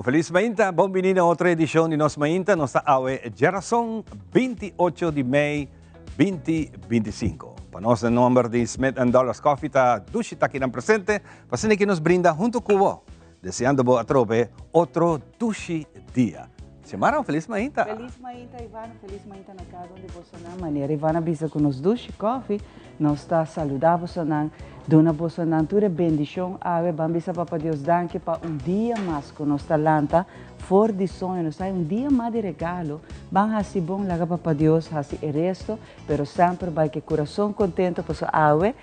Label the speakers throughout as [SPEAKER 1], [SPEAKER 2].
[SPEAKER 1] Un felis mainta, bon bini na otro edicion di Nos Mainta. Nos ta awe djerason 28 di mei 2025. Pa nos den nomber di Smith and Dollars Coffee ta dushi ta kinan presente pa asina ki nos brinda hunto cu bo, deseando bo atrobe otro dushi dia. Xiomara, un felis mainta.
[SPEAKER 2] Felis mainta Ivan, felis mainta na cada un di bosonan. Manera Ivan a bisa cu nos dushi coffee, nos ta saluda bosonan, duna bosonan tur e bendicion awe. Ban bisa Papa Dios danki pa un dia mas cu nos ta lanta for di soño. Nos ta hay un dia mas di regalo. Ban haci bon, laga Papa Dios haci e resto, pero semper bay cu e curason contento pasobra awe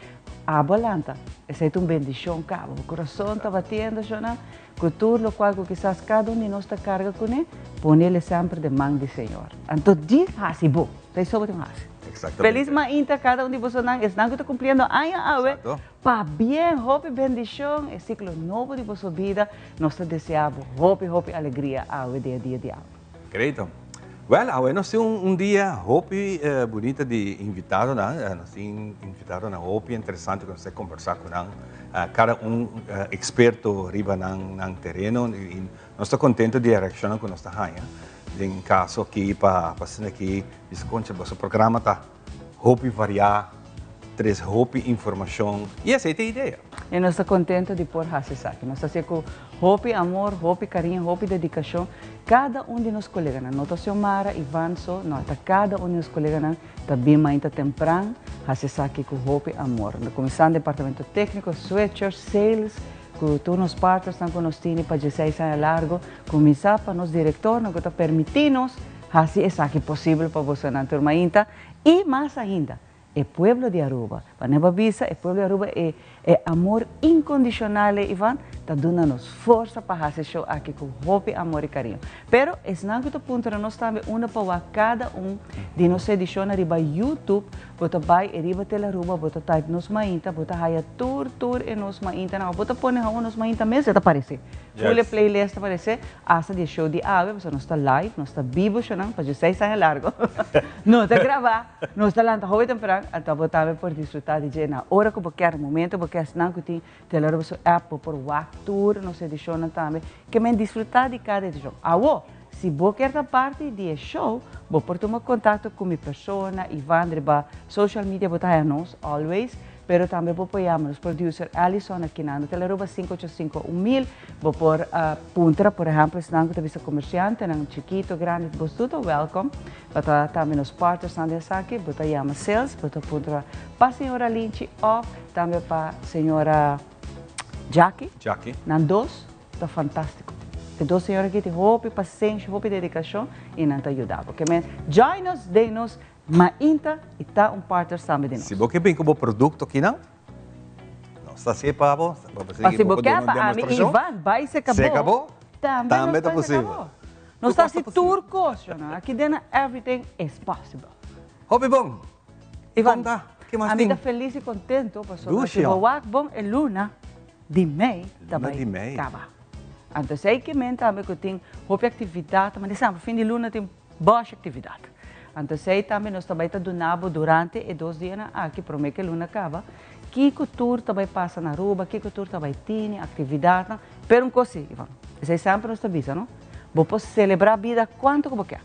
[SPEAKER 2] abo a lanta. Esey ta un bendicion caba. Bo curason ta batiendo, shona. Ku tur lokual ku kisas kada un di nos ta karga kuné, ponele semper den man di Señor. Anto djis hasi bo. Ta esou bo tin ku hasi.
[SPEAKER 1] Exactamente.
[SPEAKER 2] Felis mainta kada un di bosonan, esnan ku ta kumpliendo aña awe. Pabien, hopi bendishon, e siklo nobo di boso bida. Nos ta deseá bo hopi, hopi alegria awe den e dia di awe.
[SPEAKER 1] Great. Well, awe nos tin un dia hopi bunita di invitadonan. Nos tin invitadonan hopi interesante ku nos ta kombersá ku nan. Kada un eksperto riba nan nan tereno i nos ta kontento di e reakshonnan ku nos ta haña. Den kaso aki pa asina aki bisa koncha boso programa ta hopi variá, trese hopi informashon i esei ta e idea.
[SPEAKER 2] I nos ta kontento di por hasi esaki. Nos ta hasié ku hopi amor, hopi kariño, hopi dedikashon. Kada un di nos koleganan, no ta Xiomara, Ivan so, no, ta kada un di nos koleganan ta bin mainta tempran hasi esaki ku hopi amor. Kuminsando departamento tékniko, switcher, sales, ku tur nos partnersnan ku nos tini pa dieseis aña largo, kuminsá pa nos direktornan ku ta permití nos hasi esaki posibel pa bosonan tur mainta i mas ainda e pueblo di Aruba. Pa nebo bisa e pueblo di Aruba e e amor incondicional e Ivan ta duna nos forsa pa hasi e show aki cu hopi amor y cariño. Pero esnan cu ta puntra nos tambe unda pa wak cada un di nos edicionnan riba YouTube, bo ta bay e riba Telaruba, bo ta type Nos Mainta, bo ta haya tur tur e Nos Maintanan of bo ta pone hawo Nos Mainta mes e ta parece. Full e playlist ta parece hasta di e show di awe pasobra nos ta live, nos ta bibo shownan pa dieseis aña largo. No ta graba. Nos ta lanta hopi tempran, anto bo tambe por disfruta di dje na ora ku bo kier, momento bo kier. Esnan ku tin Telearuba su app bo por wak tur nos edishonnan tambe. Ke men disfruta di kada edishon. Awo, si bo kier ta parti di e show, bo por tuma kontakto ku mi persona, Ivan, riba social media bo ta haya nos always. Pero tambe bo por yama nos producer Allison aki na Telearuba sinku ocho sinku un mil. Bo por puntra, por ehempel, esnan ku ta bisa komersiantenan, chikito, grandi, bo tur ta welkom. Bo ta tambe nos partnersnan den esaki, bo ta yama sales, bo ta puntra pa señora Linchi of tambe pa señora Jackie.
[SPEAKER 1] Jackie.
[SPEAKER 2] Nan dos ta fantástiko. E dos señora aki tin hopi pasenshi, hopi dedikashon i nan ta yuda bo. Ke men join nos den nos mainta i ta un partners tambe di nos.
[SPEAKER 1] Si bo ke bin ku bo produkto kinan, nos ta hasié pa bo.
[SPEAKER 2] Pa si bo ke pa ami Ivan bai seka bo, tambe nos ta seka bo. Nos ta hasi tur kos, yo no. Aki den na everything is possible.
[SPEAKER 1] Hopi bon.
[SPEAKER 2] Ivan, ami ta felis i kontento pasobra si bo wak bon e luna di mei ta bai kaba. Anto esei ke men tambe ku tin hopi aktividat, ma di fin di luna tin bosh aktividat. Anto esei tambe nos ta bai ta duna bo durante e dos dianan aki prome ku e luna kaba, kiko tur ta bai pasa na Aruba, kiko tur ta bai tini, aktividatnan. Pero un kos si, Ivan, esei semper nos ta bisa, no? Bo por selebrá bida kuantu ku bo ke,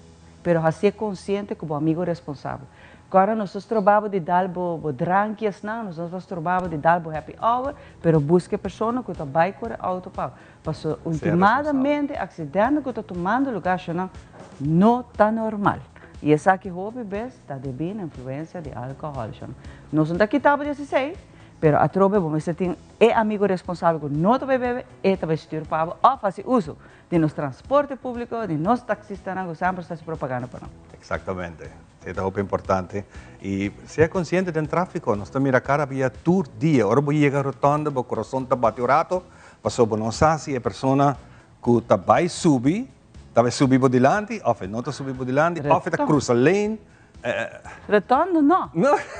[SPEAKER 2] pero hasié konsiente ku bo amigu responsabel. Kòrda nos ta stroba bo di dal bo bo dranki esnan, nos no ta stroba bo di dal bo happy hour, pero buska e persona ku ta bai kore outo pa bo. Pasobra ultimadamente aksidente ku ta tumando lugá ashonan no ta normal. I esaki hopi bes ta debí na influensia di alkohòl. Nos no ta kita bo di hasi esei, pero atrobe bo mester tin e amigu responsabel ku no ta bai bebe, e ta bai stür pa bo òf hasi uso di nos transporte públiko, di nos taksistanan ku semper ta hasi propaganda pa nan.
[SPEAKER 1] Eksaktamente. Esei ta hopi importante. I sea konsiente den tráfiko. Nos ta mira kada bia tur dia. Ora bo yega rotònde bo kurason ta bati un rato, pasobra bo no sa si e persona ku ta bai subi, ta bai subi bo dilanti òf e no ta subi bo dilanti, òf e ta krusa lane.
[SPEAKER 2] Rotònde no.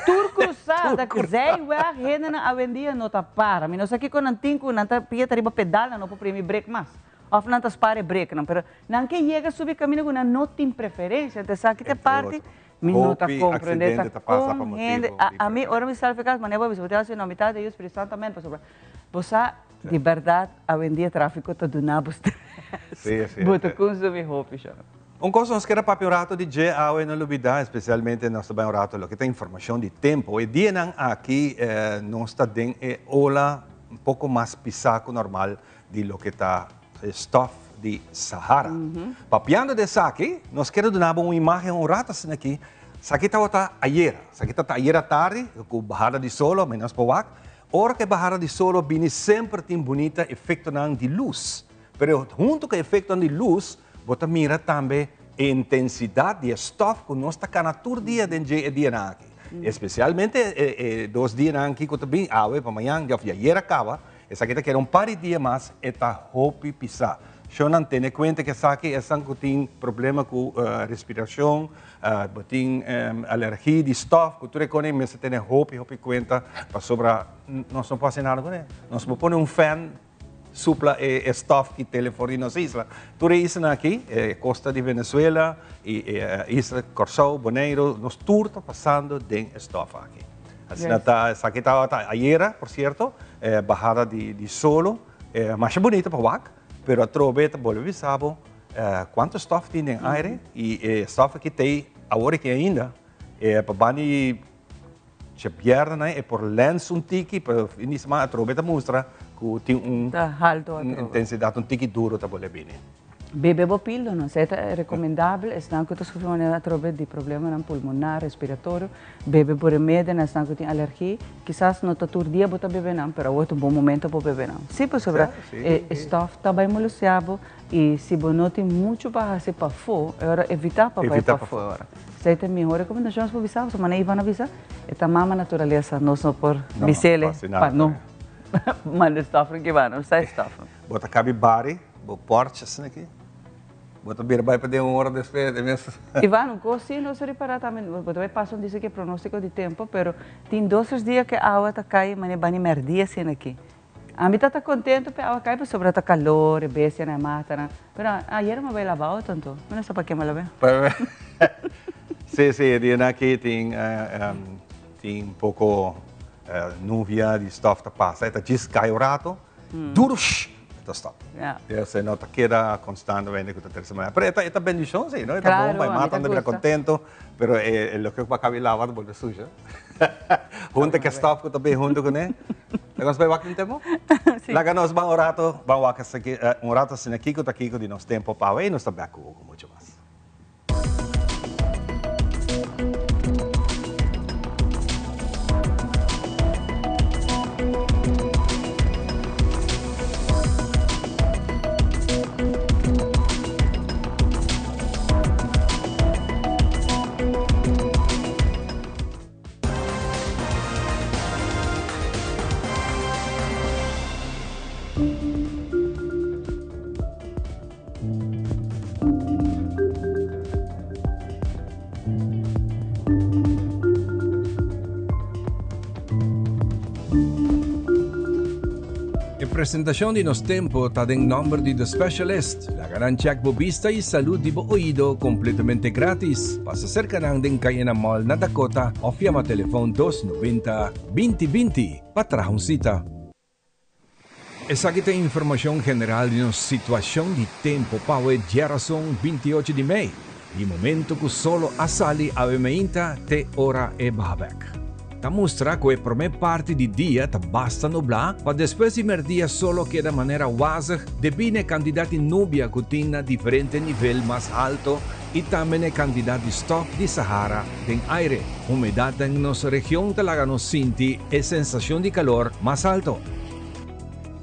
[SPEAKER 2] Tur krusada, zijweg, hendenan awendia no ta para. Mi no sa kiko nan tin ku nan ta pia ta riba pedal, nan no por primi brek mas. Of nan ta spara e breknan, pero nan ke yega subi kaminda ku nan no tin preferensia. Entonces esaki ta e parti mi no ta komprende ta kon hende, ami ora mi sali for kas manera bo a bisa bo ta hasi no mi ta de Dios Spiritu Santo amen pasobra bo sa. Di berdad awendia trafico ta duna bo stress.
[SPEAKER 1] Sí, sí.
[SPEAKER 2] Bo ta consumi hopi sho.
[SPEAKER 1] Un cos nos kier a papia un rato di dje awe no lubida, especialmente nos ta bai un rato loke ta informacion di tempo. E dianan aki nos ta den e ola un poco mas pisa cu normal di loke ta e stof di Sahara. Papiando di esaki, nos kier a duna bo un imagen un rato asina aki. Esaki tabata ayera, esaki tabata ayera tardi cu bahada di solo, menos por wak. Ora ku e bahada di solo bini semper tin bunita efektonan di lus. Pero huntu ku e efektonan di lus bo ta mira tambe e intensidat di e stòf ku nos ta kana tur dia den dje e dianan aki. Espesialmente e dos dianan aki ku ta bin, awe pa mañan òf ayera kaba, esaki ta keda un par di dia mas e ta hopi pisá. Shownan tene kuenta ku esaki esnan ku tin problema ku respirashon, Bo tin alergi di stof ku tur e kos mester tene hopi hopi kuenta pasobra nos no por hasi nada kuné. Nos por pone un fan supla e stof ki tele for di nos isla. Tur e islanan aki, e kosta di Venezuela i e isla Kòrsou, Boneiru, nos tur ta pasando den e stof aki. Asina ta esaki tabata ayera por sierto, bahada di solo, masha bunita pa wak, pero atrobe ta bolbe bisa bo Cuanto stof tin den aire y e stof aki tey awor aki ainda e pa bani djabièrnè e por lens un tiki pero fin di semana atrobe ta mustra cu tin un
[SPEAKER 2] Ta halto atrobe.
[SPEAKER 1] intensidad un tiki duro ta bole bini.
[SPEAKER 2] Bebe bo pildo no esei ta recomendabel esnan cu ta sufri manera atrobe di problemanan pulmonar, respiratorio, bebe bo remedio na esnan cu tin alergi, kisas no ta tur dia bo ta bebe nan pero awor ta un bon momento pa bebe nan si pasobra e stof ta bay molestia bo. I si bo no tin muchu pa hasi pafó, e ora evitá pa bai pafó e ora. Esei ta e mihó rekomendashon nos por bisa, pasobra manera Ivan a bisa, e ta mama naturalesa, nos no por bis'el pa no manda e stòfnan ki banda, nos sa e stòfnan.
[SPEAKER 1] Bo ta kabi bari bo pòrch asina aki, bo ta bira bai paden un ora despues e mes.
[SPEAKER 2] Ivan, un kos si nos a ripará tambe, bo ta bai pasa un disa ku e pronóstiko di tempu, pero tin dos tres dia ku e awa ta kai manera bani mèrdia asina aki. Ami ta ta contento p'e awa cay pasobra ta calor, e bestianan e matanan, pero ayer mi a bay laba auto anto, mi no sa pake mi a lab'e.
[SPEAKER 1] Si, si, e dianan aki tin tin un poco nubia di stof ta pasa, e ta djis cay un rato, duro shh, e ta stop. Entonces no ta keda constantemente cu ta trece manera, pero e ta bendicion si, no? E ta bon pa e matanan ta bira contento, pero e loke cu bo a caba di laba ta bolbe sushi. Hunta ke stof ku ta bin huntu kuné. Laga nos bai wak un tempo?
[SPEAKER 2] Sí.
[SPEAKER 1] Laga nos ban un rato, ban wak esaki, un rato asina kiko ta kiko di nos tempo pa awe i nos ta bek ku ku mucho mas. E presentacion di nos tempo ta den nomber di The Specialist. Laga nan check bo bista y salud di bo oido completamente gratis. Pasa cerca nan den Cayena Mall na Dakota of yama telefon 290 20 20 pa traha un cita. Esaki ta informacion general di nos situacion di tempo pa awe djerason 28 di mei, di momento cu solo a sali awe meinta te ora e baha bek. Ta mustra cu e prome parti di dia ta basta nublá, pa despues di merdia solo keda manera wazig debí na e cantidad di nubia cu tin na diferente nivel mas halto y tambe na e cantidad di stof di Sahara den aire. Humedad den nos region ta laga nos sinti e sensacion di calor mas halto.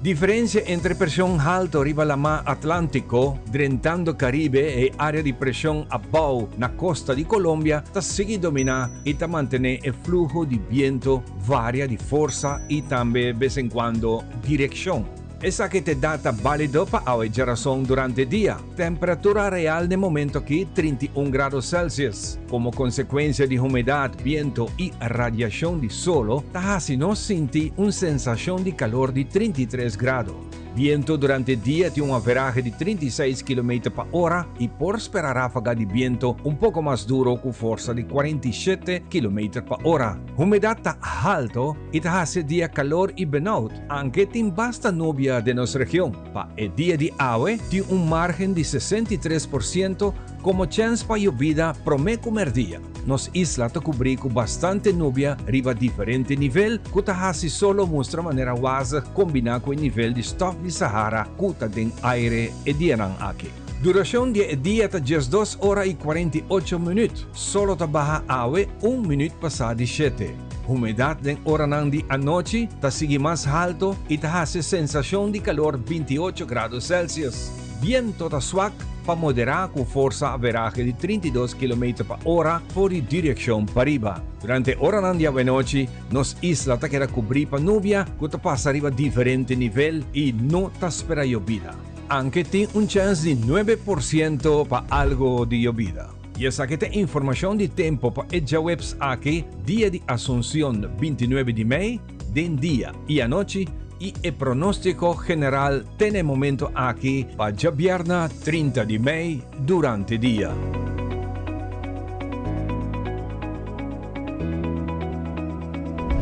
[SPEAKER 1] Diferencia entre presion halto riba lamá Atlántico drentando Caribe e área di presion abou na costa di Colombia ta sigui dominá y ta mantené e fluho di biento varia di forsa y tambe bes en cuando direccion. Esaki ta e data bálido pa awe djarason durante dia. Temperatura real n'e momento aki 31 grado Celsius. Como consecuencia di humedad, biento y radiacion di solo ta haci nos sinti un sensacion di calor di 33 grado. Biento durante dia tin un averahe di 36 kilometer pa ora y por spera rafaga di biento un poco mas duro cu forsa di 47 kilometer pa ora. Humedad ta halto y ta haci dia calor y benauwd, anke tin basta nubia den nos region. Pa e dia di awe tin un margen di 63% como chens pa yobida prome cu merdia. Nos isla ta cubri cu bastante nubia riba diferente nivel cu ta haci solo mustra manera wazig combina cu e nivel di stof di Sahara cu ta den aire e dianan aki. Duracion di e dia ta 12 ora y 48 minuut. Solo ta baha awe un minuut pasa di shete. Humedad den oranan di anochi ta sigui mas halto y ta haci sensacion di calor 28 grado Celsius. Biento ta swak pa moderá ku forsa averahe di 32 kilometer pa ora for di direkshon pariba. Durante oranan di awenochi, nos isla ta keda kubrí pa nubia ku ta pasa riba diferente nivel i no ta spera yobida. Anke tin un chèns di 9% pa algo di yobida. I esaki ta informashon di tempu pa e djaweps aki, dia di Asunción 29 di mei, den dia i anochi, i e pronóstiko general te na e momento aki pa djabièrnè 30 di mei durante dia.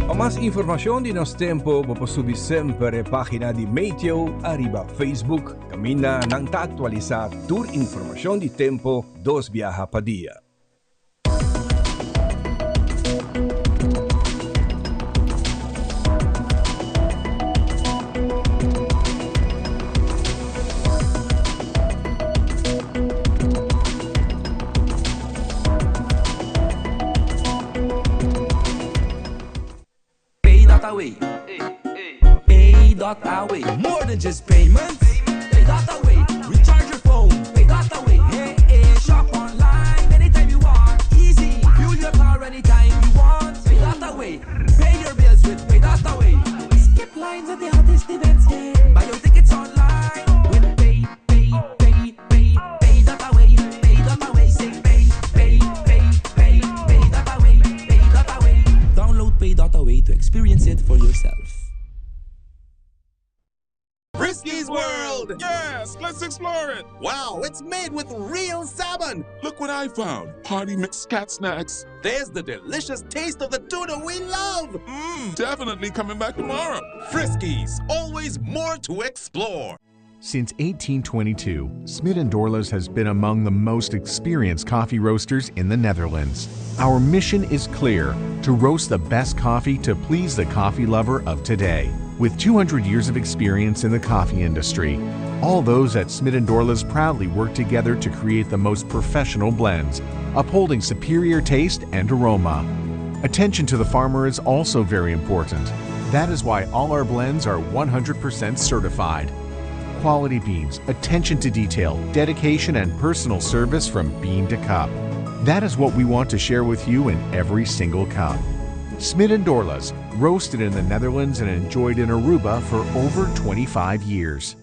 [SPEAKER 1] Pa mas informashon di nos tempu bo por subi semper e página di Meteo ariba Facebook kaminda nan ta aktualisá tur informashon di tempu dos biaha pa dia.
[SPEAKER 3] Pay.away. Pay.away. More than just payments. Pay.away. Recharge your phone. Pay.away. Hey, hey, shop online anytime you want. Easy. Fuel your car anytime you want. Pay.away. Pay your bills with Pay.away. Skip lines at the hottest events. Yeah. Buy your tickets online with Pay, Pay, Pay, Pay, Pay.away. Pay.away. Say Pay, Pay, Pay, Pay, Pay.away. Pay.away. Download Pay.away to experience it for yourself.
[SPEAKER 4] Friskies World!
[SPEAKER 5] Yes, let's explore it!
[SPEAKER 4] Wow, it's made with real salmon!
[SPEAKER 5] Look what I found! Party mix cat snacks.
[SPEAKER 4] There's the delicious taste of the tuna we love!
[SPEAKER 5] Definitely coming back tomorrow.
[SPEAKER 4] Friskies, always more to explore.
[SPEAKER 6] Since 1822, Smit & Dorlas has been among the most experienced coffee roasters in the Netherlands. Our mission is clear: to roast the best coffee to please the coffee lover of today. With 200 years of experience in the coffee industry, all those at Smit & Dorlas proudly work together to create the most professional blends, upholding superior taste and aroma. Attention to the farmer is also very important. That is why all our blends are 100% certified. Quality beans, attention to detail, dedication, and personal service from bean to cup. That is what we want to share with you in every single cup. Smit & Dorlas, roasted in the Netherlands and enjoyed in Aruba for over 25 years.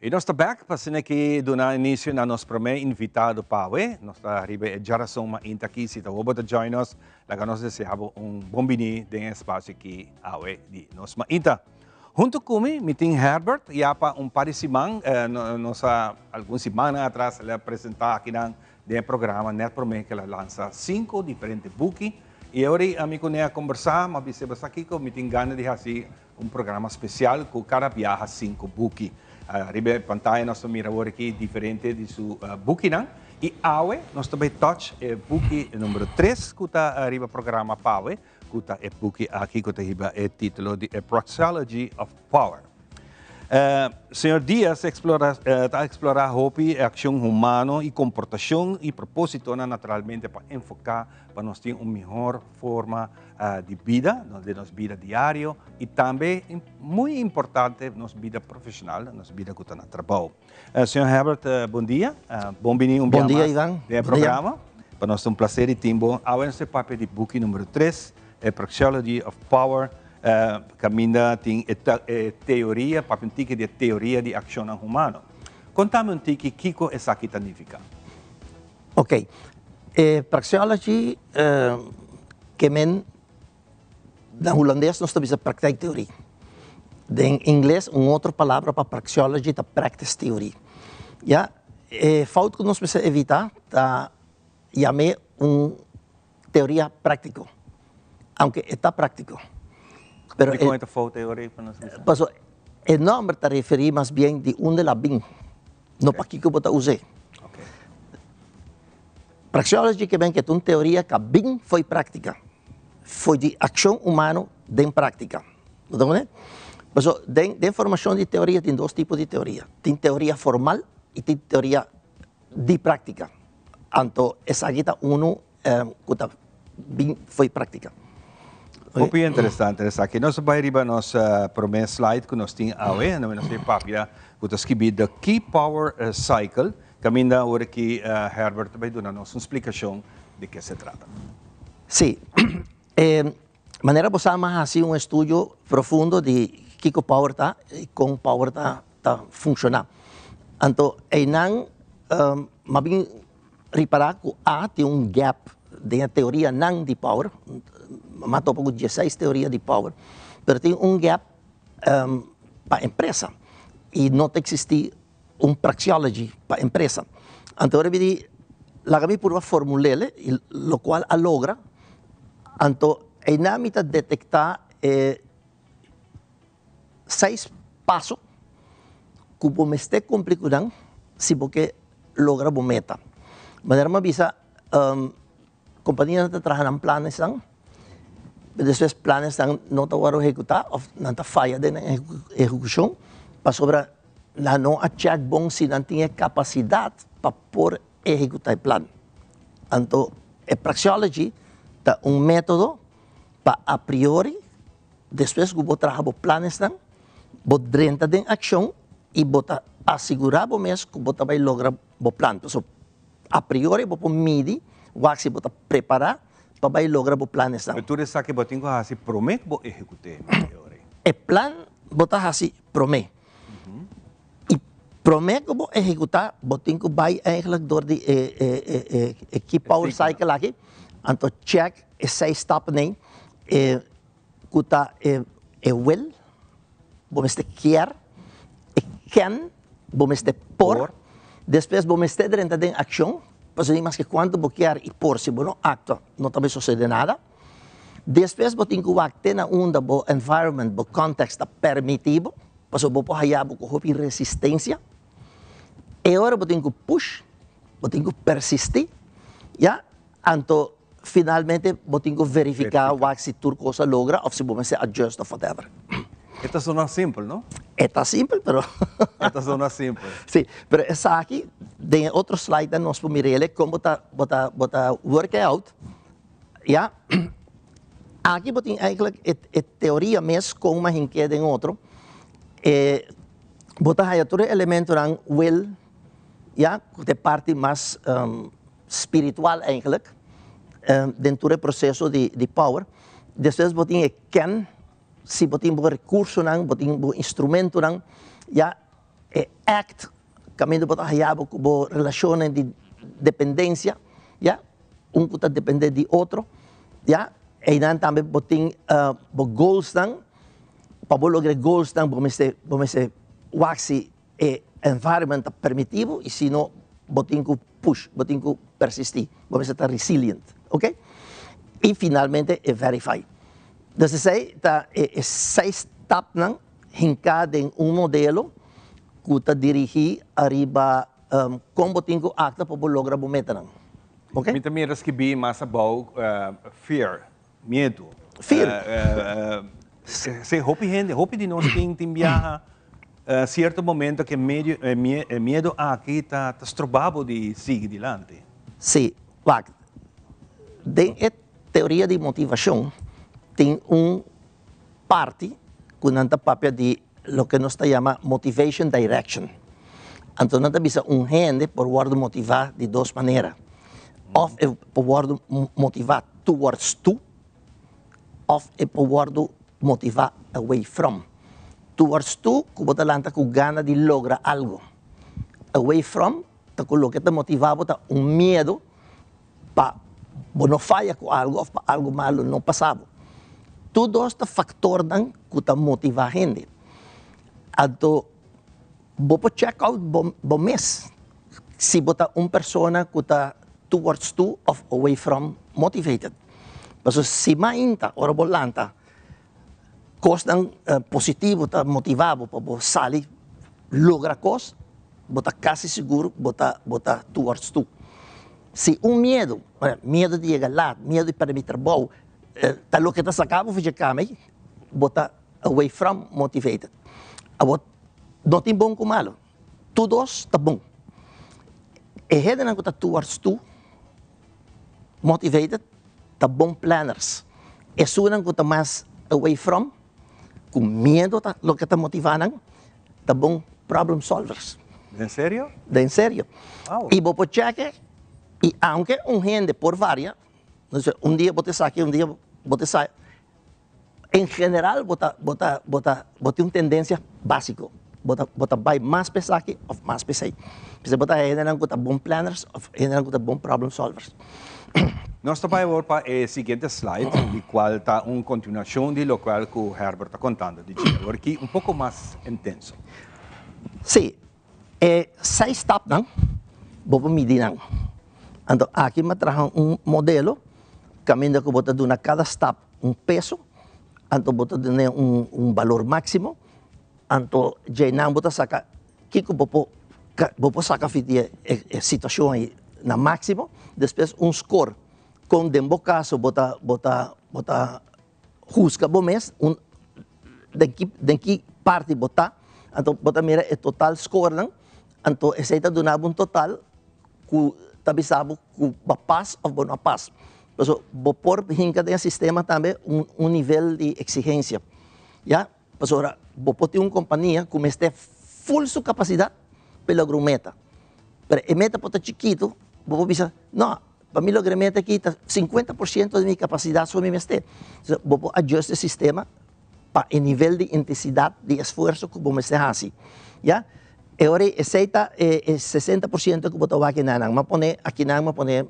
[SPEAKER 1] I nos ta bek pa asina aki duna inicio na nos prome invitado pa awe. Nos ta riba e djarason mainta aki. Si ta bo ta join nos, laga nos desea bo un bon bini den e espacio aki awe di nos mainta. Hunto cu mi, mi tin Herbert, ya pa un par di siman, nos a algun simannan atras el a presenta akinan den e programa net prome cu el a lansa cinco diferente buki. Y awor ami cu ne a combersa, mi a bisa, Bo sa kico, mi tin gana di haci un programa special cu cada biaha cinco buki. Riba e pantaya nos ta mira awor aki diferente di su bukinan. I awe nos ta bai touch e buki numero tres ku ta riba programa p'awe, ku ta e buki aki ku ta hiba e titulo di A Praxeology of Power. Señor Diaz explora, ta explora hopi e accion humano y comportacion y propositonan naturalmente pa enfoca pa nos tin un mihor forma di bida, den nos bida diario y tambe muy importante nos bida profesional, nos bida cu ta na trabao. Señor Herbert, bon dia. Bon bini un bia mas den e programa. Pa nos ta un placer di tin bo. Awe nos ta papia di buki numero tres, A Praxeology of Power. Kaminda tin e teoria, papia un tiki di e teoria di akshonnan humano. Kontami un tiki kiko esaki ta nifiká.
[SPEAKER 7] Ok. E praxeology ke men na hulandes nos ta bisa praktijktheorie. Den ingles un otro palabra pa praxeology ta practice theorie. Ya, e fout ku nos mester evitá ta yam'é un Teoria práktiko. Aunke e ta práktiko.
[SPEAKER 1] Pero Dikon e ta fout e ora ei pa nos bisa?
[SPEAKER 7] Paso e nòmber ta referí mas bien di unda el a bin, no pakiko bo ta us'é. Praxeology ke ben ke ta un teoria ku a bin fo'i práktika, fo'i di akshon humano den práktika. Bo ta komprendé? Paso den den formashon di teoria tin dos tipo di teoria. Tin teoria formal i tin teoria di práktika. Anto esaki ta unu ku ta bin fo'i práktika.
[SPEAKER 1] Hopi interesante esaki. Nos a bai riba nos promé slide ku nos tin awe, nos a papia ku ta skibí The Key Power Cycle, kaminda ora ki Herbert ta bai duna nos un splikashon di ke se trata.
[SPEAKER 7] Sí. Manera bo sa mi a hasi un estudio profundo di kiko power ta i kon power ta funshoná. Anto einan mi a bin ripará ku a tin un gap den e teorianan di power, mi a topa ku dieseis teoria di power, pero tin un gap pa empresa i no ta eksistí un praxeology pa empresa. Anto ora mi di, laga mi purba formul'el, y locual a logra. Anto einan mi ta detecta e seis paso cu bo mester cumpli cu nan si bo ke logra bo meta. Manera mi a bisa, Companianan ta traha nan planesnan, pero despues planesnan no ta wòrdu ehekutá òf nan ta faya den nan ehekushon pasobra nan no a chèk bon si nan tin e kapasidat pa por ehekutá e plan. Anto e praxeology ta un método pa a priori despues ku bo traha bo planesnan bo drenta den akshon i bo ta asigurá bo mes ku bo ta bai logra bo plan. Pasobra A priori bo por midi wak si bo ta prepará pa bai logra bo planesnan.
[SPEAKER 1] Pero tur esaki bo tin ku hasi promé ku bo ehekut'é e ora ei.
[SPEAKER 7] E plan bo ta hasi promé. I promé ku bo ehekutá bo tin ku bai eigenlijk dor di e e key power cycle aki, anto check e seis stappen ei ku ta e wil, bo mester kier, e ken, bo mester por, despues bo mester drenta den akshon, pasobra ni maske kuantu bo kier i por, si bo no aktua no ta bay sosede nada. Despues bo tin ku wak te na unda bo environment, bo context ta permiti bo, pasobra bo por haya bo ku hopi resistencia. E ora bo tin ku push, bo tin ku persisti, ya, anto Finalmente bo tin cu verifica wak si tur cos a logra of si bo mester adjust of whatever.
[SPEAKER 1] E ta sona simpel, no?
[SPEAKER 7] E ta simpel, pero.
[SPEAKER 1] E ta sona simpel.
[SPEAKER 7] Si, pero esaki den e otro slidenan nos por mira el'e con bo ta bo ta bo ta work e out, ya. Aki bo tin eigenlijk e e teoria mes con ma hink'e den otro. E bo ta haya tur e elementonan will, ya, cu ta e parti mas spiritual eigenlijk den tur e proceso di power. Despues bo tin e ken, si bo tin bo recursonan, bo tin bo instrumentonan, ya e act caminda bo ta haya bo cu bo relacionnan di dependencia, ya, un cu ta depende di otro, ya, eynan tambe bo tin bo goalsnan, pa bo logra e goalsnan bo mester bo mester wak si E environment ta permiti bo y si no bo tin cu push, bo tin cu persisti, bo mester ta resilient, ok? Y finalmente e verify. Dus esey ta e seis stapnan hinca den un modelo. ku ta dirigí ariba kon bo tin ku aktua pa bo logra bo metanan. Ok?
[SPEAKER 1] Mi ta mira skibí mas abou fear, miedu.
[SPEAKER 7] Fear.
[SPEAKER 1] Si hopi hende, hopi di nos tin tin biaha sierto momento ku e miedu aki ta stroba bo di sigui dilanti.
[SPEAKER 7] Si, wak, den e teoria di motivashon tin un parti ku nan ta papia di loke nos ta yama motivation direction. Anto nan ta bisa un hende por wòrdu motivá di dos manera. Òf e por wòrdu motivá towards to òf e por wòrdu motivá away from. Towards to ku bo ta lanta ku gana di logra algu. Away from ta ku loke ta motivá bo ta un miedu pa bo no faya ku algu òf pa algu malu no pasa bo. Tur dos ta faktornan ku ta motivá hende. Anto bo por check out bo bo mes si bo ta un persona ku ta towards to òf away from motivated. Pasobra si mainta ora bo lanta kosnan positivo ta motivá bo pa bo sali logra kos, bo ta kasi sigur bo ta bo ta towards to. Si un miedu, miedu di yega laat, miedu di perde mi trabou, ta loke ta saka bo for dje kama ei, bo ta away from motivated. Awor, no tin bon ku malu, tur dos ta bon. E hendenan ku ta towards to motivated ta bon planners. Esunnan ku ta mas away from, ku miedu ta loke ta motiva nan, ta bon problem solvers.
[SPEAKER 1] Den serio?
[SPEAKER 7] Den serio.
[SPEAKER 1] Wow.
[SPEAKER 7] Y bo por cheque y aunke un hende por varia, un dia bo ta esaki, un dia bo ta esaya, en general bo ta, bo ta, bo ta, bo tin un tendencia basico. Bo ta, bo ta bay mas pa esaki of mas pa esey. P'esey bo ta haya hendenan cu ta bon planners of hendenan cu ta bon problem solvers.
[SPEAKER 1] Nos ta bai awor pa e siguiente slide, di cual ta un continuacion di locual cu Herbert ta contando di dje. Awor aki un poco mas intenso.
[SPEAKER 7] Sí, e seis stapnan bo por midi nan. Anto aki mi a traha un modelo caminda cu bo ta duna cada stap un peso, anto bo ta dun'e un balor maximo, anto dje nan bo ta saca Kiko bo por bo por saka fi di e situashon ei na máksimo, despues un skor kon den bo kaso bo ta bo ta bo ta husga bo mes un den ki den ki parti bo ta, anto bo ta mira e total skornan, anto esei ta duna bo un total ku ta bisa bo ku bo a pas òf bo no a pas. Pasobra bo por hinka den e sistema tambe un un nivel di eksigensia, ya. Pasobra bo por tin un kompania ku mester ful su kapasidat pa e logra un meta. Pero e meta por ta chikitu, bo por bisa, no, pa mi logra e meta aki ta sinkuenta por siento di mi kapasidat so mi mester. So, bo por adjust e sistema pa e nivel di intensidat di esfuerso ku bo mester hasi. Ya? E ora ei esei ta e e 60% ku bo ta wak enanan. Mi a pone akinan mi a pone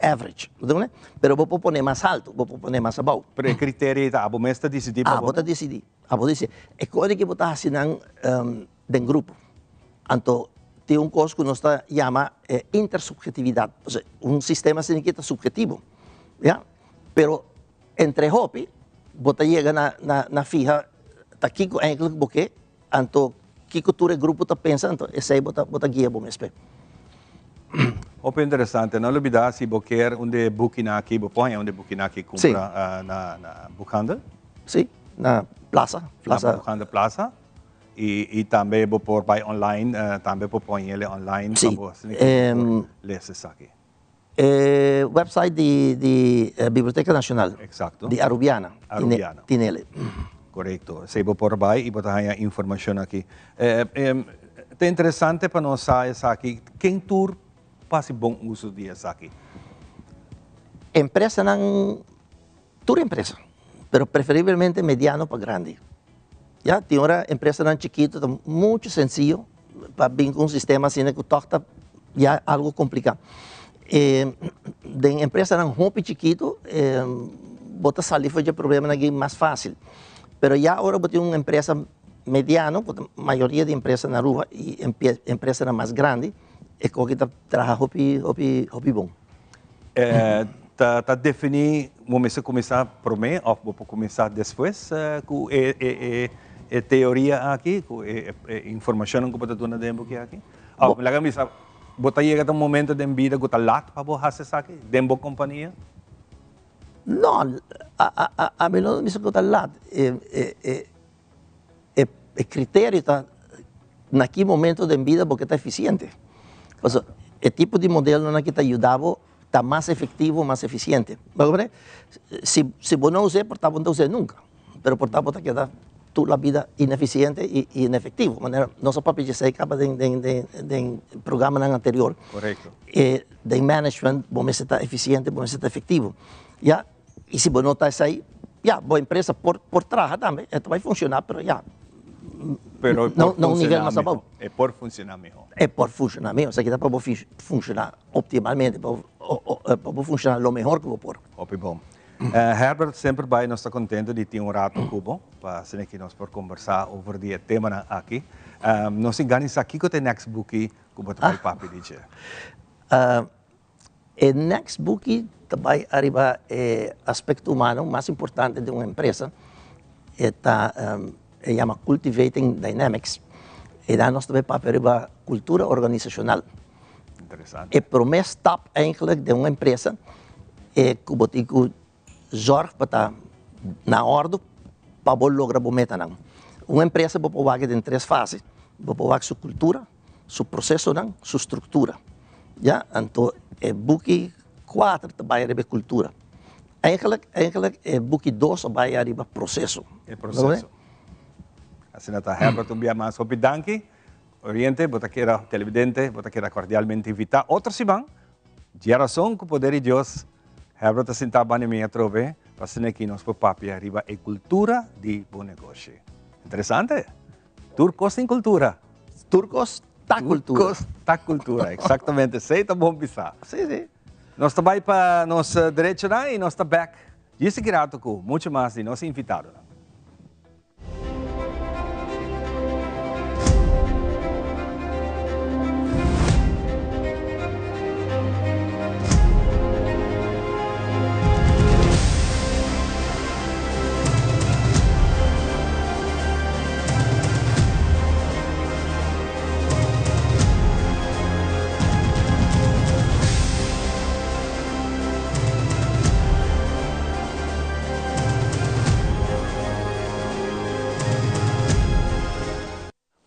[SPEAKER 7] average. Bo ta comprende? Pero bo por pone mas haltu, bo por pone mas abou.
[SPEAKER 1] Pero e criterio ei ta abo mes ta disidí pa bo?
[SPEAKER 7] Abo ta disidí. Abo disidí. E kos di ku bo ta hasi nan den grupo. Anto tin un kos ku nos ta yama intersubhetividat. Osea, un sistema asina aki ta subhetivo, ya. Pero entre hopi bo ta yega na na fiha ta kiko eigenlijk bo ke Anto kiko tur e grupo ta pensa anto esei bo ta bo ta guia bo mes p'e.
[SPEAKER 1] Hopi interesante. No lubida si bo kier un di e bukinan aki bo por haña un di e bukinan aki kumpra na na boekhandel.
[SPEAKER 7] Si, na plaza, plaza.
[SPEAKER 1] Na boekhandel plaza. I i tambe bo por bai online tambe por pon yele online pa bo asina ki bo por lesa esaki.
[SPEAKER 7] E website di di Biblioteca Nacional.
[SPEAKER 1] Exacto.
[SPEAKER 7] Di Arubiana.
[SPEAKER 1] Arubiana.
[SPEAKER 7] Tinele.
[SPEAKER 1] Correcto. Esey bo por bay y bo ta haya informacion aki. Ta interesante pa nos sa esaki. Ken tur pa haci bon uso di esaki?
[SPEAKER 7] Empresanan, tur empresa, pero preferiblemente mediano pa grandi. Ya, tin ora empresanan chikito ta mucho sencillo pa bin cu un sistema asina cu toch ta ya algo complica. E den empresanan hopi chikito bo ta sali for dje problemanan aki mas facil. Pero ya ora bo tin un empresa mediano, cu ta mayoria di empresa na Aruba y empresanan mas grandi, e koki ta traha hopi hopi hopi bon.
[SPEAKER 1] Ta ta defini bo mester cuminsa prome of bo por cuminsa despues cu e e e e teoria aki, ku e informashonnan ku bo ta duna den buki aki? Òf laga mi bisa, bo ta yega ta un momento den bida ku ta lat pa bo hasi esaki den bo kompania?
[SPEAKER 7] No, ami no ta bisa ku ta lat. E kriterio ta na ki momento den bida bo ke ta efisiente. Pasobra e tipo di modelonan aki ta yuda bo ta mas efektivo, mas efisiente. Bo comprende? Si si bo no us'é por ta bo no ta us'é nunka, pero por ta bo ta keda tur la bida inefisiente i inefektivo. Manera nos a papia djesei kaba den den den den programanan anterior.
[SPEAKER 1] Korekto.
[SPEAKER 7] E den management bo mester ta efisiente, bo mester ta efektivo. Ya, i si bo no ta esei, ya, bo empresa por por traha tambe, e ta bai funshoná, pero ya,
[SPEAKER 1] Pero e por
[SPEAKER 7] na un nivel
[SPEAKER 1] funshoná
[SPEAKER 7] mas abou.
[SPEAKER 1] mihó. E por funshoná mihó.
[SPEAKER 7] E por funshoná mihó. Esaki ta pa bo funshoná optimalmente, pa bo funshoná lo mehor ku bo por.
[SPEAKER 1] Hopi bon. Herbert, semper bai nos ta kontento di tin un rato ku bo pa asina ki nos por kombersá over di e temanan aki. Nos tin gana di sa kiko ta e next buki ku bo ta bai papia di dje.
[SPEAKER 7] E next buki ta bai ariba e aspekto humano mas importante di un empresa, e ta e yama Cultivating Dynamics, e nan nos ta bai papia riba kultura organisashonal.
[SPEAKER 1] Interesante.
[SPEAKER 7] E prome stap eigenlijk den un empresa e ku bo tin ku Zorg pa ta na òrdu pa bo logra bo metanan. Un empresa bo por wak den tres fase, bo por wak su kultura, su prosesonan, su struktura. Ya, anto e buki kuater ta bai riba e kultura. Eigenlijk, eigenlijk e buki dos a bai ariba proseso.
[SPEAKER 1] E proseso. Asina ta Herbert un bia mas hopi danki. Oriente, bo ta keda, televidente, bo ta keda kordialmente invitá otro siman Diarason ku poder di Dios, Herbert ta sintá banda mi atrobe pa asina aki nos por papia riba e kultura di bo negoshi. Interesante! Tur kos tin kultura.
[SPEAKER 7] Tur kos ta kultura.
[SPEAKER 1] Tur kos ta kultura, eksaktamente. Esei ta bon bisá.
[SPEAKER 7] Sí, sí.
[SPEAKER 1] Nos ta bai pa nos derechonan i nos ta bèk djis aki rato ku muchu mas di nos invitadonan.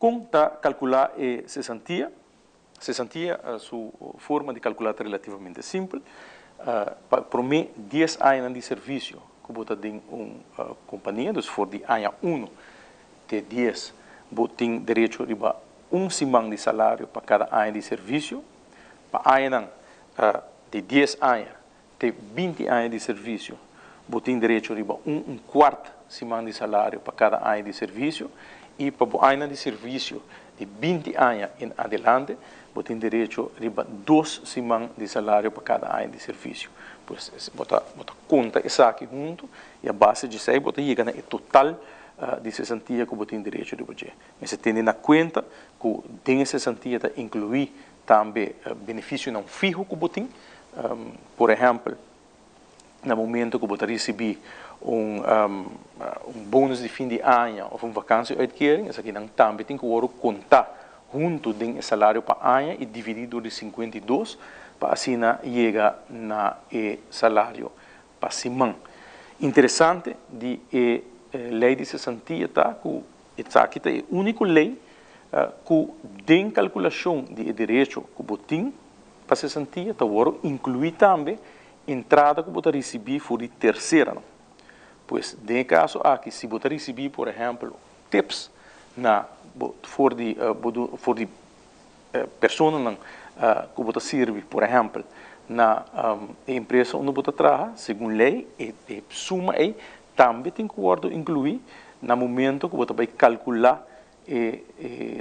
[SPEAKER 8] Kon ta kalkulá e sesantia? Sesantia su forma di kalkulá ta relativamente simpel. Pa promé dies añanan di servisio ku bo ta den un kompania, dus for di aña uno te dies, bo tin derecho riba un siman di salario pa kada aña di servisio. Pa añanan di dies aña Te 20 aña di servisio, bo tin derecho riba un un kuart siman di salario pa kada aña di servisio i pa bo añanan di servisio di 20 aña en adelante, bo tin derecho riba dos siman di salario pa kada aña di servisio. Pues bo ta bo ta konta esaki huntu i a base di esei bo ta yega na e total di sesantia ku bo tin derecho riba dje. Mester tene na kuenta ku den e sesantia ta inkluí Tambe benefisionan fiho ku bo tin. Por ehèmpel, na momento ku bo ta risibí un un bonus di fin di aña òf un vakantie-uitkering, esakinan tambe tin ku wòrdu kontá huntu den e salario pa aña i dividí dor di 52 pa asina yega na e salario pa siman. Interesante di e lei di sesantia ta ku Esaki ta e úniko lei ku den kalkulashon di e derecho ku bo tin pa sesantia ta wòrdu inkluí tambe entrada ku bo ta risibí for di terseranan. Pues den e kaso aki si bo ta risibí por ehèmpel tips na bo for di bo for di personanan ku bo ta sirbi por ehèmpel na e empresa unda bo ta traha segun lei e suma ei Tambe tin ku wòrdu inkluí na momento ku bo ta bai kalkulá e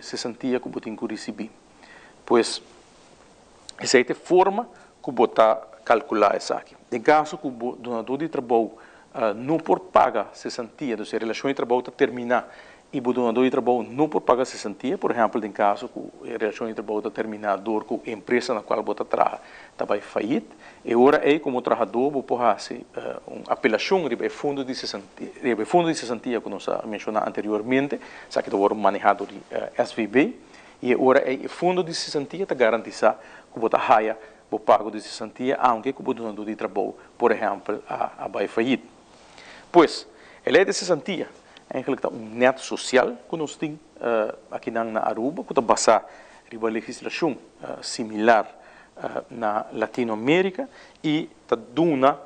[SPEAKER 8] sesantia ku bo tin ku risibí. Pues, esei ta e forma ku bo ta kalkulá esaki. Den kaso ku bo dunadó di trabou no por paga sesantia, dus e relashon di trabou ta terminá i bo dunadó di trabou no por paga sesantia, por ehèmpel den kaso ku e relashon di trabou ta terminá dor ku e empresa na kual bo ta traha ta bai fayit, e ora ei komo trahadó bo por hasi un apelashon riba e fondo di sesantia, riba e fondo di sesantia ku nos a menshoná anteriormente, esaki ta wòrdu manehá dor di SVB, i e ora ei e fondo di sesantia ta garantisá ku bo ta haya bo pago di sesantia aunke ku bo dunadó di trabou, por ehèmpel, a bai fayit. Pues, e lei di sesantia eigenlijk ta un net sosial ku nos tin akinan na Aruba ku ta basá riba legislashon similar na Latinoamerika i ta duna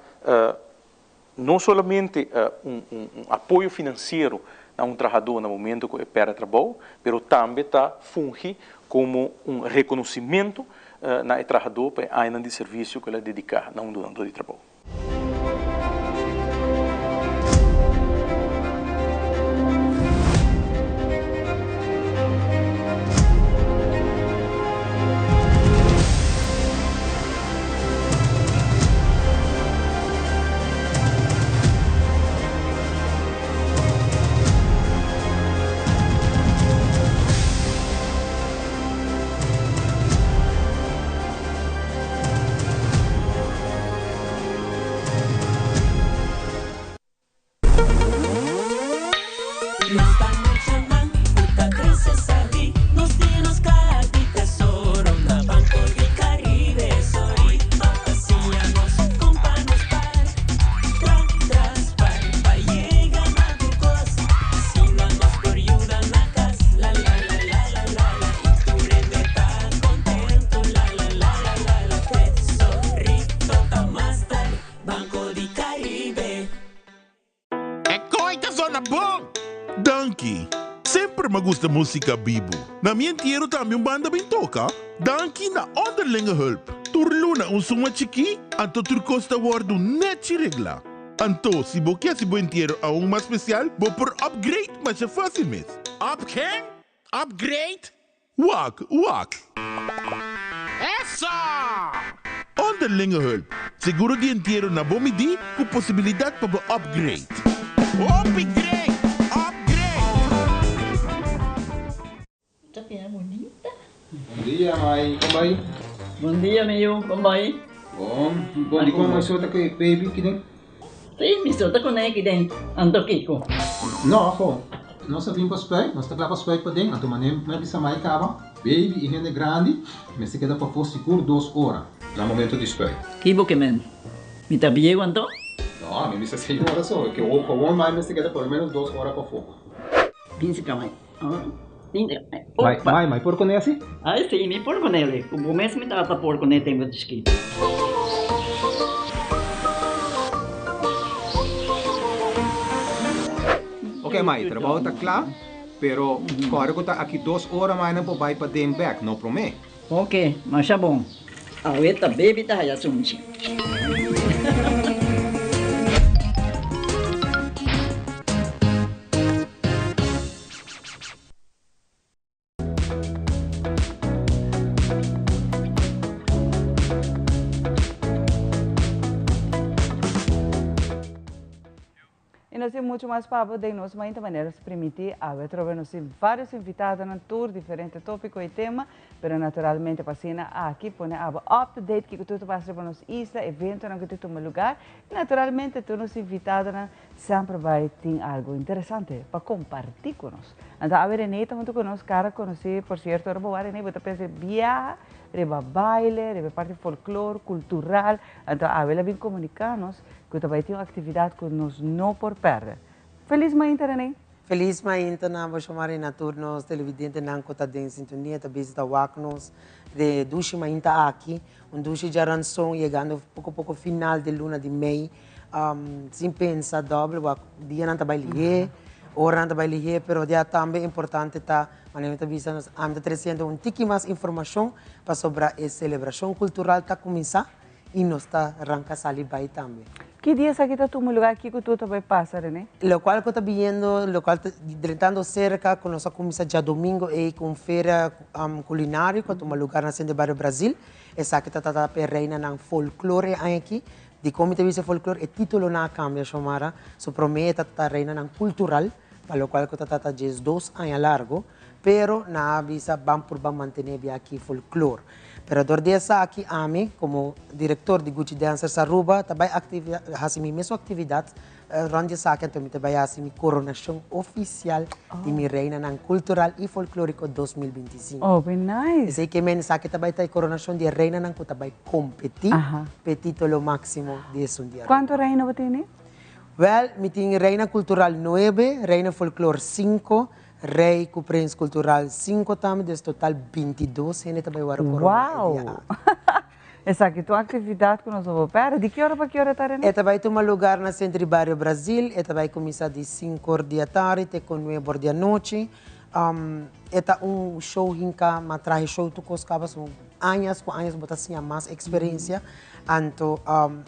[SPEAKER 8] no solamente un apoyo finansiero na un trahadó na momento ku e pèrdè trabou, pero tambe ta fungi komo un rekonosimentu na e trahadó pa e añanan di servisio ku el a dediká na un dunadó di trabou.
[SPEAKER 5] E koe ta zona bon! Danki! Semper m'a gusta musica bibu. Na mi entiero tambe un banda bin toca. Danki na Onderlinge Hulp. Tur luna un suma chikí, anto tur cos ta wordu nechi regla. Anto, si bo ke haci bo entiero aun mas special, bo por upgrade masha facil mes. Up ken? Upgrade? Wak, wak. Eso! Onderlinge hulp, seguro di entiero na bo midí ku posibilidat pa bo upgrade. Hopi great! Upgrade!
[SPEAKER 9] Ta bira bunita.
[SPEAKER 10] Bon dia mai, kon bai?
[SPEAKER 9] Bon dia mi yu, kon bai?
[SPEAKER 10] Bon, bon di kon mai so ta ku e baby kiden?
[SPEAKER 9] Sí, mi so ta kuné kiden, anto kiko?
[SPEAKER 10] No, ho. Nos a bin pa spuit, nos ta kla pa spuit paden, anto manera mi a bisa mai kaba, baby i hende grandi mester keda pafó sigur dos ora na momento di spuit.
[SPEAKER 9] Ki bo ke men? Mi ta bieu anto?
[SPEAKER 10] No, mi bisa señora so, ke gewoon mai mester keda por lo menos dos ora pafó.
[SPEAKER 9] Bin si ka mai.
[SPEAKER 10] Mai, mai, mai por kuné asi?
[SPEAKER 9] Ai si, mi por kuné. Ku bo mes mi tata por kuné tempu di chikito.
[SPEAKER 10] Ok mai, trabou ta kla, pero kòrda ku ta aki dos ora mai nan por bai paden bèk, no promé.
[SPEAKER 9] Ok, masha bon. Awe ta baby ta haya sunchi.
[SPEAKER 2] Y nos tin mucho mas pa bo den nos mainta manera nos primiti awe atrobe nos tin varios invitadonan tur diferente topico y tema pero naturalmente pa asina aki pone abo up to date kico tur ta pasa riba nos isla eventonan cu ta tuma lugar y naturalmente tur nos invitadonan Semper bai tin algo interesante pa comparti cu nos. Anto awe Rene ta hunto cu nos, cara conoci, por cierto, ora bo wak Rene bo ta pensa biaha riba baile, riba e parti folklor, cultural, anto awe el a bin comunica nos cu ta bai tin un actividad cu nos no por perde. Feliz mainta Rene!
[SPEAKER 11] Feliz mainta na bo Shomara y na tur nos televidentenan cu ta den sintonia ta busy ta wak nos den e dushi mainta aki, un dushi djaranson yegando poco poco final di luna di mei. Sin pensa doble wak dianan ta bai lihé, oranan ta bai lihé, pero dia tambe importante ta, manera mi ta bisa nos ami ta tresiendo un tiki mas informashon pasobra e selebrashon kultural ta kuminsá i nos ta ranka sali bai tambe.
[SPEAKER 2] Ki dia esaki ta tuma lugá? Kiko tur ta bai pasa, René?
[SPEAKER 11] Lokual ku ta biniendo, lokual ta drentando serka ku nos a kuminsá djadumingu ei ku un feria kulinario ku a tuma lugar na Sentro Bario Brasil. Esaki ta trata pa e reinanan folklore e aña aki. Dikon mi ta bisa folklor? E titulonan a kambia, Xiomara. Su promé e ta ta reinanan kultural. Pa locual cu ta trata 12 aña largo, pero nan a bisa ban purba mantene bia aki folklore. Pero dor di esaki ami como director di Gucci Dancers Aruba ta bay haci mi mesun actividad rond di esaki, anto mi ta bay haci mi coronacion oficial di mi reinanan cultural y folklorico 2025.
[SPEAKER 2] Oh, be nice.
[SPEAKER 11] Esey ke men esaki ta bay ta e coronacion di e reinanan cu ta bay competi p'e titulo maximo di esun di Aruba.
[SPEAKER 2] Cuanto reina bo tene?
[SPEAKER 11] Wel, mi tin reina cultural nuebe, reina folklor cinco, rey cu prins cultural cinco tambe, dus total 22 hende ta bay worde corona e dia
[SPEAKER 2] Wow!
[SPEAKER 11] aki.
[SPEAKER 2] Esaki ta un actividad cu nos no por perde. Di ki ora pa ki ora ta, Rene?
[SPEAKER 11] E ta bay tuma lugar na Centro di Bario Brazil, e ta bay cuminsa di cinco or di atardi te cu nuebe or di anochi. E ta un show hinca, ma trahe show tur cos caba, so añas cu añas bo ta siña mas experiencia. Anto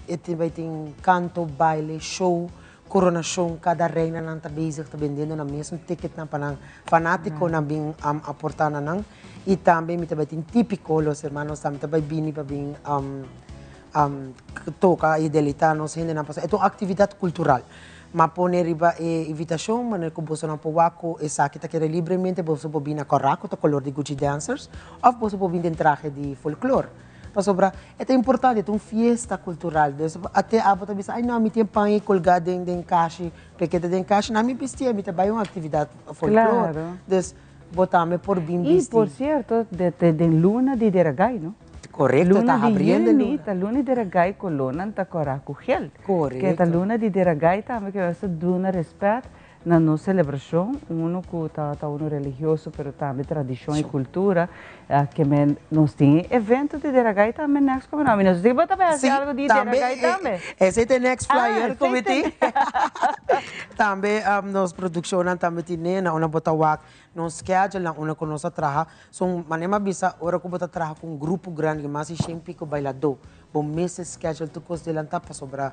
[SPEAKER 11] e tin bay tin canto, baile, show, coronacion, cada reinanan ta bezig ta bendiendo nan mesun ticketnan pa nan fanaticonan bin aporta na nan. Y tambe mi ta bay tin tipico, los hermanos tambe ta bay bini pa bin toca y deleita nos hendenan pasobra e ta un actividad cultural. Ma pone riba e invitacion manera cu bosonan por wak cu esaki ta kere libremente, boso por bin na cora cu ta color di Gucci Dancers of boso por bin den trahe di folklor. Pasobra e ta importante, e ta un fiesta cultural. Dus ate abo ta bisa, ay no, mi tin e paña colga den den kashi, p'e ta den kashi, na mi bisti, mi ta bay un actividad folklor. Dus bo tambe por bin
[SPEAKER 2] Y
[SPEAKER 11] bisti.
[SPEAKER 2] por cierto, den luna di Deragai, no?
[SPEAKER 11] Correcto, ta
[SPEAKER 2] Luna di
[SPEAKER 11] habriendo
[SPEAKER 2] juni,
[SPEAKER 11] luna.
[SPEAKER 2] ta luna di Deragai colornan ta cora cu gel.
[SPEAKER 11] Correcto.
[SPEAKER 2] Ke ta luna di Deragai tambe ke nos ta duna respet na nos celebracion, uno cu ta uno religioso pero tambe tradicion y cultura, ke men nos tin e evento di Deragai tambe next como no, mi no sa si bo ta bay haci
[SPEAKER 11] Sí,
[SPEAKER 2] algo di
[SPEAKER 11] tambe,
[SPEAKER 2] Deragai tambe.
[SPEAKER 11] Esey ta e next flyer
[SPEAKER 2] Ah,
[SPEAKER 11] cu mi
[SPEAKER 2] esey ta
[SPEAKER 11] tin. Tambe nos produccionnan tambe tine na unda bo ta wak nos schedule na unda cu nos a traha. So manera mi a bisa ora cu bo ta traha cu un grupo grandi mas di shen pico bailador, bo mester schedule tur cos delanta pasobra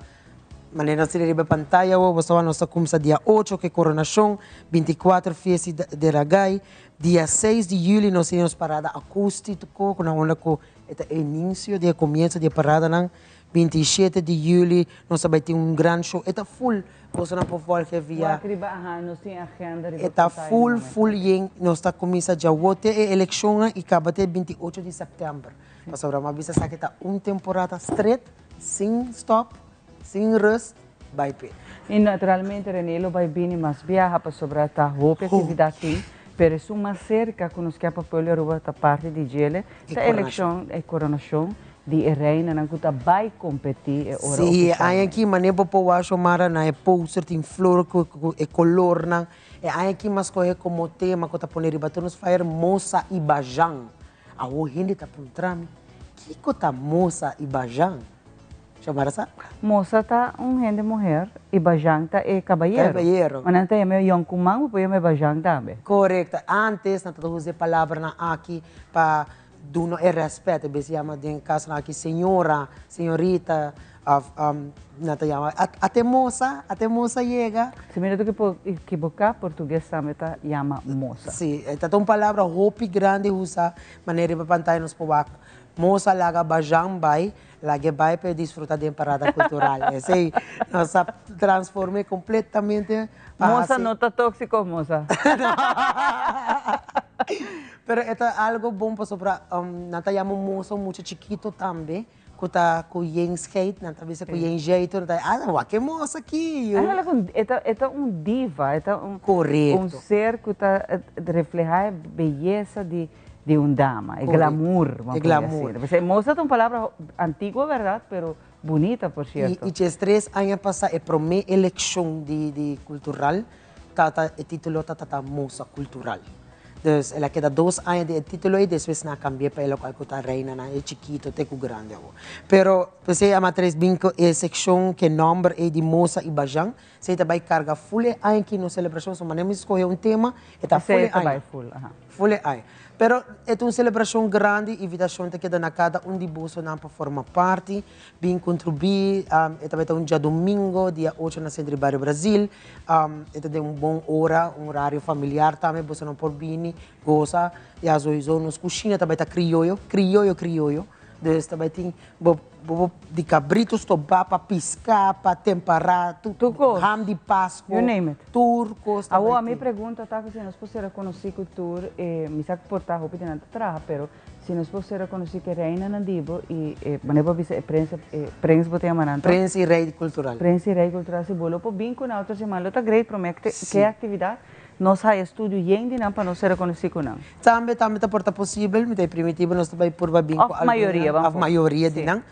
[SPEAKER 11] manera nos tene riba e pantaya awo, bo sa nos ta cuminsa dia 8 cu e coronacion, 24 fiesta di Deragai, dia 6 di juli nos tene nos parada acustico cu na unda cu e ta e inicio di e comienzo di e paradanan, 27 di juli nos ta bay tin un gran show, e ta full, bosonan por volge via.
[SPEAKER 2] Wak riba aha, nos tin agenda riba
[SPEAKER 11] E ta
[SPEAKER 2] pantaya
[SPEAKER 11] full,
[SPEAKER 2] momento.
[SPEAKER 11] full yen, nos ta cuminsa djawo te e eleccionnan y caba te 28 di september. Pasobra mi a bisa esaki ta un temporada stret, sin stop, sin rust, bay pe.
[SPEAKER 2] Y naturalmente Rene lo bay bini mas biaha pasobra ta hopi actividad tin, pero esun mas cerca cu nos kier pa pueblo Aruba ta parti di djele,
[SPEAKER 11] E
[SPEAKER 2] ta
[SPEAKER 11] coronacion.
[SPEAKER 2] eleccion, e coronacion di e reinanan cu ta bay competi e ora
[SPEAKER 11] Sí, e aña
[SPEAKER 2] oficialmente.
[SPEAKER 11] aki mane bo por wak Xiomara na e poster tin flor cu e colornan, e aña aki mas scoge como tema cu ta pone riba tur nos flyer Mosa y Bajan. Awor hende ta puntra mi, kico ta Mosa y Bajan? Xiomara sa?
[SPEAKER 2] Mosa ta un hende muher y Bajan ta e cabayero.
[SPEAKER 11] Cabayero.
[SPEAKER 2] Ma nan ta yama e yoncuman, bo por yama e Bajan tambe.
[SPEAKER 11] Correcto. Antes nan ta usa e palabranan aki pa duna e respet. E bes yama den casonan aki señora, señorita, of nan ta yama ate mosa, ate mosa yega.
[SPEAKER 2] Si mi no ta ekiboca, portugues tambe ta yama mosa.
[SPEAKER 11] Si, e ta un palabra hopi grandi usa, manera riba pantaya nos por wak mosa laga Bajan bay, Lag'e bai pa e disfruta den parada cultural. Esey nos a transform'e completamente pa
[SPEAKER 2] Mosa
[SPEAKER 11] haci.
[SPEAKER 2] no ta toxico, mosa.
[SPEAKER 11] Pero e ta algo bon pasobra nan ta yama mosa un mucha chikito tambe cu ta cu yen scheid, nan ta bisa cu yen jeito, nan ta ah wak e mosa aki yu.
[SPEAKER 2] Eigenlijk un e ta e ta un diva, e ta un
[SPEAKER 11] Correcto.
[SPEAKER 2] un ser cu ta refleha e beyesa di di un dama, e glamour,
[SPEAKER 11] E glamour.
[SPEAKER 2] Pues e mosa ta un palabra antigua, berdad, pero bunita, por cierto.
[SPEAKER 11] Y 13 aña pasa e prome eleccion di di cultural tata e titulo ta tata mosa cultural. Dus el a keda 2 aña di e titulo y despues nan a cambia pa e locual cu ta reina nan, e chikito te cu grandi awo. Pero p'esey a matres bin cu e seccion cu e nomber ey di mosa y bajan, Esey ta bay carga full e aña aki nos celebracion, so manera mi scoge un tema, e ta full
[SPEAKER 2] Esey
[SPEAKER 11] e
[SPEAKER 2] ta
[SPEAKER 11] aña.
[SPEAKER 2] bay full, aha.
[SPEAKER 11] Full e aña. Pero e ta un celebracion grandi, invitacion ta keda na cada un di bosonan pa forma parti, bin contribuí, e ta bay ta un djadomingo, dia 8 na Centro di Bario Brasil, e ta den un bon ora, un horario familiar tambe, bosonan por bini, goza, ya soiso nos cushina ta bay ta crioyo, crioyo, crioyo, dus ta bay tin bo. bo di cabrito stobá pa pisca, pa tempará, tur
[SPEAKER 2] Tur cos.
[SPEAKER 11] Ham di Pasco,
[SPEAKER 2] You name it.
[SPEAKER 11] Tur cos ta
[SPEAKER 2] Awo,
[SPEAKER 11] bai
[SPEAKER 2] a mi
[SPEAKER 11] tin.
[SPEAKER 2] Pregunta ta cu si nos por ser reconoci cu tur, mi sa cu por ta hopi di nan ta traha, pero si nos por ser reconoci cu e reinanan di bo y e, manera bo a bisa e prens, e prens bo ta yama nan, toch?
[SPEAKER 11] Prens y rey cultural.
[SPEAKER 2] Prens y rey cultural, si bo lo por bin cu nan otro siman lo ta great, prome cu e actividad nos haya estudio yen di nan pa nos ser reconoci cu nan.
[SPEAKER 11] Tambe ta por ta posibel, mi ta e primitivo nos ta bay purba bin cu
[SPEAKER 2] Of
[SPEAKER 11] algun
[SPEAKER 2] mayoria,
[SPEAKER 11] nan,
[SPEAKER 2] ban
[SPEAKER 11] of
[SPEAKER 2] por.
[SPEAKER 11] Mayoria di nan.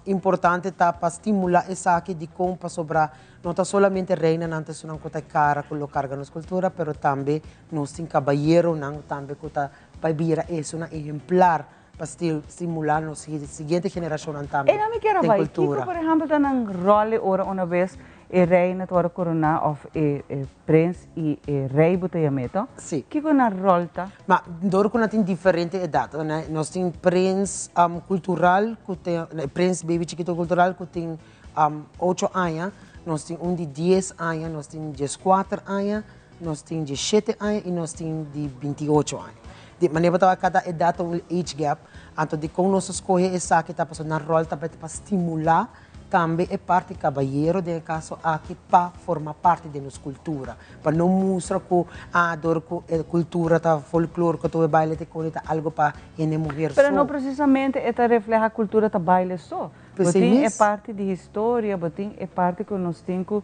[SPEAKER 11] Importante ta pa stimula esaki dicon pasobra no ta solamente reinanan ta esunnan cu ta e cara cu lo carga nos cultura, pero tambe nos tin cabayeronan tambe cu ta bay bira esunnan ehemplar pa stimula nos siguiente generacionnan tambe
[SPEAKER 2] E nan mi kier a
[SPEAKER 11] den
[SPEAKER 2] bay.
[SPEAKER 11] cultura.
[SPEAKER 2] Kico por ehempel ta nan rol e ora una bes e reina ta worde corona of e prins y e rey bo ta yam'e to?
[SPEAKER 11] Si.
[SPEAKER 2] Kico nan rol ta?
[SPEAKER 11] Ma door cu nan tin diferente edad, nos tin prins cultural cu tin, prins baby chikito cultural cu tin 8 aña, nos tin un di 10 aña, nos tin 14 aña, nos tin 17 aña y nos tin di 28 aña. Di manera bo tabata cada edad ta un age gap, anto dicon nos a scoge esaki ta pasobra nan rol ta pa stimula tambe e parti cabayero den e caso aki pa forma parti den nos cultura. Pa no mustra cu, ah, door cu e cultura ta folklore, cu tur e baile ta coni ta algo pa hende muher
[SPEAKER 2] Pero no
[SPEAKER 11] so.
[SPEAKER 2] precisamente e ta refleha cultura ta baile so. Bo
[SPEAKER 11] P'esei
[SPEAKER 2] tin e
[SPEAKER 11] mes.
[SPEAKER 2] parti di historia, bo tin e parti cu nos tin cu,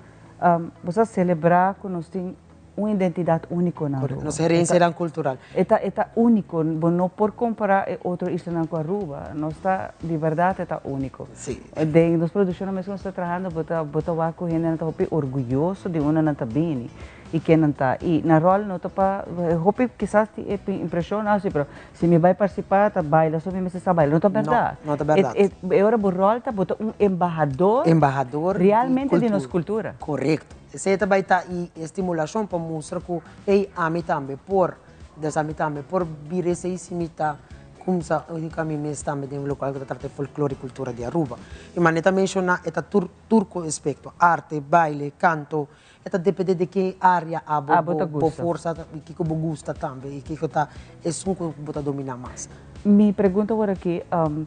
[SPEAKER 2] bo sa celebra cu nos tin un identidad unico na
[SPEAKER 11] Correcto.
[SPEAKER 2] Aruba.
[SPEAKER 11] Nos herencianan cultural.
[SPEAKER 2] E ta unico, bo no por compara e otro islanan cu Aruba. Nos ta, di berdad, e ta unico. Den nos produccion mes cu nos ta trahando, bo ta wak cu hendenan ta hopi orguyoso di unda nan ta bini y ken nan ta. Y na rol no ta pa, hopi kisas tin e impresion, ah, si, pero si mi bay participa, ta baila, so mi mester sa baila. No ta berdad.
[SPEAKER 11] No, no ta berdad.
[SPEAKER 2] E ora bo rol ta, bo ta un embahador,
[SPEAKER 11] Embahador di
[SPEAKER 2] realmente di nos cultura.
[SPEAKER 11] Correcto. Esey tambe ta e estimulacion pa mustra cu, hey, ami tambe por, dus ami tambe por bira esey si mi ta cuminsa mi mes tambe den locual cu ta trata di folklore y cultura di Aruba. Y manera ta menciona, e ta tur cu aspecto, arte, baile, canto, e ta depende di ki area abo
[SPEAKER 2] Abo ta
[SPEAKER 11] bo
[SPEAKER 2] gusta.
[SPEAKER 11] Forsa y kico bo gusta tambe y kico ta esun cu bo ta domina mas.
[SPEAKER 2] Mi pregunta awor aki,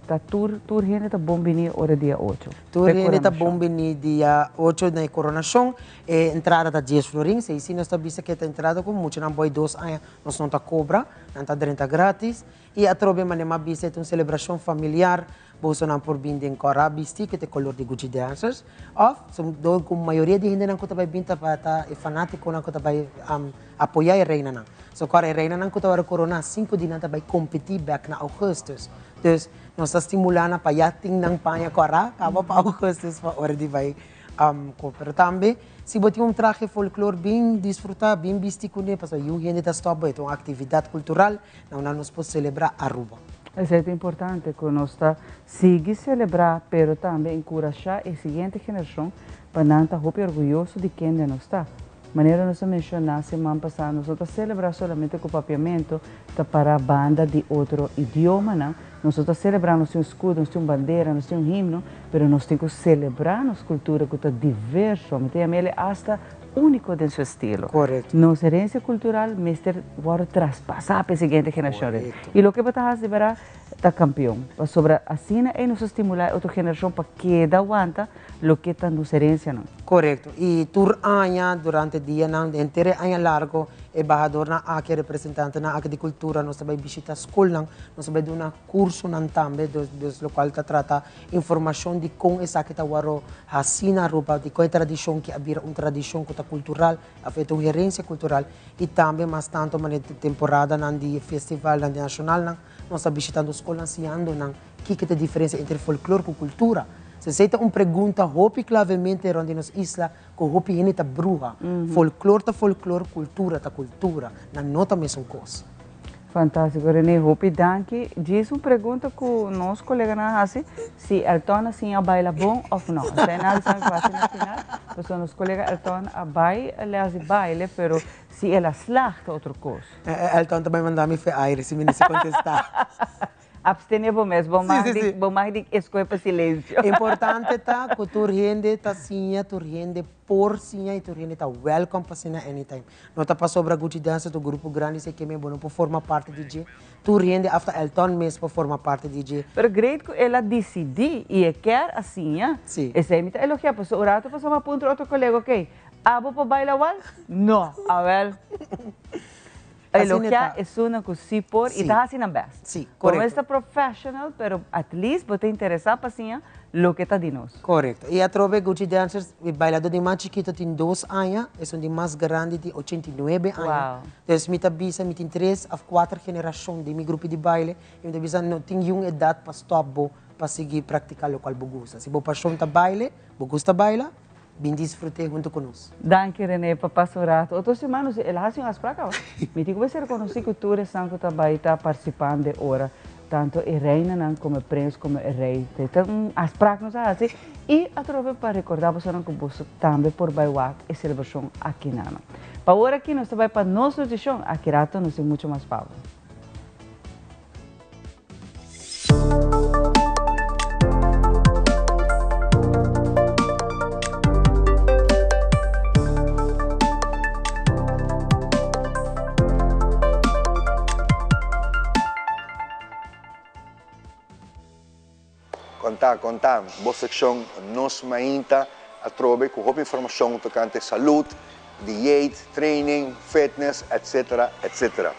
[SPEAKER 2] ta tur hende ta bon bini ora dia 8?
[SPEAKER 11] Tur
[SPEAKER 2] Pe
[SPEAKER 11] hende ta
[SPEAKER 2] coronacion.
[SPEAKER 11] Bon bini dia 8 na coronacion. E entrada ta 10 florin. Si nos ta bisa cu ta entrada cu mucha nan bou 2 aña, nos no ta cobra, nan ta drenta gratis. Y atrobe manera m'a bisa, ta un celebracion familiar. Boso nan por bin den cora bisti, cu ta color di Gucci Dancers. Of, so, do, cu mayoria di hende nan cu ta bay bin ta pa ta e fanatico nan cu ta bay apoya e reina nan. So, cora e reina nan cu ta worde corona, cinco di nan ta bay competi back na augustus. Dus, nos ta stimulando pa ya tin nan paña cora, caba pa augustus pa ora di bay pero tambe, si bo tin un trahe folklore bin disfruta, bin bisti cune, paso yiu hende ta stop, e un actividad cultural, na nos por celebra Aruba.
[SPEAKER 2] Esey ta importante cu nos ta sigui celebra, pero tambe encurasha e siguiente generacion pa nan ta hopi orguyoso di ken nos ta. Manera nos a menciona siman pasa, nos no ta celebra solamente cu papiamento, ta para banda di otro idioma, no? Nos ta celebra, nos tin un escudo, nos tin un bandera, nos tin un himno, pero nos tin cu celebra nos cultura cu ta diverso, mi ta hasta unico den su estilo. Nos herencia cultural mester wordo traspasa pa e siguiente generacion. Y loke bo ta haci ta campeon. Sobre asina e nos stimula otro generacion pa keda wanta loke ta nos herencia, no?
[SPEAKER 11] Correcto. Y tur aña, durante dia, nan, henter aña largo, embahador nan aki, representante nan aki di cultura, nos ta bay bishita scol nan, nos ta bay duna curso nan tambe, dus locual ta trata informacion di con esaki ta wordo haci na Aruba, di con tradicion cu a bira un tradicion cu ta cultural, of un herencia cultural, y tambe mas tanto manera temporada nan di festival nan di nacional nan, nos ta bishitando scol nan siñando nan kico ta e diferencia entre folklore cu cultura. Se ta un pregunta hopi clavemente rond nos isla cu hopi hende ta bruha. Folklore ta folklore, cultura ta cultura. Nan no ta mesun cos.
[SPEAKER 2] Fantastico, René. Hopi danki. Diz un pregunta cu nos colega nan haci, si Elton asina a baila bon of no. Esey nan sabi casi na final. Pues nos colega Elton a baila, haci baile, pero si el a slaag ta otro cos.
[SPEAKER 11] Elton tambe manda mi fe aire, si mi no contesta.
[SPEAKER 2] Abstene bo mes, bo mag di, bo mag di escohe pa silencio.
[SPEAKER 11] Importante ta cu tur hende ta siña, tur hende por siña y tur hende ta welcome pa siña anytime. No ta pasobra Gucci Dancer ta un grupo grandi esey ke men bo no por forma parti di dje. Tur hende afta Elton mes por forma parti di dje.
[SPEAKER 2] Pero great cu el a dicidi y e kier a siña. Esey mi ta elogia pasobra un rato pasobra mi a puntra otro colega ok, abo por baila wals? No, awel. Elogia esunnan cu si por y ta haci nan best.
[SPEAKER 11] Sí,
[SPEAKER 2] Bo mes ta professional, pero at least bo ta interesa pa siña loke ta di nos.
[SPEAKER 11] Correcto. Y atrobe Gucci Dancers, e bailador di mas chikito tin dos aña, esun di mas grandi tin 89 aña.
[SPEAKER 2] Wow.
[SPEAKER 11] Dus mi ta bisa mi tin tres of cuater generacion den mi grupo di baile y mi ta bisa no tin yun edad pa stop bo pa sigui practica locual bo gusta. Si bo pasion ta baile, bo gusta baila, Bin disfrut'é huntu ku nos.
[SPEAKER 2] Danki Rene pa pasa un rato. Otro siman nos el a hasi un afspraak awe. Mi tin ku mester rekonosí ku tur esnan ku ta bai ta partisipando e ora, tantu e reinanan komo e prens komo e rei. Ta un afspraak nos a hasi i atrobe pa rekordá bosonan ku boso tambe por bai wak e selebrashon aki nan. Pa ora aki nos ta bai pa nos notishon. Aki rato nos tin muchu mas pa bo.
[SPEAKER 12] Konta, konta, bo sekshon Nos Mainta atrobe ku hopi informashon tokante salud, dieet, training, fitness, etc. Etc.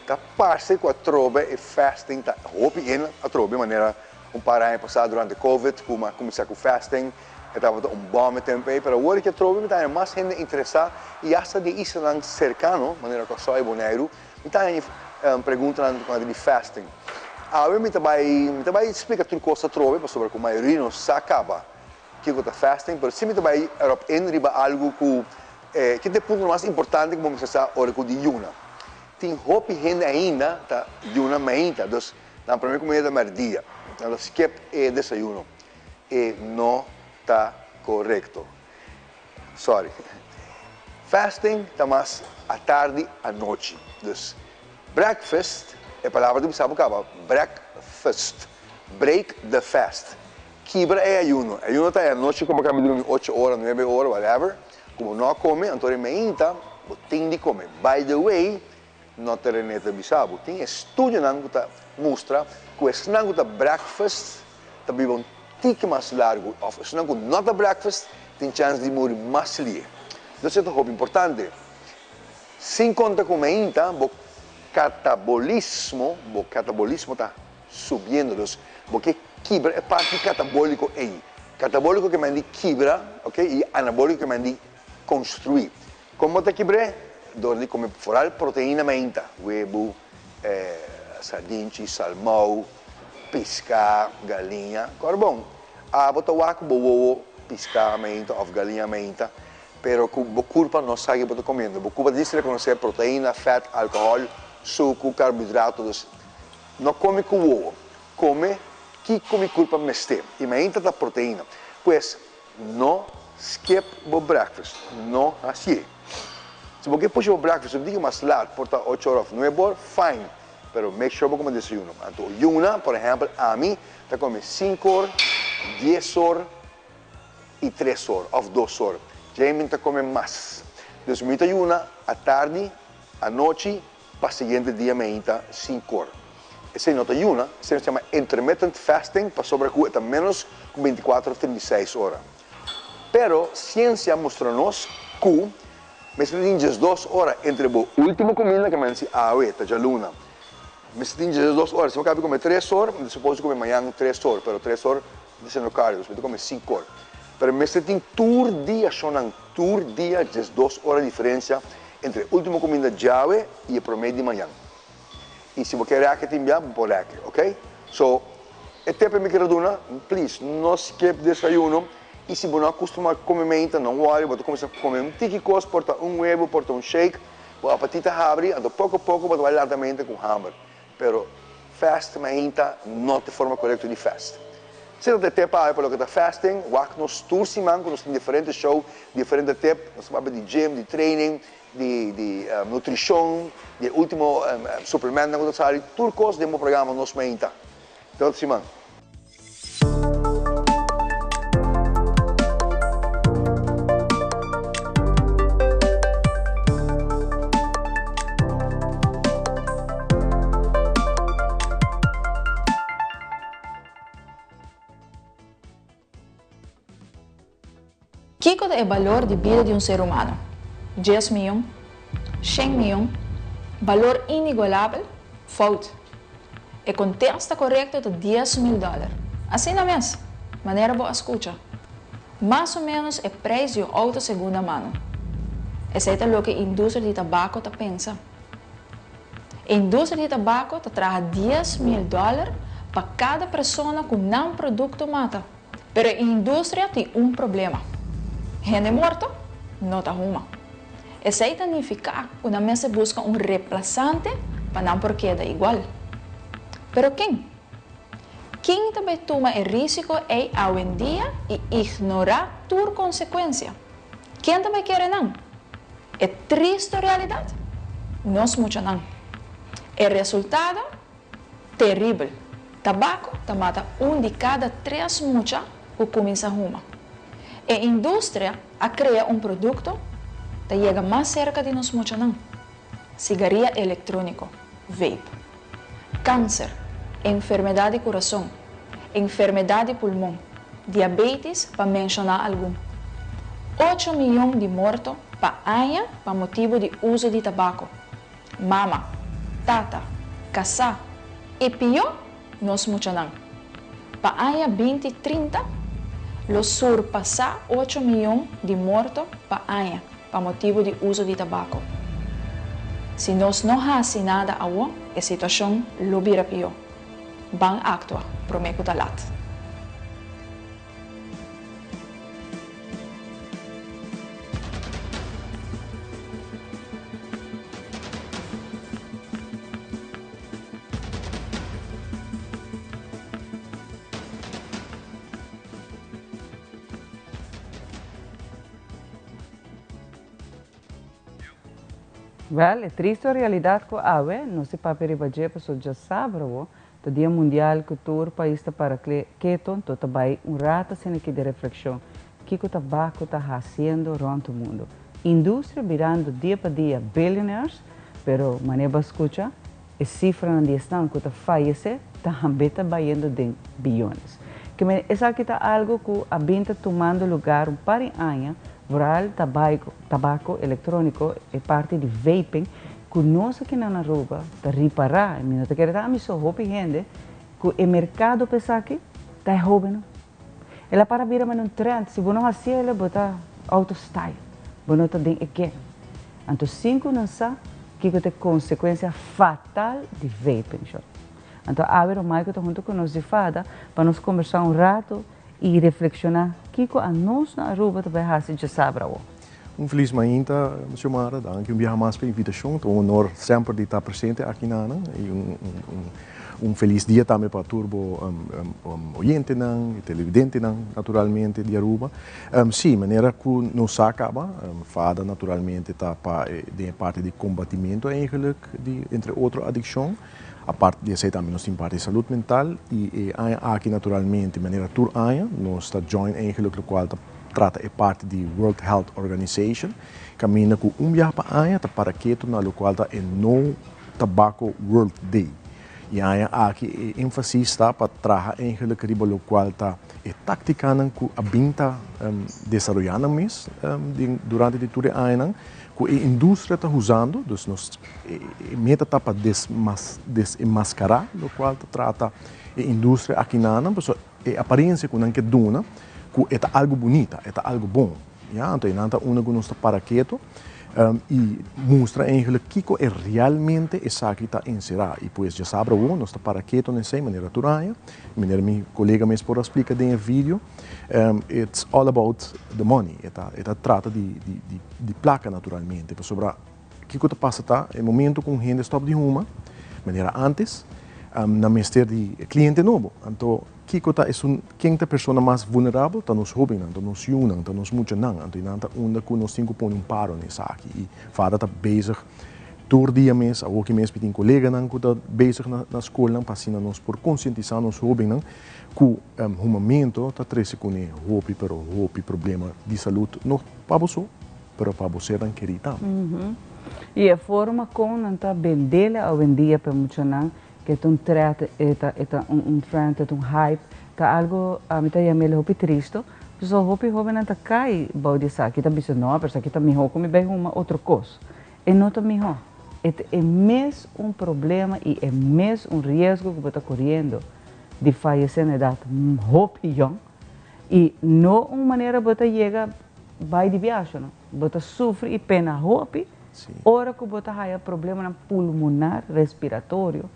[SPEAKER 12] Ta parse ku atrobe e fasting ta hopi in atrobe manera un par aña pasá durante covid ku mi a kuminsá ku fasting e tabata un bòm e tempu ei pero awor ki atrobe mi ta haña mas hende interesá i asta di e islanan serkano manera Kòrsou i Boneiru mi ta haña preguntanan tokante di fasting. Awe mi ta bai mi ta bai splika tur kos atrobe pasobra ku mayoria no sa kaba kiko ta fasting pero si mi ta bai erop in riba algu ku ki ta e punto mas importante ku bo mester sa ora ku di yuna. Tin hopi hende ainda ta yuna mainta, dus nan prome kumida ta merdia. Nan ta skip e desayuno. E no ta korekto. Sorry. Fasting ta mas atardi anochi. Dus breakfast, e palabra ta bisa bo kaba, breakfast, break the fast. Kibra e ayuno. E ayuno ta e anochi ku bo kaba di durmi ocho ora, nuebe ora, whatever, ku bo no a kome, anto e mainta bo tin di kome. By the way, no ta Rene ta bisa bo, tin estudionan ku ta mustra ku esnan ku ta breakfast ta biba un tiki mas largu òf esnan ku no ta breakfast tin chèns di muri mas lie. Entonces e ta hopi importante. Sin konta ku mainta bo katabolismo, bo katabolismo ta subiendo. Dus bo ke kibra e parti katabóliko ei. Katabóliko ke men di kibra, ok, i anabóliko ke men di konstruí. Kon bo ta kibr'é? Dor di kome foral proteina meinta, webu, sardinchi, salmou, piská, galiña. Kòrda bon, abo ta wak bo wowo piská meinta òf galiña meinta, pero ku bo kurpa no sa ke bo ta komiendo. Bo kurpa djis rekonosé proteina, fèt, alkohòl, suku, karbohidrato. Dus No come cu wowo, come kico mi curpa mester y mainta ta proteina. Pues, no skip bo breakfast, no hacié. Si bo ke pusha bo breakfast un tiki mas laat, por ta ocho ora of nuebe or, fine, pero make sure bo come desayuno. Anto yuna, por ehempel, ami ta come cinco or, dies or y tres or of dos or. Djei mi ta come mas. Dus mi ta yuna atardi, anochi, Pa siguiente dia meinta sin kor. Esei no ta yuna, esei nos yama intermittent fasting pasobra ku e ta ménos ku 24 of 36 ora. Pero siensia a mustra nos ku mester tin 12 ora entre bo último kuminda ke men si awe ta djaluna. Mester tin 12 ora. Si bo kabi kome tres or, mi ta supos di kome mañan tres or, pero tres or mi ta hasiendo kardio, dus mi ta kome sinku or. Pero mester tin tur dia shonnan, tur dia 12 ora diferensia Entre e ultimo cuminda djawe y e prome di mañan. Y si bo ke reke tin bia, bo por reke, ok? So, e tip e mi kere duna, please, no skip desayuno. Y si bo no a custuma come meinta, no worry, bo ta cuminsa come un tiki cos, por ta un webo, por ta un shake, bo apatit ta habri, anto poco poco bo ta bai lanta meinta cu hamber. Pero fast meinta no ta e forma corecto di fast. Esei ta e tip awe pa loke ta fasting. Wak nos tur siman ku nos tin diferente show, diferente tip. Nos ta papia di gym, di training, di di nutrishon, di e ultimo suplementnan ku ta sali. Tur kos den bo programa Nos Mainta. Te otro siman.
[SPEAKER 13] Kiko ta e balor di bida di un ser humano? Dies miyon? Shen miyon? Balor inigualabel? Fout! E kontesta korekto ta 10,000 dòler. Asina mes, manera bo a skucha. Mas o ménos e preis di un outo segunda mano. Esei ta loke industria di tabako ta pensa. E industria di tabako ta traha 10,000 dòler pa kada persona ku nan produkto mata. Pero e industria tin un problema, hende morto no ta huma. Esei ta nifiká ku nan mester buska un replasante pa nan por keda igual. Pero ken? Ken ta bai tuma e rísiko ei awendia i ignorá tur konsekuensia? Ken ta bai kere nan? E tristu realidat? Nos muchanan. E resultado? Teribel. Tabako ta mata un di kada tres mucha ku kuminsá huma. E industria a krea un produkto ta yega mas serka di nos muchanan, sigaria elektróniko, vape. Kanser, enfermedat di kurason, enfermedat di pulmon, diabetis pa menshoná algun. Ocho miyon di morto pa aña pa motibu di uso di tabako. Mama, tata, kasá i pió nos muchanan. Pa aña 2030 lo surpasá ocho miyon di morto pa aña pa motibu di uso di tabako. Si nos no hasi nada awo e situashon lo bira pió. Ban aktua promé ku ta lat.
[SPEAKER 2] Wèl, e tristu realidat ku awe nos di papia riba dje pasobra djasabra bo Ta dia mundial ku tur pais ta para keto, anto ta bai un rato asina aki di reflekshon kiko tabako ta hasiendo rònt mundu. Industria birando dia pa dia billionaires, pero manera bo a skucha, e sifranan di esnan ku ta fayesé tambe ta bayendo den biyones. Ke mene esaki ta algu ku a bin ta tumando lugar un par di aña, vooral tabako elektróniko, e parti di vaping, Ku nos aki na Aruba ta ripará, i mi no ta kere ta ami so, hopi hende, ku e merkado pa esaki ta e hóbennan. El a para bira manera un trend, si bo no hasi el bo ta out of style, bo no ta den e game. Anto sin ku nan sa kiko ta e konsekuensia fatal di vaping shò. Anto awe Romaico ta huntu ku nos di fada pa nos kombersá un rato i reflekshoná kiko anos na Aruba ta bai hasi djasabra awo.
[SPEAKER 14] Un felis mainta, Xiomara. Danki un biaha mas pa e invitashon. Ta un honor semper di ta presente aki na nan i un felis dia tambe pa tur bo oyentenan i televidentenan naturalmente di Aruba. Sí, manera ku nos sa kaba, fada naturalmente ta pa den e parti di kombatimentu eigenlik di entre otro adikshon. Aparte di esei tambe nos tin parti di salud mental i e aña aki naturalmente manera tur aña nos ta join eigenlik lokual ta trata e parti di World Health Organization, kaminda ku un biaha pa aña ta para ketu na lokual ta e No Tobacco World Day. E aña aki e énfasis ta pa traha eigenlik riba lokual ta e táktikanan ku a bin ta desaroyá nan mes durante di tur e añanan ku e industria ta usando, dus nos e meta ta pa desenmaskará lokual ta trata e industria akinanan, pasobra E apariencia cu nan ke duna cu e ta algo bunita, e ta algo bon. Ya, anto einan ta unda cu nos ta para keto y mustra eigenlijk kico e realmente esaki ta encera. Y pues djasabra awo nos ta para keto na esey manera tur aña, manera mi colega mes por a splica den e video, it's all about the money, e ta e ta trata di di di placa naturalmente, pasobra kico ta pasa ta e momento cu un hende stop di huma, manera antes, nan mester di cliente nobo, anto. Kiko ta esun, ken ta persona mas vulnerabel? Ta nos hobennan, ta nos yunan, ta nos muchanan. Anto nan ta unda ku nos tin ku pone un paro na esaki. I fada ta bezig tur dia mes, awoki mes mi tin koleganan ku ta bezig na na skolnan pa asina nos por konsientisá nos hobennan ku humamentu ta trese kuné hopi pero hopi problema di salud, no pa bo so, pero pa bo sernan kerí tambe.
[SPEAKER 2] I e forma kon nan ta bendele awendia pa e muchanan Ke ta un threat, e ta e ta un un trend, e ta un hype, ta algo ami ta yam'el hopi tristo, pasobra hopi hobennan ta kai bou di esaki, ta bisa no, pero esaki ta mihó ku mi bai huma otro kos. E no ta mihó. E ta e mes un problema i e mes un riesgo ku bo ta koriendo di fayesé na edat hopi yòn i no un manera bo ta yega bai di biasha no. Bo ta sufri i pena hopi Ora ku bo ta haya problemanan pulmonar, respiratorio,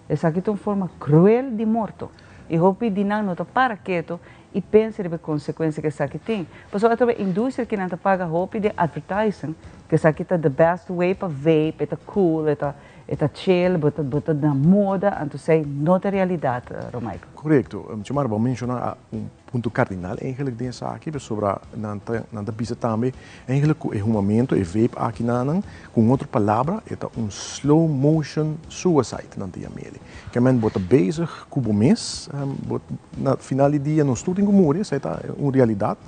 [SPEAKER 2] esaki ta un forma kruel di morto. I hopi di nan no ta para keto i pensa riba e konsekuensia ku esaki tin. Pasobra atrobe industria ki nan ta paga hopi den advertising, ku esaki ta the best way pa vape, e ta cool, e ta e ta chill, bo ta bo ta na moda, anto esei no ta realidat, Romaico.
[SPEAKER 14] Korekto. Xiomara, bo a menshoná un punto kardinal eigenlijk den esaki, pasobra nan ta nan ta bisa tambe Eigenlijk ku e humamentu, e vape aki nanan, ku un otro palabra e ta un slow motion suicide nan ta yam'el. Ke men bo ta bezig ku bo mes, bo na final di dia nos tur tin ku muri, esei ta un realidat,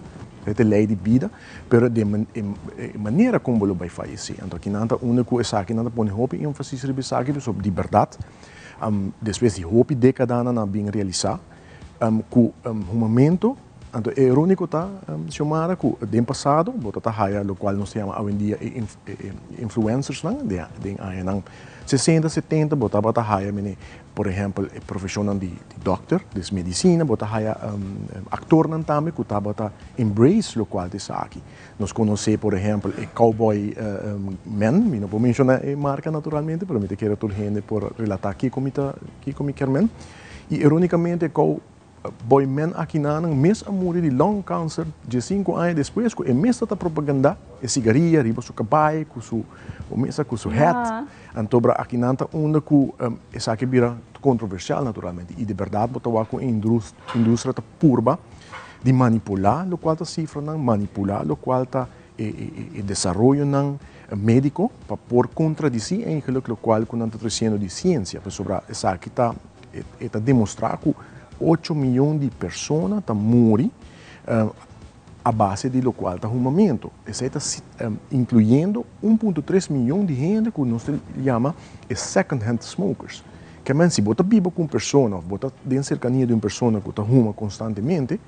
[SPEAKER 14] esei ta e lei di bida, pero den e manera kon bo lo bai fayesé. Anto aki nan ta unda ku esaki nan ta pone hopi énfasis riba esaki pasobra di bèrdat despues di hopi dékadanan nan a bin realisá ku humamentu, Anto e iróniko ta, Xiomara, ku den pasado bo ta ta haya lokual nos ta yama awendia e influencersnan, den añanan sesenta, setenta bo tabata haya mene, por ehèmpel, e profeshonnan di dòkter, des medisina, bo ta haya aktornan tambe ku tabata embrace lokual ta esaki. Nos konosé, por ehèmpel, e cowboy men, mi no por menshoná e marka naturalmente, pero mi ta kere tur hende por relatá kiko mi ta, kiko mi kier men. I irónikamente e cow. Boy men akinanan mes a muri di lung cancer diesinku aña despues ku e mes ta ta propaganda e sigaria riba su kabai ku su mesa ku su hat. Anto bra akinan ta unda ku esaki bira kontroversial naturalmente i di bèrdat bo ta wak ku e industria ta purba di manipulá lokual ta sifranan, manipulá lokual ta e desaroyonan médiko pa por kontradisí eigenlik lokual ku nan ta tresiendo di siensia pasobra esaki ta E ta demostrá ku ocho miyon di persona ta muri a base di lokual ta humamentu. Esei ta inkluyendo 1.3 miyon di hende ku nos ta yama e second hand smokers. Ke men si bo ta biba ku un persona òf bo ta den serkania di un persona ku ta huma konstantemente,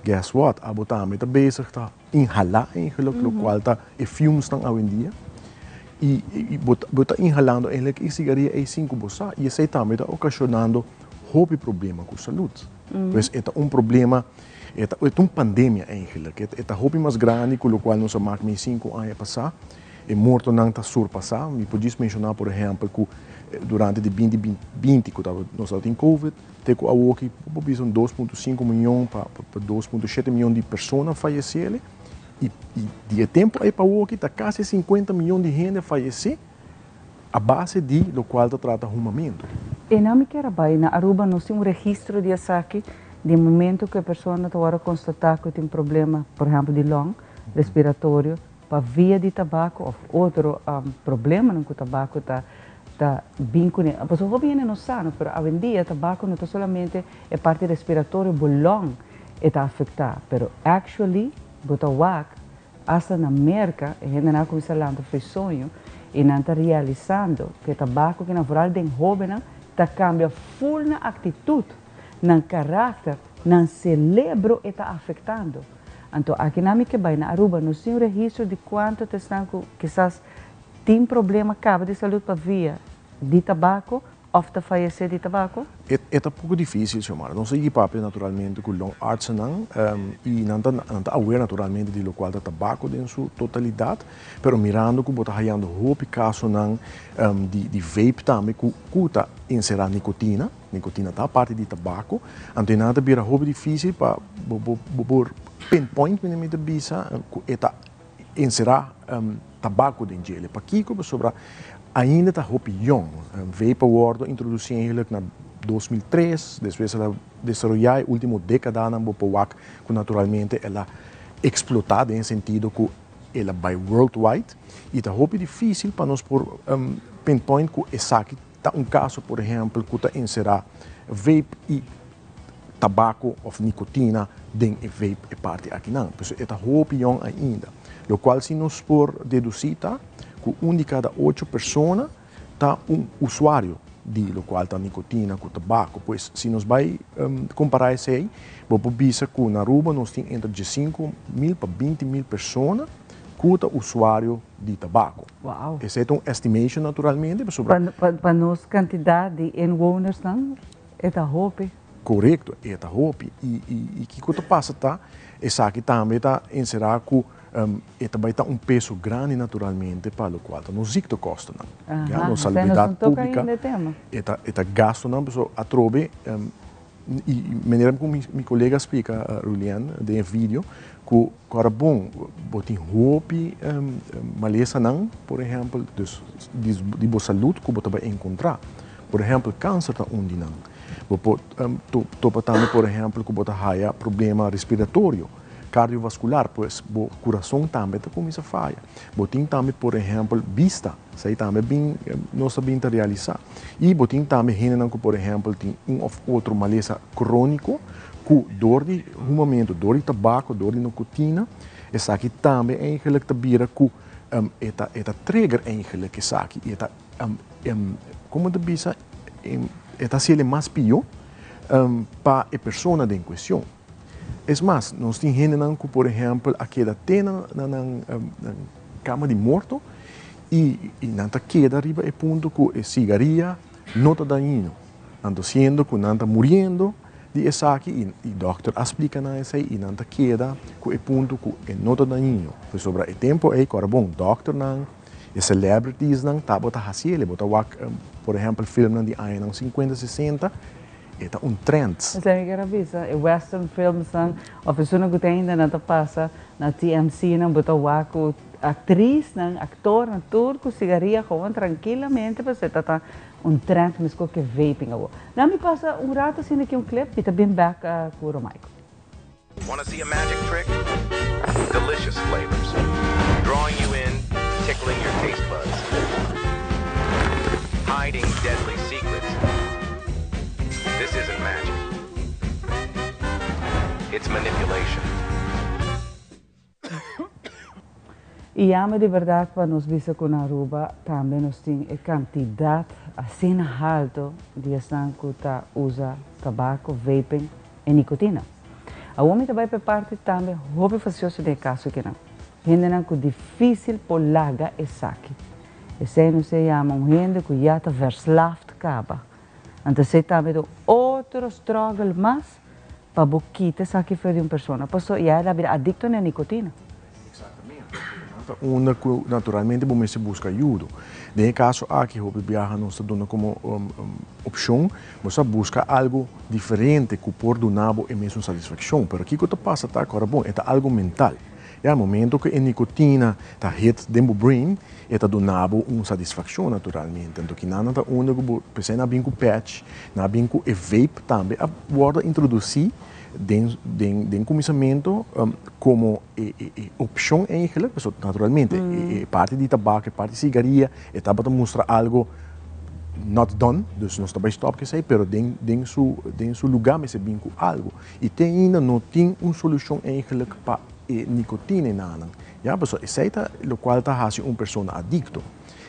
[SPEAKER 14] guess what, abo tambe ta bezig ta inhalá eigenlijk lokual ta e fumesnan awendia i bo ta inhalando eigenlijk e sigaria ei sin ku bo sa i esei tambe ta okashonando hopi problema ku salud. Pues e ta un problema, e ta un pandemia eigenlijk, e ta hopi mas grandi ku lokual nos a mak mei sinku aña pasá. E mortonan ta surpasá, mi por djis menshoná por ehèmpel ku durante di binti binti ku nos tabatin covid, Te ku awoki por bisa un 2.5 mion pa 2.7 mion di persona fayesé i di e tempu ei pa awoki ta kasi 50 mion di hende a fayesé a base di lokual ta trata humamentu.
[SPEAKER 2] E nan mi kier a bai na Aruba nos tin un registro di esaki di momento ku e persona ta wòrdu konstatá ku e tin problema por ehèmpel di long respiratorio pa via di tabako òf otro problemanan ku tabako ta ta bin kuné. Pasobra hopi hende no sa no, pero awendia tabako no ta solamente e parti respiratorio bo long e ta afektá, pero actually bo ta wak hasta na Merka e hendenan a kuminsá lanta for e soño i nan ta realisando ku e tabako kinan vooral den hóbennan ta kambia ful nan aktitut, nan karakter, nan selebro e ta afektando. Anto aki nan mi ke bai na Aruba nos tin un registro di kuantu ta esnan ku kisas tin problema kaba di salud pa via di tabako òf ta fayesé di tabako?
[SPEAKER 14] E ta poko difísil, Xiomara. Nos a yigi papia naturalmente ku longartsennan i nan ta nan ta aware naturalmente di lokual ta tabako den su totalidat, pero mirando ku bo ta hayando hopi kasonan di di vape tambe ku ku ta enserá nikotina, Nikotina ta parti di tabako, anto e nan ta bira hopi difísil pa bo bo bo por pinpoint mi ta bisa ku e ta enserá tabako den djele. Pakiko? Pasobra ainda ta hopi yòn. Vape a wòrdu introdusí eigenlijk na 2003, despues el a desaroyá e último dékadanan bo por wak ku naturalmente el a eksplotá den e sentido ku el a bai worldwide i ta hopi difísil pa nos por pinpoint ku esaki ta un kaso por ehèmpel ku ta enserá vape i tabako òf nikotina den e vape e parti akinan. Pues e ta hopi yòn ainda. Lokual si nos por dedusí ta ku un di kada ocho persona ta un usuario di lokual ta nikotina ku tabako. Pues si nos bai kompará esei, bo por bisa ku na Aruba nos tin entre 15.000 pa 20.000 persona ku ta usuario di tabako.
[SPEAKER 2] Wow.
[SPEAKER 14] Esei ta un estimation naturalmente, pasobra.
[SPEAKER 2] Pa nos kantidat di inwonersnan e ta hopi.
[SPEAKER 14] Korekto, e ta hopi. I kiko ta pasa ta, esaki tambe ta enserá ku E ta bai ta un peso grandi naturalmente pa locual ta nos ziektekostennan. Ya, nos salubridad publica e ta e ta gastonan pasobra atrobe y manera cu mi colega a splica Rulien den e video cu ora bon bo tin hopi malesanan por ehempel dus di bo salud cu bo ta bai encontra. Por ehempel cancer ta un di nan. Bo por topa tambe por ehempel cu bo ta haya problema respiratorio. Cardiovascular, pues bo curason tambe ta cuminsa faya. Bo tin tambe por ehempel bista, esey tambe bin nos ta bin ta realisa. Y bo tin tambe hendenan cu por ehempel tin un of otro malesa cronico cu door di humamento, door di tabaco, door di nocotina, esaki tambe eigenlijk ta bira cu e ta e ta trigger eigenlijk esaki y e ta como ta bisa e ta haciele mas pio pa e persona den cuestion. Es mas, nos tin hendenan ku por ehèmpel a keda te na nan kama di morto i nan ta keda riba e punto ku e sigaria no ta dañino. Nan ta siendo ku nan ta muriendo di esaki i dòkter a splika nan esei i nan ta keda ku e punto ku e no ta dañino. Pasobra e tempu ei ku bon, dòkternan, e celebritiesnan tabata hasi el. Bo ta wak por ehèmpel filmnan di añanan sinkuenta, sesenta. E ta un trend.
[SPEAKER 2] Esei mi kier a bisa, e western filmsnan of esunnan ku ta ainda nan ta pasa na TMC nan bo ta wak ku aktrisnan, aktornan tur ku sigaria gewoon trankilamente pasobra e ta ta un trend meskos ke vaping awo. Nan mi pasa un rato asina aki un clip mi ta bin bek ku Romaico.
[SPEAKER 15] Wanna see a magic trick? Delicious flavors, drawing you in, tickling your taste buds, hiding deadly secrets. This isn't magic. It's manipulation.
[SPEAKER 2] I yama di berdad pa nos bisa cu na Aruba tambe nos tin e cantidad asina halto di esnan cu ta usa tabaco, vaping e nicotina. Awor mi ta bay pa e parti tambe hopi facioso den e caso kinan. Hendenan cu dificil por laga esaki. Esey nos ta yama un hende cu ya ta verslaafd caba. Anto esey tambe ta un otro struggle mas pa bo kita esaki for di un persona paso ya el a bira adicto na e nicotina.
[SPEAKER 14] Exactamente. Nan ta unda cu naturalmente bo mester busca ayudo. Den e caso aki hopi biaha nos ta duna como opcion bo sa busca algo diferente cu por duna bo e mesun satisfaccion. Pero kico ta pasa ta cu ora bon e ta algo mental. Ya momento cu e nicotina ta hit den bo brain e ta duna bo un satisfaccion naturalmente. Anto kinan nan ta unda cu bo pesey nan a bin cu patch, nan a bin cu e vape tambe a wordo introduci den den den cuminsamento como e e e opcion eigenlijk, pasobra naturalmente e e parti di tabak, e parti sigaria e tabata mustra algo not done, dus nos ta bay stop cu esey, pero den den su den su lugar mester bin cu algo. Y te ainda no tin un solucion eigenlijk pa e nicotine nanan, ya, pasobra esey ta locual ta haci un persona adicto.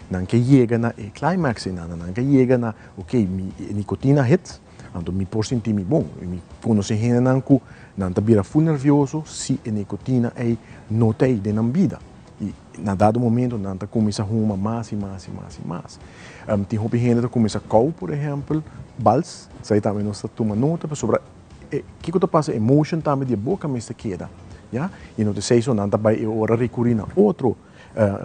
[SPEAKER 14] Nan ke yega na e climax enanan, nan ke yega na, ok, mi e nicotina hit, anto mi por sinti mi bon. Y mi conoce hendenan cu nan ta bira full nervioso si e nicotina ey no ta ey den nan bida. Y na dado momento nan ta cuminsa huma mas y mas y mas y mas. Tin hopi hende ta cuminsa kou, por ehempel, bals, esey tambe nos ta tuma nota, pasobra e kiko ta pasa, e motion tambe di e boca mester keda, ya. Y no ta esey so, nan ta bay e ora recuri na otro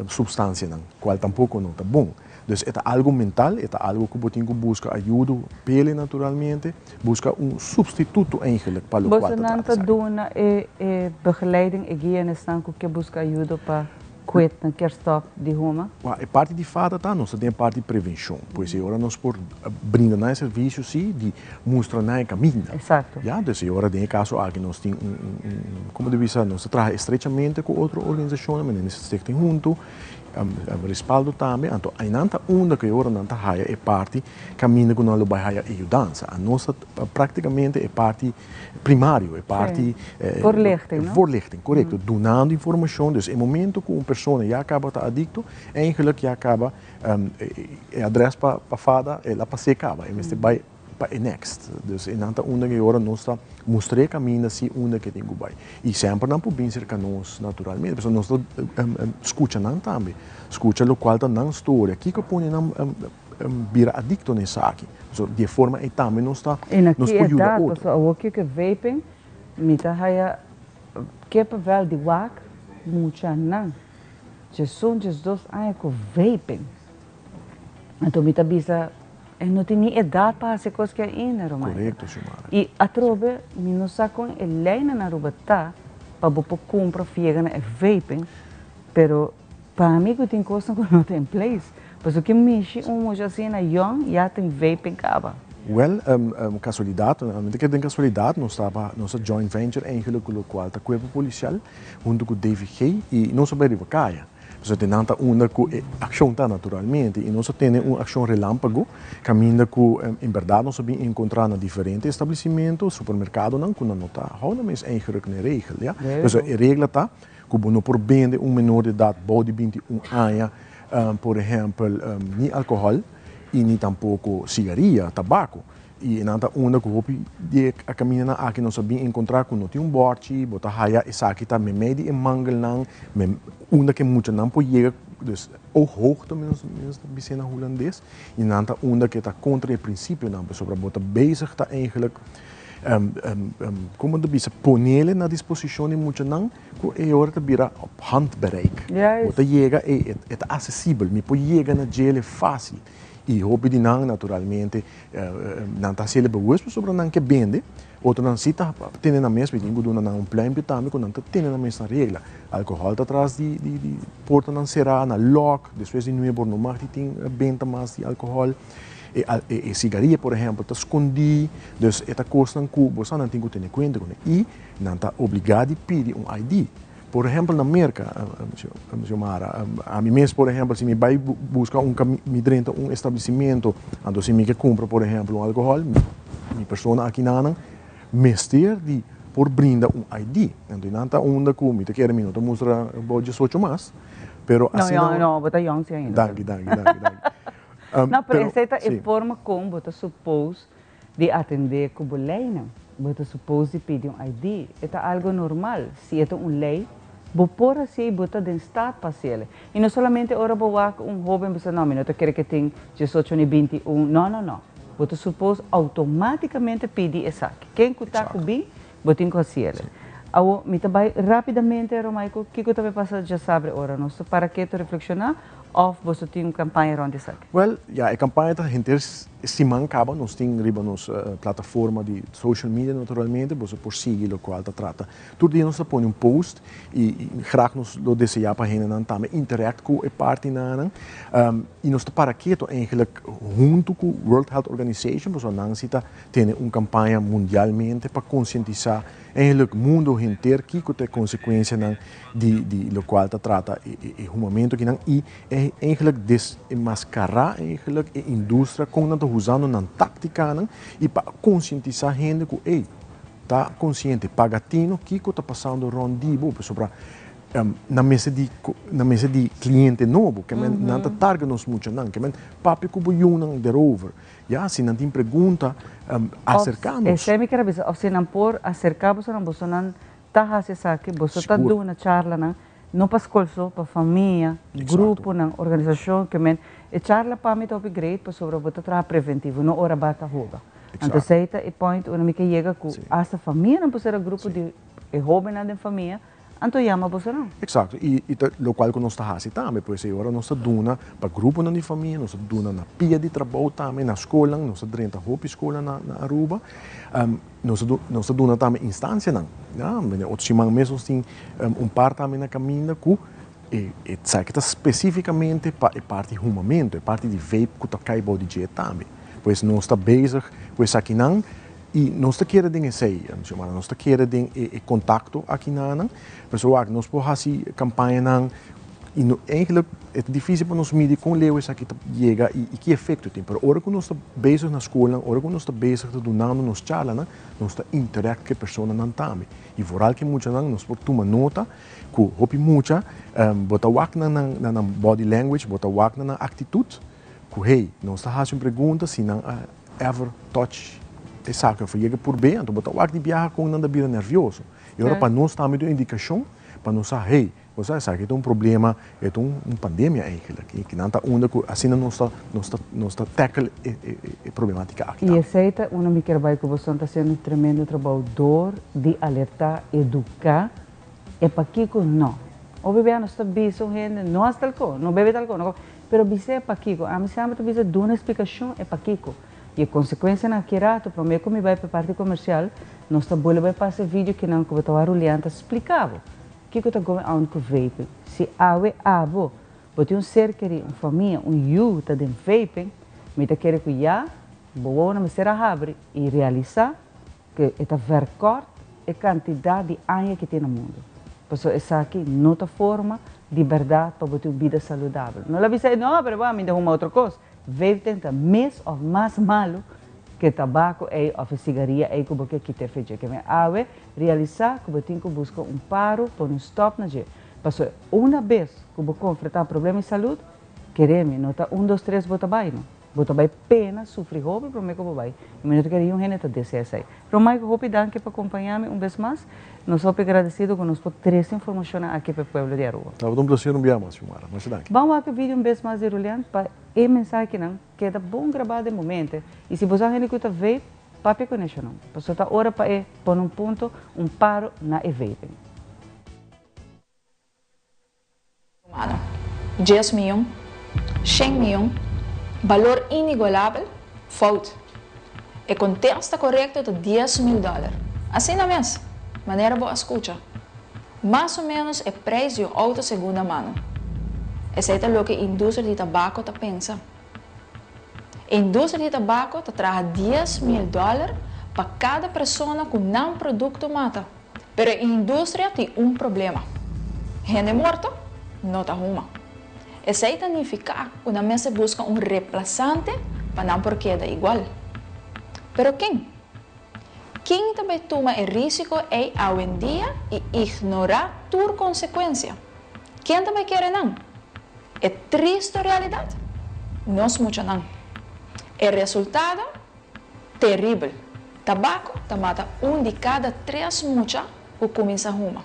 [SPEAKER 14] substancianan, cual tampoco no ta bon. Dus e ta algo mental, e ta algo cu bo tin cu busca ayudo pele naturalmente, busca un substituto eigenlijk pa locual ta
[SPEAKER 2] Bosonan
[SPEAKER 14] trata
[SPEAKER 2] ta
[SPEAKER 14] esaki.
[SPEAKER 2] duna e e begeleiding, e guia na esnan cu ke busca ayudo pa. quit, nan kier stop di huma?
[SPEAKER 14] Wak, e parti di fada ta, nos ta den e parti prevencion. Pues e ora nos por brinda nan e servicio si di mustra nan e caminda. Ya, dus e ora den e caso aki nos tin un, un, un, como di bisa, nos ta traha estrechamente cu otro organisacionnan, manera Stichting Hunto, Respaldo tambe, anto einan ta unda cu e ora nan ta haya e parti caminda cu nan lo bay haya e yudansa. Anos ta practicamente e parti primario, e parti
[SPEAKER 2] Voorlichting, no?
[SPEAKER 14] Voorlichting, corecto. Dunando informacion, dus e momento cu un persona ya caba ta adicto, eigenlijk ya caba e adres pa fada, el a pas'é caba, e mester bay pa e next. Dus e nan ta unda cu e ora nos ta mustra e caminda si unda cu e tin cu bay. Y semper nan por bin cerca nos naturalmente, pasobra nos ta scucha nan tambe, scucha locual ta nan storia, kico a pone nan bira adicto na esaki. So di e forma ei tambe nos ta
[SPEAKER 2] Y na
[SPEAKER 14] nos
[SPEAKER 2] ki
[SPEAKER 14] por yuda
[SPEAKER 2] edad?
[SPEAKER 14] otro.
[SPEAKER 2] Pasobra awor ki ku vaping mi ta haya kippenvel di wak muchanan djesun djesdos aña ku vaping. Anto mi ta bisa e no tin ni edad pa hasi kos ki ainda Romario.
[SPEAKER 14] Korekto Xiomara.
[SPEAKER 2] Y atrobe mi no sa kon e leynan na Aruba ta pa bo por kumpra of yega na e vaping pero Pa mi ku tin kosnan ku no ta in place. Pasobra ki mishi un mucha asina yong ya tin vaping kaba.
[SPEAKER 14] Wel, kasualidat, mi ta kere den kasualidat nos taba, nos a joint venture eigenlijk ku lokual ta Kuerpo Polisial huntu ku DVG i nos a bai riba kaya. Pasobra den nan ta unda ku e akshon ta naturalmente i nos a tene un akshon relampago kaminda ku en bèrdat nos a bin enkontrá na diferente establesimentu, supermerkadonan ku nan no ta hou nan mes eigenlijk na e regel, ya. Pasobra e regla ta ku bo no por bende un menor di edat bou di 21 aña, por ehèmpel, ni alkohòl i ni tampoko sigaria, tabako. I nan ta unda ku hopi di e kamindanan aki nos a bin enkontrá ku no tin un bòrchi, bo ta haya esaki ta meimei di e mangelnan, unda ku e muchanan por yega, dus ooghoogte nos ta bis'é na hulandes, i nan ta unda ku ta kontra e prinsipionan, pasobra bo ta bezig ta eigenlijk Como ta bisa, ponele na disposicion di muchanan cu e ora ta bira op handbereik. Bo ta yega, ey, e ta accesibel, mi por yega na djele facil. Y hopi di nan, naturalmente, nan ta haciele bewust pasobra nan ke bende, otronan si ta tene nan mes, mi tin cu duna nan un pluimpje tambe cu nan ta tene nan mes na regla. Alcohol ta tras di portanan cera, na lock, despues di nuebe or no mag di tin benta mas di alcohol. E e sigaria por ehempel ta skondí, dus e ta kosnan ku bo sa nan tin ku tene kuenta kuné i nan ta obligá di pidi un ID. Por ehempel na Merka, Xiomara, ami mes por ehempel si mi bai buska un mi drenta un establesimentu, anto si mi ke kumpra por ehempel un alkohòl, mi persona aki nanan mester di por brinda un ID. Anto nan ta unda ku mi ta kere mi no ta mustra bo diesocho mas, pero asina.
[SPEAKER 2] No, no, bo ta yòn si ainda.
[SPEAKER 14] Danki, danki, danki, danki.
[SPEAKER 2] No, pero esei ta e forma kon bo ta suppose di atendé ku bo leinan. Bo ta suppose di pidi un ID. E ta algo normal. Si e ta un lei, bo por hasié i bo ta den staat pa hasiel. I no solamente ora bo wak un hóben bisa, no, mi no ta kere ke tin diesocho ni 21. No, no, no. Bo ta suppose outomátikamente pidi esaki. Ken ku ta ku bin, bo tin ku hasiel. Awor, mi ta bai rápidamente, Romaico, kiko ta bai pasa djasabre ora nos ta para ketu reflekshoná? Of boso tin un campaña rond esaki?
[SPEAKER 14] Wel, ya, e campaña ta henter siman caba. Nos tin riba nos plataforma di social media naturalmente, boso por sigui locual ta trata. Tur dia nos ta pone un post y graag nos lo desea pa hendenan tambe interact cu e partinanan. Y nos ta para keto eigenlijk hunto cu World Health Organization, pasobra nan si ta tene un campaña mundialmente pa concientisa eigenlijk mundo henter kico ta e consecuencianan di di locual ta trata e e humamento akinan y e eigenlijk desmascara eigenlijk e industria con nan ta usando nan tacticanan y pa concientisa hende cu ey ta conciente paga tino kico ta pasando rond di bo pasobra nan mester di nan mester di cliente nobo ke men nan ta target nos muchanan ke men papia cu bo yunan derover ya si nan tin pregunta acerca nos.
[SPEAKER 2] Esey mi kier a bisa of si nan por acerca bosonan bosonan Ta hasi esaki, boso ta duna charlanan, no pa skol so, pa famia, gruponan, organisashon, ke men e charla pa mi ta hopi great pasobra bo ta traha preventivo, no ora baka hoga. Anto esei ta e point unda mi ke yega ku asta famianan por sera grupo di e hobennan den famia, anto yama bosonan.
[SPEAKER 14] Eksakto, i ta lokual ku nos ta hasi tambe, pues e ora nos ta duna pa gruponan di famia, nos ta duna na pia di trabou tambe, na skolnan, nos ta drenta hopi skolnan na Aruba. Nos ta nos ta duna tambe instancianan, ya, mene otro siman mes nos tin un par tambe na caminda cu E esaki ta spesífikamente pa e parti humamentu, e parti di vape ku ta kai bou di dje tambe. Pues nos ta bezig ku esakinan i nos ta kere den esei, Xiomara, nos ta kere den e kontakto akinanan. Pasobra wak, nos por hasi kampañanan i no eigenlijk e ta difísil pa nos midi kon leu esaki ta yega i ki efekto tin. Pero ora ku nos ta bezig na skolnan, ora ku nos ta bezig ta dunando nos charlanan, nos ta interakt ku e personanan tambe. I vooral ku e muchanan nos por tuma nota Ku hopi mucha bo ta wak na nan na nan body language, bo ta wak na nan aktitut ku hey, nos ta hasi un pregunta si nan a ever touch esaki of a yega purbe, anto bo ta wak di biaha kon nan ta bira nervioso. E ora pa nos tambe ta un indikashon pa nos sa hey, bo sa esaki ta un problema, e ta un pandemia eigenlijk i kinan ta unda ku asina nos ta nos ta nos ta tackle e e problematika aki
[SPEAKER 2] I
[SPEAKER 14] tambe.
[SPEAKER 2] esei ta unda mi kier bai ku boso ta hasiendo un tremendo trabou dor di alerta, eduká E pakiko no. Hopi bia nos ta bisa un hende no hasi tal ko, no bebe tal ko, no ko, pero bis'é e pakiko. Ami semper ta bisa duna splikashon e pakiko i e konsekuensianan. Aki rato promé ku mi bai pa e parti komersial nos ta bolbe bai pasa e video kinan ku bo ta wak Rulian ta splika bo kiko ta going on ku vaping. Si awe abo bo tin un ser kerí, un famia, un yu ta den vaping, mi ta kere ku ya bo wowonan mester a habri i realisá Ku e ta verkort e kantidat di aña ki tin na mundu. Pasobra esaki no ta forma di bèrdat pa bo tin un bida saludabel. No la bisa, no, pero bo a mi ta huma otro kos. Vaping ta mes òf mas malu ku e tabako ei òf e sigaria ei ku bo ke kita efe dje. Ke men awe realisá ku bo tin ku buska un paru, pone un stòp na dje. Pasobra una bes ku bo konfrontá problema di salud, kere mi, no ta un dos tres bo ta bai no. Bo ta bai pena sufri hopi prome ku bo bai. I mi no ta kere niun hende ta desea esei. Pero Michael hopi danki pa kompaña mi un bes mas. Nos hopi agradesido ku nos por trese informashonnan aki pa e pueblo di Aruba.
[SPEAKER 14] Tabata un placer un bia mas, Xiomara. Masha danki.
[SPEAKER 2] Ban wak e video un bes mas di Rulian pa e mensahenan keda bon grabá den bo mente. I si bo sa hende ku ta vape, papia ku neshonan. Pasobra ta ora pa e pone un punto, un paro na e vaping.
[SPEAKER 13] Humano. Djes miyon, shen miyon, balor inigualabel, fout. E kontesta korekto ta 10,000 dòler. Asina mes, manera bo a skucha. Mas o ménos e preis di un outo segunda mano. Esei ta loke industria di tabako ta pensa. E industria di tabako ta traha 10,000 dòler pa kada persona ku nan produkto mata. Pero e industria tin un problema, hende morto no ta huma. Esei ta nifiká ku nan mester buska un replasante pa nan por keda igual. Pero ken? Ken ta bai tuma e rísiko ei awendia i ignorá tur konsekuensia? Ken ta bai kere nan? E tristu realidat? Nos muchanan. E resultado? Teribel. Tabako ta mata un di kada tres mucha ku kuminsá huma.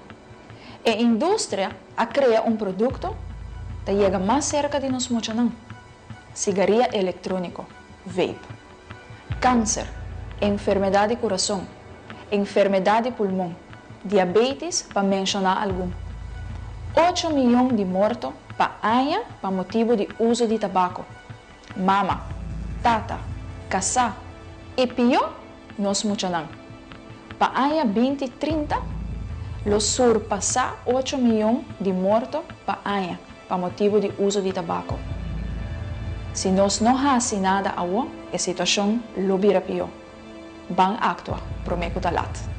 [SPEAKER 13] E industria a krea un produkto ta yega mas serka di nos muchanan, sigaria elektróniko, vape. Kanser, enfermedat di kurason, enfermedat di pulmon, diabetis pa menshoná algun. Ocho miyon di morto pa aña pa motibu di uso di tabako. Mama, tata, kasá i pió nos muchanan. Pa aña binti 30 lo surpasá ocho miyon di morto pa aña pa motibu di uso di tabako. Si nos no hasi nada awo e situashon lo bira pió. Ban aktua promé ku ta lat.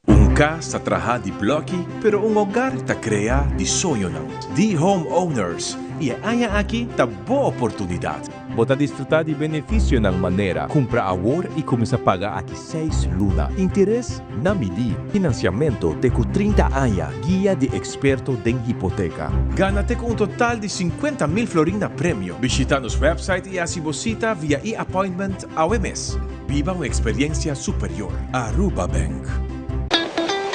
[SPEAKER 16] Un kas ta trahá di blòki, pero un hogar ta kreá di soñonan. Di Home Owners, i e aña aki ta bo oportunidat.
[SPEAKER 1] Bo ta disfrutá di benefisionan manera, kumpra awor i kuminsá paga aki seis luna, interes na midí, finansiamentu te ku 30 aña, guia di eksperto den hipoteka.
[SPEAKER 16] Gana te ku un total di 50,000 florin na premio. Bishita nos website i hasi bo sita via e-appointment awe mes. Biba un experiencia superior. Aruba Bank.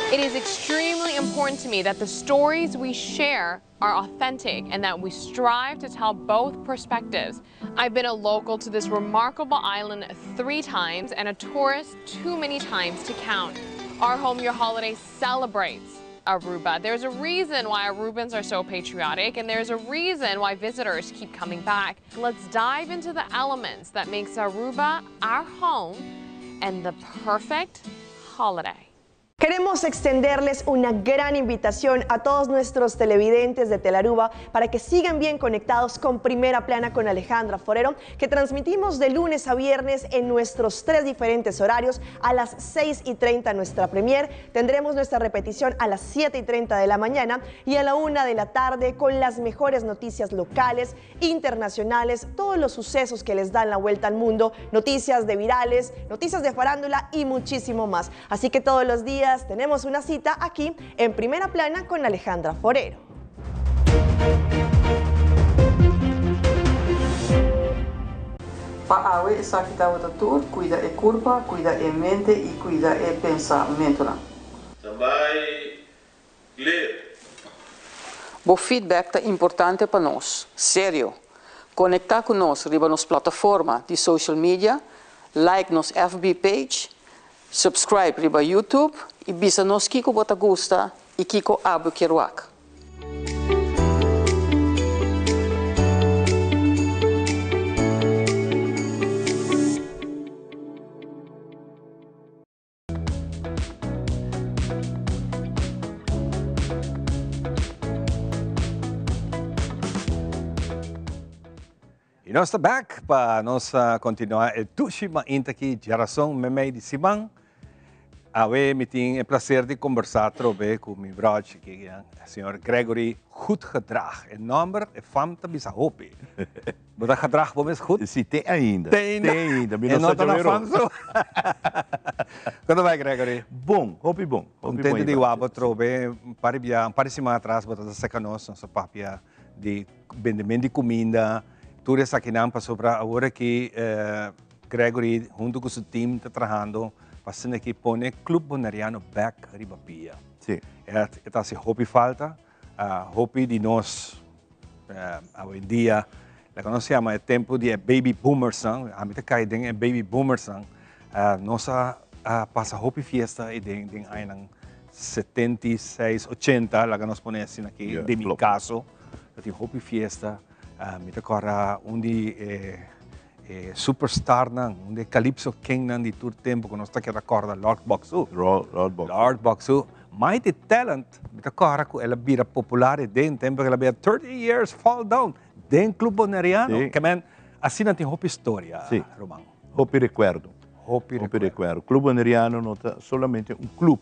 [SPEAKER 17] It is extremely. important to me that the stories we share are authentic and that we strive to tell both perspectives. I've been a local to this remarkable island three times and a tourist too many times to count. Our Home Your Holiday celebrates Aruba. There's a reason why Arubans are so patriotic and there's a reason why visitors keep coming back. Let's dive into the elements that makes Aruba our home and the perfect holiday.
[SPEAKER 18] Queremos extenderles una gran invitación a todos nuestros televidentes de Telaruba para que sigan bien conectados con Primera Plana con Alejandra Forero, que transmitimos de lunes a viernes en nuestros tres diferentes horarios. A las 6 y 30 nuestra premier, tendremos nuestra repetición a las 7 y 30 de la mañana y a la 1 de la tarde con las mejores noticias locales, internacionales, todos los sucesos que les dan la vuelta al mundo, noticias de virales, noticias de farándula y muchísimo más. Así que todos los días tenemos una cita aquí en Primera Plana con Alejandra Forero.
[SPEAKER 19] Pa awe esaki tabata tur, cuida e curpa, cuida e mente y cuida e pensamentonan.
[SPEAKER 20] Standby, clear.
[SPEAKER 19] Bo feedback ta importante pa nos. Serio. Conecta cu nos riba nos plataforma di social media, like nos FB page, subscribe riba YouTube y bisa nos kico bo ta gusta y kico abo kier wak.
[SPEAKER 1] Y nos ta back pa nos continua e dushi mainta aki djarason memey di siman. Awe mi tin e placer di combersa atrobe cu mi broch aki, señor Gregory Goedgedrag. E nomber, e fam ta bisa hopi. Bo ta gedrag bo mes goed?
[SPEAKER 5] Si, te ainda.
[SPEAKER 1] Te ainda.
[SPEAKER 5] Te ainda. Mi
[SPEAKER 1] E
[SPEAKER 5] no
[SPEAKER 1] no
[SPEAKER 5] sa
[SPEAKER 1] ta na
[SPEAKER 5] djawero.
[SPEAKER 1] fam so. Con ta bay Gregory?
[SPEAKER 5] Bon, hopi bon. Hopi bon,
[SPEAKER 1] Contento di
[SPEAKER 5] Iván.
[SPEAKER 1] wak bo atrobe. Un par di bia, un par di siman atras bo ta ta seca nos, nos a papia di bendement di cuminda, tur esakinan pasobra awor aki Gregory hunto cu su team ta trahando pa asina aki pone Club Boneriano bek riba pia.
[SPEAKER 5] Si.
[SPEAKER 1] E ta haci hopi falta, hopi di nos awendia, loke nos yama e tempo di e baby boomersnan, ami ta cay den e baby boomersnan, nos a pasa hopi fiesta den den añanan 76, 80, laga nos pone asina aki, den mi caso. Ta tin hopi fiesta. Mi ta kòrda un di e e superstarnan, un di e calypso kingnan di tur tempu ku nos ta keda kòrda, Lord Boxu.
[SPEAKER 5] Lord Boxu.
[SPEAKER 1] Lord Boxu. Mighty Talent, mi ta kòrda ku el a bira popular e den tempu ku el a bira 30 years fall down den Club Boneriano.
[SPEAKER 5] Sí.
[SPEAKER 1] Ke men, asina tin hopi historia,
[SPEAKER 5] Sí.
[SPEAKER 1] ruman.
[SPEAKER 5] Hopi rekuerdo.
[SPEAKER 1] Hopi
[SPEAKER 5] Hopi rekuerdo. Club Boneriano no ta solamente un club,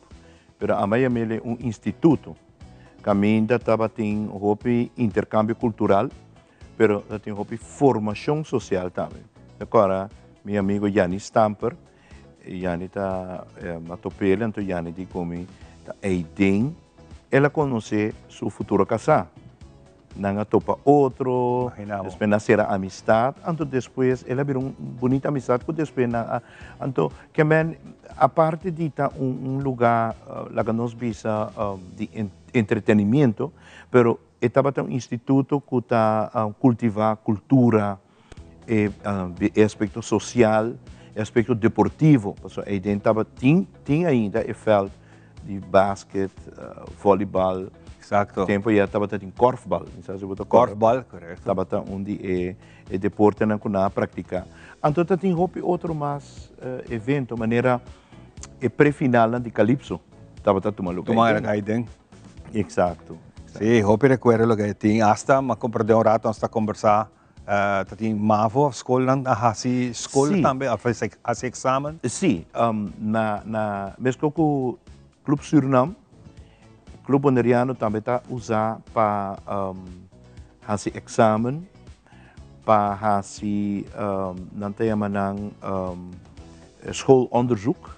[SPEAKER 5] pero a mayam'el un instituto. Caminda tabatin hopi intercambio cultural, pero tabatin hopi formacion social tambe. Ta cora mi amigo Janny Stamper, Janny ta a top'el, anto Janny di cu mi ta eyden el a conoce su futuro casá. Nan a topa otro, despues nan a cera amistad, anto despues el a bira un bunita amistad cu despues nan a, anto ke men aparte di ta un lugar laga nos bisa di entretenimiento, pero e tabata un instituto cu ta cultiva cultura, e aspecto social, e aspecto deportivo, pasobra eyden tabatin, tin ainda e veld di basket, volleybal.
[SPEAKER 1] Exacto.
[SPEAKER 5] Tempo ya tabata tin korfbal, mi sa si bo ta korda.
[SPEAKER 1] Korfbal, correcto.
[SPEAKER 5] Tabata un di e e deportenan ku nan a praktiká. Anto ta tin hopi otro mas evento, manera e prefinalnan di Calypso tabata tuma lugar
[SPEAKER 1] Tuma lugar ayden.
[SPEAKER 5] Exacto.
[SPEAKER 1] Sí, hopi rekuerdo loke tin. Hasta mi a komprendé un rato nos ta kombersá Ta tin mavo of skolnan a hasi skol tambe of hasi eksamen?
[SPEAKER 5] Sí, na na meskos ku Club Surinam, Club Boneriano tambe ta usa pa hasi eksamen, pa hasi nan ta yama nan schoolonderzoek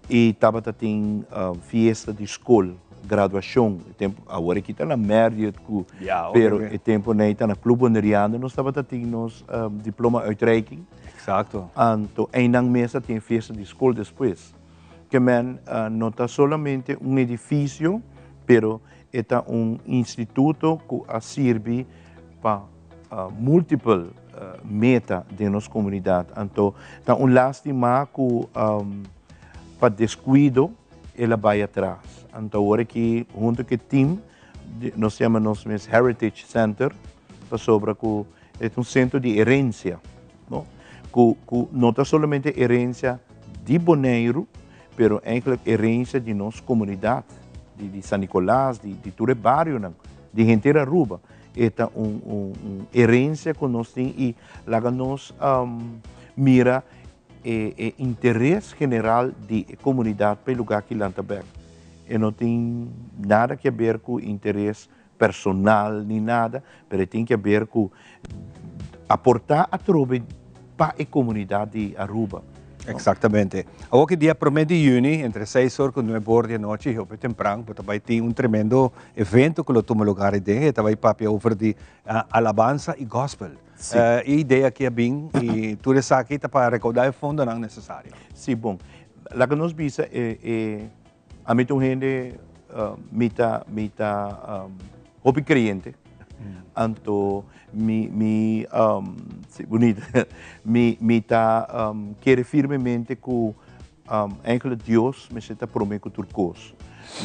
[SPEAKER 5] i tabata tin fiesta di skol, graduashon, e tempu awor aki ta na Marriott ku pero e tempu nei ta na Club Boneriano nos tabata tin nos diploma uitreiking.
[SPEAKER 1] Exacto.
[SPEAKER 5] Anto einan mes a tin fiesta di skol despues. Ke men no ta solamente un edifisio.
[SPEAKER 21] Pero e ta un instituto ku a sirbi pa multiple meta den nos komunidat. Anto ta un lastima ku pa deskuido el a bai atras. Anto awor aki hunto ku e team nos yama nos mes Heritage Center pasobra ku e ta un sentro di herensia no ku ku no ta solamente herensia di Boneiru pero eigenlijk herensia di nos komunidat di di San Nicolas di di tur e barionan di henter Aruba. E ta un un un herensia ku nos tin i laga nos mira e e interes general di e komunidat pa e lugá ki lanta bèk. E no tin nada ke ber ku interes personal ni nada, pero e tin ke ber ku aportá atrobe pa e komunidat di Aruba.
[SPEAKER 1] Exactamente. Awor ki dia prome di juni, entre seis or ku nuebe or di anochi, hopi tempran, bo ta bai tin un tremendo evento ku lo tuma lugar aden. E ta bai papia over di alabansa i gospel.
[SPEAKER 21] Sí.
[SPEAKER 1] E idea aki a bin i tur esaki ta pa rekoudá e fondonan nesesario.
[SPEAKER 21] Sí, bon. Laga nos bisa e e ami ta un hende mi ta mi ta hopi kreyente. Anto mi mi si bunita mi mi ta kere firmemente ku eigenlijk Dios mester ta prome ku tur kos.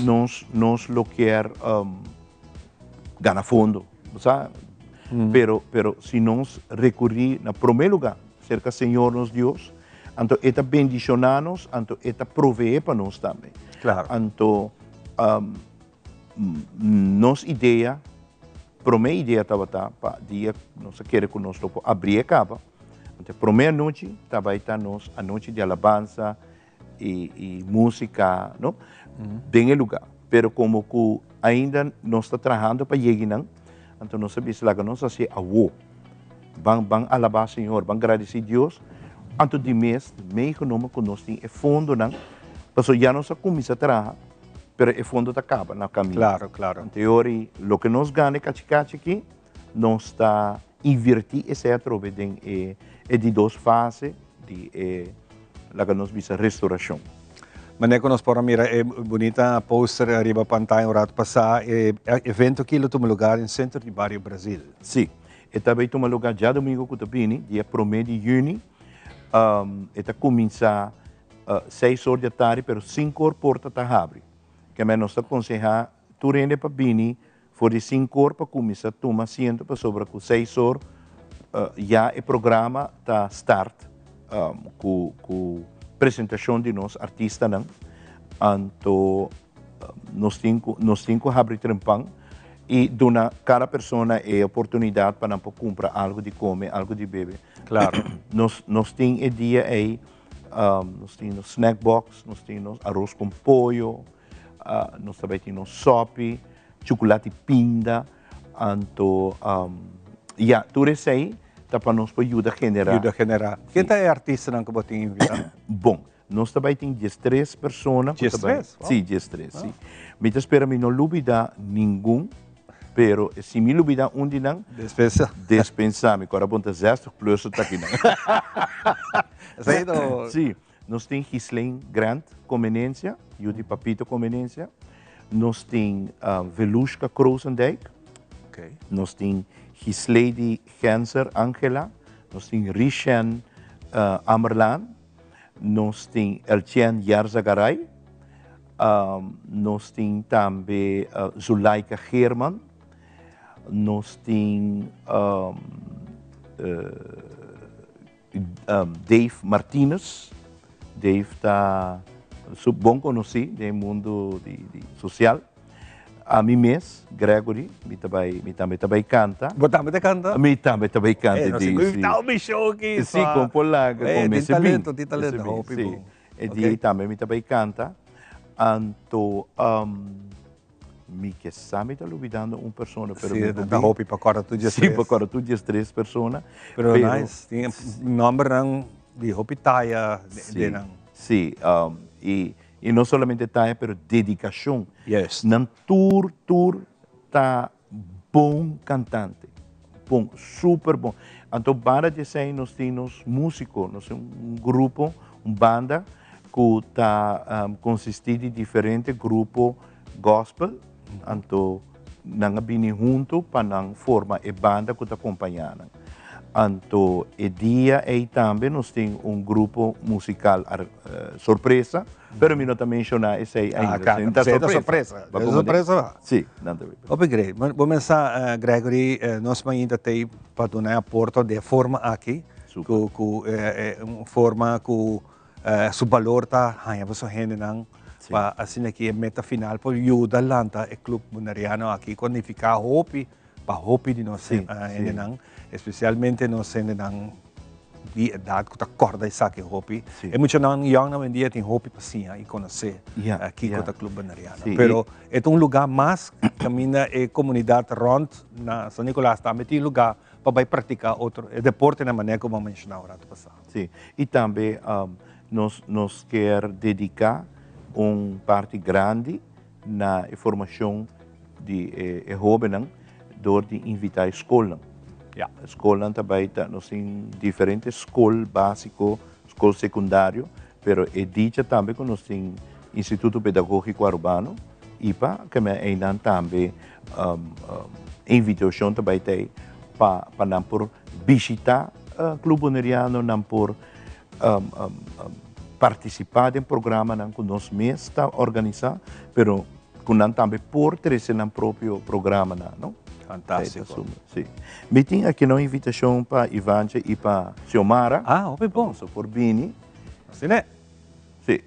[SPEAKER 21] Nos nos lo kier gana fondo, bo sa? Pero pero si nos rekuri na prome luga serka Señor nos Dios, anto e ta bendishona nos, anto e ta provee pa nos tambe. Anto Nos idea, prome idea tabata pa dia nos a kere ku nos lo por abri e kaba. Anto e prome anochi ta bai ta nos anochi di alabansa i i musika, no, den e luga. Pero komo ku ainda nos ta trahando pa yegi nan, anto nos a bisa laga nos hasi awo. Ban ban alabá Señor, ban gradisí Dios. Anto di mes meegenomen ku nos tin e fondonan, pasobra ya nos a kuminsá traha. Pero e fondo ta caba na camino.
[SPEAKER 1] Claro, claro.
[SPEAKER 21] Anto e ora ei, loke nos gana e cachi-cachi aki, nos ta inverti esei atrobe den e e di dos fase di e, laga nos bisa, restauracion.
[SPEAKER 1] Manera cu nos por a mira e bunita poster ariba pantaya un rato pasa, e evento aki lo tuma lugar den centro di Bario Brasil.
[SPEAKER 21] Si, e ta bay tuma lugar djadomingo cu ta bini, dia prome di juni. E ta cuminsa Seis or di atardi pero sinku or porta ta habri. Kemey nos ta konsehá tur hende pa bini for di sinku or pa kuminsá tuma asiento pasobra ku seis or ya e programa ta start ku ku presentashon di nos artistanan. Anto nos tin ku nos tin ku habri trempan i duna kada persona e oportunidat pa nan por kumpra algu di kome, algu di bebe.
[SPEAKER 1] Klaro.
[SPEAKER 21] Nos nos tin e dia ei. Nos tin nos snack box, nos tin nos aros con pollo, nos tambe tin nos sopi, chuculati pinda, anto ya, tur esey ta pa nos por yuda genera.
[SPEAKER 1] Yuda genera. Ken ta e artistanan cu bo tin invita?
[SPEAKER 21] Bon, nos ta bay tin diestres persona.
[SPEAKER 1] Diestres?
[SPEAKER 21] Si, diestres, si. Mi ta spera mi no lubida ningun. Pero si mi lubida un di nan,
[SPEAKER 1] Despensa.
[SPEAKER 21] despensa mi. Ku ora bon ta zestig plus ta aki nan.
[SPEAKER 1] Esei no.
[SPEAKER 21] Sí, nos tin Ghislaine Grant Comenencia, yu di Papito Comenencia. Nos tin Velushka Krozendijk.
[SPEAKER 1] Okay.
[SPEAKER 21] Nos tin Gislady Genser Angela. Nos tin Rishen Ammerlaan. Nos tin Eltien Yarzagaray. Nos tin tambe Zulaika Geerman. Nos tin Dave Martinus. Dave ta bon konosí den e mundu di sosial. Ami mes, Gregory, mi ta bai, mi tambe ta bai kanta.
[SPEAKER 1] Bo tambe ta kanta?
[SPEAKER 21] Mi tambe ta bai kanta.
[SPEAKER 1] Eh, no si ku invitá mi show aki.
[SPEAKER 21] Si, kon por laga, kon mester bin.
[SPEAKER 1] Tin talento, tin talento, hopi bon.
[SPEAKER 21] E dia ei tambe mi ta bai kanta. Anto, mi ke sa mi ta lubidando un persona, pero mi
[SPEAKER 1] Sí, ta hopi pa kòrda tur diestres.
[SPEAKER 21] Sí, pa kòrda tur diestres persona.
[SPEAKER 1] Pero nice, tin nòmbernan di hopi taya den nan.
[SPEAKER 21] Sí, i i no solamente taya, pero dedikashon.
[SPEAKER 1] Yes.
[SPEAKER 21] Nan tur tur ta bon kantante. Bon, super bon. Anto banda di esei nos tin nos músiko, nos tin un grupo, un banda ku ta konsistí di diferente grupo gospel. Anto nan a bini huntu pa nan forma e banda ku ta kompañá nan. Anto e dia ei tambe nos tin un grupo musikal sorpresa, pero mi no ta menshoná esei
[SPEAKER 1] Ah,
[SPEAKER 21] ainda.
[SPEAKER 1] claro,
[SPEAKER 21] Ta
[SPEAKER 1] esei ta
[SPEAKER 21] sorpresa.
[SPEAKER 1] sorpresa. Ta sorpresa ba.
[SPEAKER 21] Sí, nan ta.
[SPEAKER 1] Hopi great. Bo mensa, Gregory, nos mainta t'ei pa duna e aporto di e forma aki, ku ku un forma ku su balor ta haña boso hendenan pa asina ki e meta final por yuda lanta e Club Boneriano aki ku a nifiká hopi pa hopi di nos hendenan, espesialmente nos hendenan di edat ku ta kòrda esaki hopi. E muchanan yòn awendia tin hopi pa siña i konosé kiko ta Club Boneriano. Pero e ta un lugá mas kaminda e komunidat rònt na San Nicolas tambe tin lugá pa bai praktiká otro e deportenan manera ku bo a menshoná un ratu pasá.
[SPEAKER 21] Sí, i tambe nos nos kier dediká un parti grandi na e formashon di e e hóbennan dor di invitá e skolnan.
[SPEAKER 1] Ya.
[SPEAKER 21] E skolnan ta bai ta nos tin diferente skol básiko, skol sekundario, pero e dicha tambe ku nos tin Instituto Pedagógiko Arubano, ipa, ke men einan tambe e invitashon ta bai ta ei pa pa nan por bishitá Club Boneriano, nan por partisipá den programanan ku nos mes ta organisá, pero ku nan tambe por trese nan propio programanan, no?
[SPEAKER 1] Fantástiko.
[SPEAKER 21] Sí. Mi tin aki un invitashon pa Ivantje i pa Xiomara.
[SPEAKER 1] Ah, hopi bon.
[SPEAKER 21] Pa boso por bini.
[SPEAKER 1] Asina e.
[SPEAKER 21] Sí.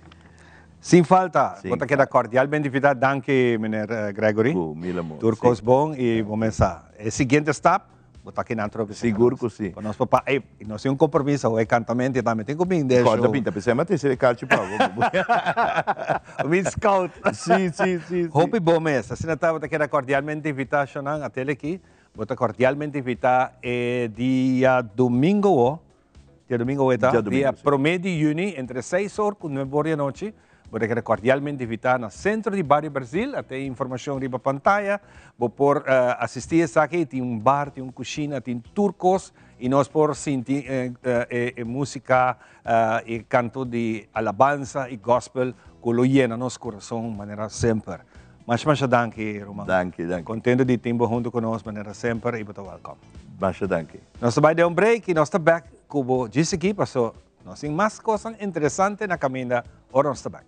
[SPEAKER 1] Sin falta. Bo ta keda cordialmente invitá. Danki, meneer Gregory.
[SPEAKER 21] Ku mil amor.
[SPEAKER 1] Tur kos bon i bo mesa. E siguiente stap, bo ta kinan trobe serka nos.
[SPEAKER 21] Sigur ku si.
[SPEAKER 1] Pa nos por pa, ey, nos tin un compromiso awe, cantamento i tambe tin ku bin den show.
[SPEAKER 21] Kòrda pinta, p'esei mi a trese e kalchi pa bo.
[SPEAKER 1] Mi scout.
[SPEAKER 21] Si, si, si, si.
[SPEAKER 1] Hopi bon mes. Asina ta, bo ta keda cordialmente invitá, shownan, atele aki. Bo ta cordialmente invitá e dia domingo awo. Diadomingo awe ta, dia prome di juni, entre seis or ku nuebe or di anochi. Bo ta keda kordialmente invitá na Sentro di Bario Brazil. A tin informashon riba pantaya. Bo por asistí esaki. Tin un bar, tin un kushina, tin tur kos. I nos por sinti e músika, e kanto di alabansa i gòspel ku lo yena nos kurason manera semper. Masha masha danki, ruman.
[SPEAKER 21] Danki, danki.
[SPEAKER 1] Kontento di tin bo huntu ku nos manera semper i bo ta wèlkòm.
[SPEAKER 21] Masha danki.
[SPEAKER 1] Nos ta bai den un break i nos ta bèk ku bo djis aki paso nos tin mas kosnan interesante na kaminda ora nos ta bèk.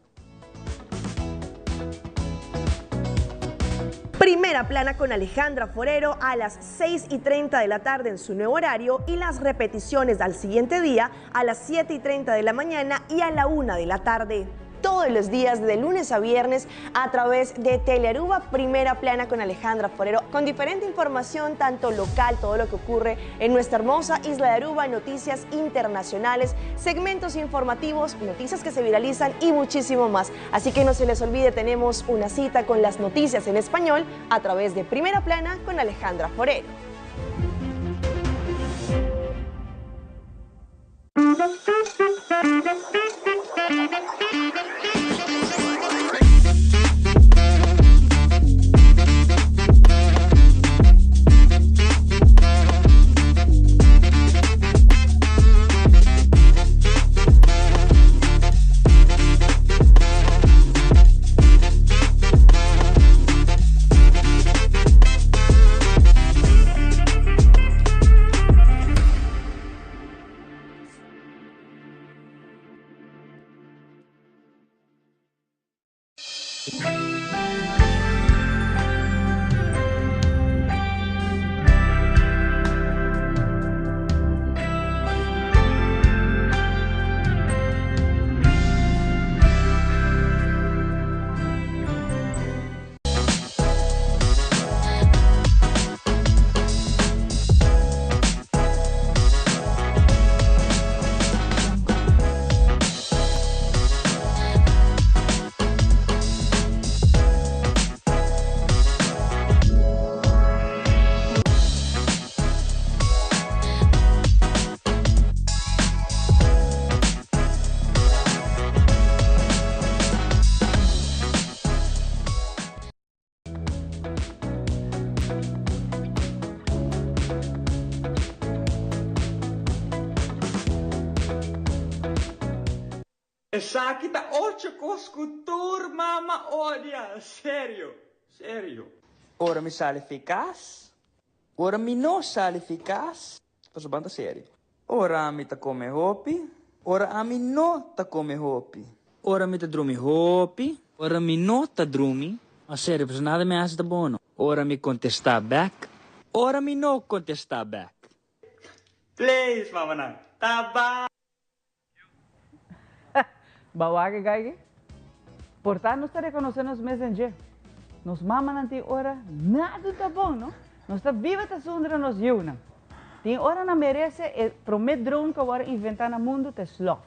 [SPEAKER 18] Primera Plana con Alejandra Forero a las 6 y 30 de la tarde en su nuevo horario y las repeticiones al siguiente día a las 7 y 30 de la mañana y a la 1 de la tarde. Todos los días de lunes a viernes a través de Telearuba Primera Plana con Alejandra Forero, con diferente información tanto local, todo lo que ocurre en nuestra hermosa isla de Aruba, noticias internacionales, segmentos informativos, noticias que se viralizan y muchísimo más. Así que no se les olvide, tenemos una cita con las noticias en español a través de Primera Plana con Alejandra Forero.
[SPEAKER 3] Esaki ta ocho kos ku tur mama odia, serio. Serio. Ora mi sali fi cas, ora mi no sali fi cas, pasobra ban ta serio. Ora ami ta come hopi, ora ami no ta come hopi. Ora mi ta drumi hopi, ora mi no ta drumi. Ma serio, pasobra nada mi haci ta bono. Ora mi contesta bek, ora mi no contesta bek. Please, mamanan, ta ba.
[SPEAKER 2] Ba wak e gai aki? Por ta nos ta rekonosé nos mes den dje. Nos mamanan tin ora nada ta bon, no? Nos ta biba ta zundra nos yiunan. Tin ora nan merese e promé drone ku a wòrdu inventá na mundu ta e slof.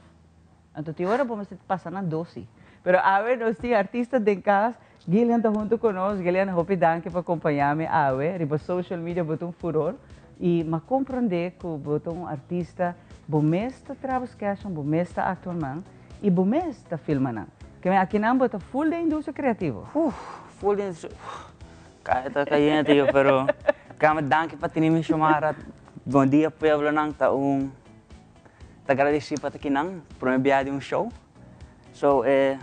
[SPEAKER 2] Anto tin ora bo mester pasa nan dosi. Pero awe nos tin artista den kas, Gillian ta huntu ku nos. Gillian, hopi danki pa kompañá mi awe. Riba social media bo ta un furor i m'a komprondé ku bo ta un artista, bo mes ta traha bo skèchnan, bo mes ta aktua nan i bo mes ta filma nan. Ke men akinan bo ta ful den industria kreativo.
[SPEAKER 3] Uf, ful den industria, uf, kaya ta kayente yo, pero kamba danki pa tene mi Xiomara. Bon dia pueblonan, ta un ta gradesí pa ta akinan, promé biaha di un show. So e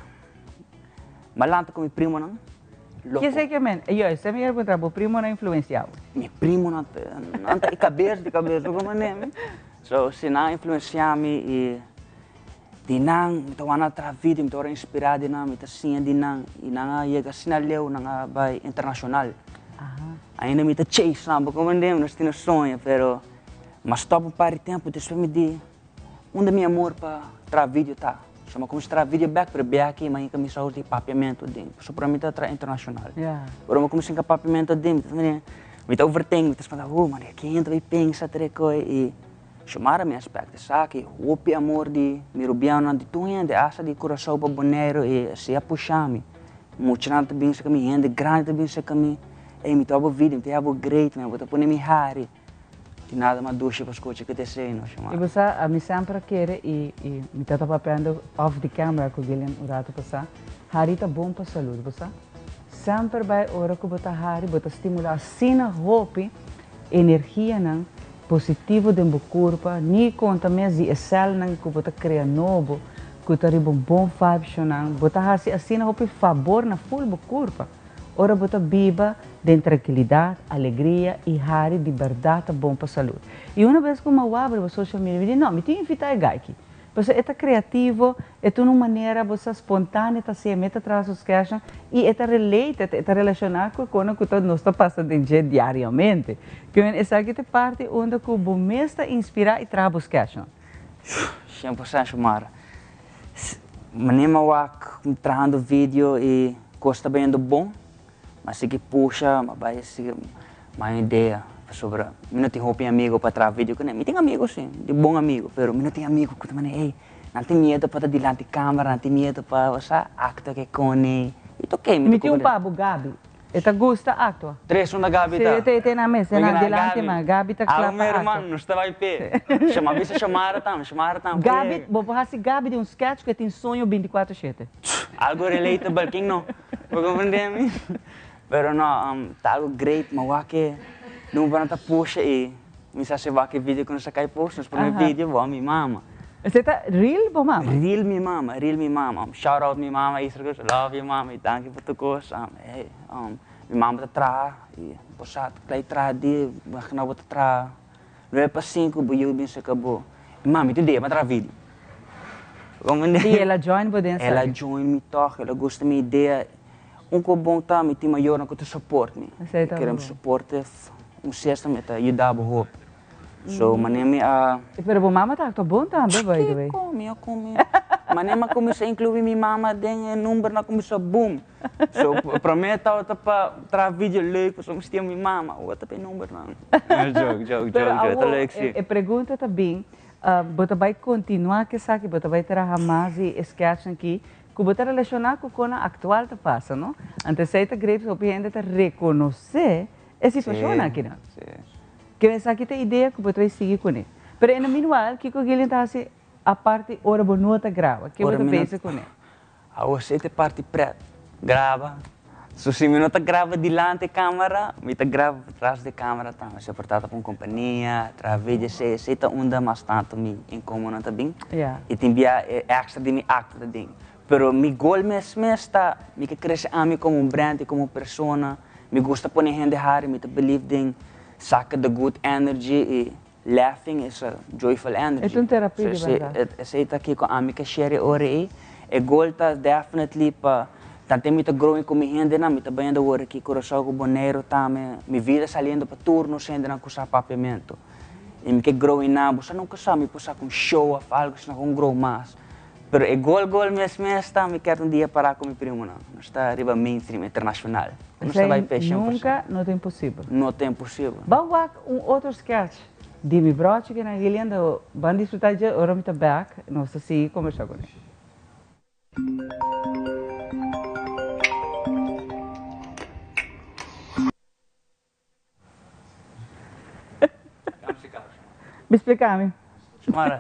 [SPEAKER 3] m'a lanta ku mi primonan loko.
[SPEAKER 2] Kese ke men? Yo, esei mi kier puntra, bo primonan influensia bo?
[SPEAKER 3] Mi primonan nan ta e kabes di kabes, bo komprende mi? So si nan a influensia mi i di nan mi ta wak nan traha video, mi ta wòrdu inspirá di nan, mi ta siña di nan i nan a yega asina leu, nan a bai internashonal. Ainda mi ta chase nan, bo komprende mi? Nos tin e soño, pero m'a stòp un par di tempu, despues mi di. Unda mi amor pa traha video ta? So mi a cuminsa traha video bek, pero bia aki mi a hinca mi saus di papiamento aden. Pasobra mi ta traha internacional. Ora mi a cuminsa hinca papiamento aden, mi ta mira, mi ta overthink, mi ta spanta, oh man, ken ta bay pensa tere coy? Y Xiomara mi aspect esaki, hopi amor di mi rubianonan, di tur hende, hasta di Curaçao pa Boneiru, y esey a pusha mi. Muchanan ta bin cerca mi, hende grandi ta bin cerca mi, ey mi ta wak bo video, mi ta haya bo great man, bo ta pone mi hari. Tin nada mas dushi pa scucha cu ta esey no, Xiomara.
[SPEAKER 2] Y bo sa, ami semper a kere y y mi tata papiando off the camera cu Gillian un rato pasa, hari ta bon pa salud, bo sa. Semper bay ora cu bo ta hari, bo ta stimula asina hopi energianan positivo den bo curpa, ni conta mes di e celnan cu bo ta crea nobo, cu ta riba un bon vibe-cionan, bo ta haci asina hopi fabor na full bo curpa. Ora bo ta biba den trankilidat, alegria i hari di bèrdat ta bon pa salud. I una bes ku mi a wak riba social media mi di no, mi tin invitá e guy aki. Pasobra e ta kreativo, e ta un manera bo sa spontaneo ta hasié, mi ta traha su skèchnan i e ta related, e ta relashoná ku e kosnan ku ta nos ta pasa den dje diariamente. Ke men esaki ta e parti unda ku bo mes ta inspirá i traha bo skèchnan.
[SPEAKER 3] 100% Xiomara. Manera mi a wak trahando video y cos ta bayendo bon, mi a sigui pusha, mi a bay sigui mi idea pasobra mi no tin hopi amigo pa traha video cune. Mi tin amigo si, mi tin bon amigo, pero mi no tin amigo cu ta manda ey nan tin miedo pa ta dilanti camera, nan tin miedo pa bo sa actua ke cone y ta ok.
[SPEAKER 2] Mi tin un pa bo Gaby. E ta gusta actua.
[SPEAKER 3] Tres unda Gaby ta.
[SPEAKER 2] Si, e ta na mes, e na dilanti ma Gaby ta kla pa actua.
[SPEAKER 3] Abo mi hermano, nos ta bai p'e. Shama bisa Shamara tambe, Shamara tambe.
[SPEAKER 2] Gaby, bo por haci Gaby di un sketch cu e tin soño binticuatro shete.
[SPEAKER 3] Algo relatable, ken no? Bo comprende mi? Pero no, ta algo great, mi a wak e numbernan ta pusha y mi sa si wak e video cu nos a cay post, nos pone video, bo mi mama.
[SPEAKER 2] Esey ta real bo mama?
[SPEAKER 3] Real mi mama, real mi mama. Shout out mi mama Isra Cruz, love you mama y danki pa tur cos. Hey, mi mama ta traha y bo sa klei traha dia, imagina bo ta traha nueve pa cinco bo yu bin cerca bo. Mi mama tur dia pa traha video.
[SPEAKER 2] Y el a join bo den esaki?
[SPEAKER 3] El a join mi toch, el a gusta mi idea. Un cos bon ta mi tin mayornan cu ta support mi.
[SPEAKER 2] Esey ta bon.
[SPEAKER 3] Supportive, un siesta mi ta yuda bo hopi. So manera mi a.
[SPEAKER 2] Pero bo mama ta actua bon tambe by the way.
[SPEAKER 3] Kiko mi a kumi. Manera mi a kuminsá inkluí mi mama den e numbernan a kuminsá boom. So promé tabata pa traha video leuk pasobra mi stima mi mama, awor ta pa e numbernan. Joke, joke, joke, joke, ta leuk si.
[SPEAKER 2] Pero awor e pregunta ta bin, bo ta bai kontinuá ku esaki, bo ta bai traha mas di e sketchnan aki ku bo ta relashoná ku kon aktual ta pasa, no? Anto esei ta great pasobra hopi hende ta rekonosé e situashonnan akinan. Ke esaki ta e idea ku bo ta bai sigui kuné. Pero en the meanwhile, kiko Gillian ta hasi aparte ora bo no ta graba? Ke bo ta bese kuné?
[SPEAKER 3] Awor esei ta e parti pret. Graba. So si mi no ta graba dilanti camera, mi ta graba tras di camera tambe. Si por ta pa un compania, traha video, esey, esey ta unda mas tanto mi incomodo ta bin. Y tin bia e extra di mi acto ta den. Pero mi goal mes mes ta mi ke crece ami como un brand y como persona. Mi gusta pone hende hari, mi ta believe den saca the good energy y laughing is a joyful energy.
[SPEAKER 2] E ta un terapia di berdad.
[SPEAKER 3] Esey ta kico ami ke share e ora ey. E goal ta definitely pa tante mi ta growing cu mi hendenan, mi ta bayendo awor aki Curaçao cu Bonaire tambe, mi vida saliendo pa tur nos hendenan cu sa papiamento. Y mi ke grow enan, bo sa nunca sa mi por saca un show of algo asina con grow mas. Pero e gol gol mes mes ta mi kier un dia para cu mi primonan. Nos ta riba mainstream internacional. Nos ta bay pe 100%.
[SPEAKER 2] Nunca no ta imposibel.
[SPEAKER 3] No ta imposibel.
[SPEAKER 2] Ban wak un otro sketch di mi brochi cu nan Gillian ta ban disfruta dje ora mi ta bek nos ta sigui combersa cu ne. Mi splica mi.
[SPEAKER 3] Mara,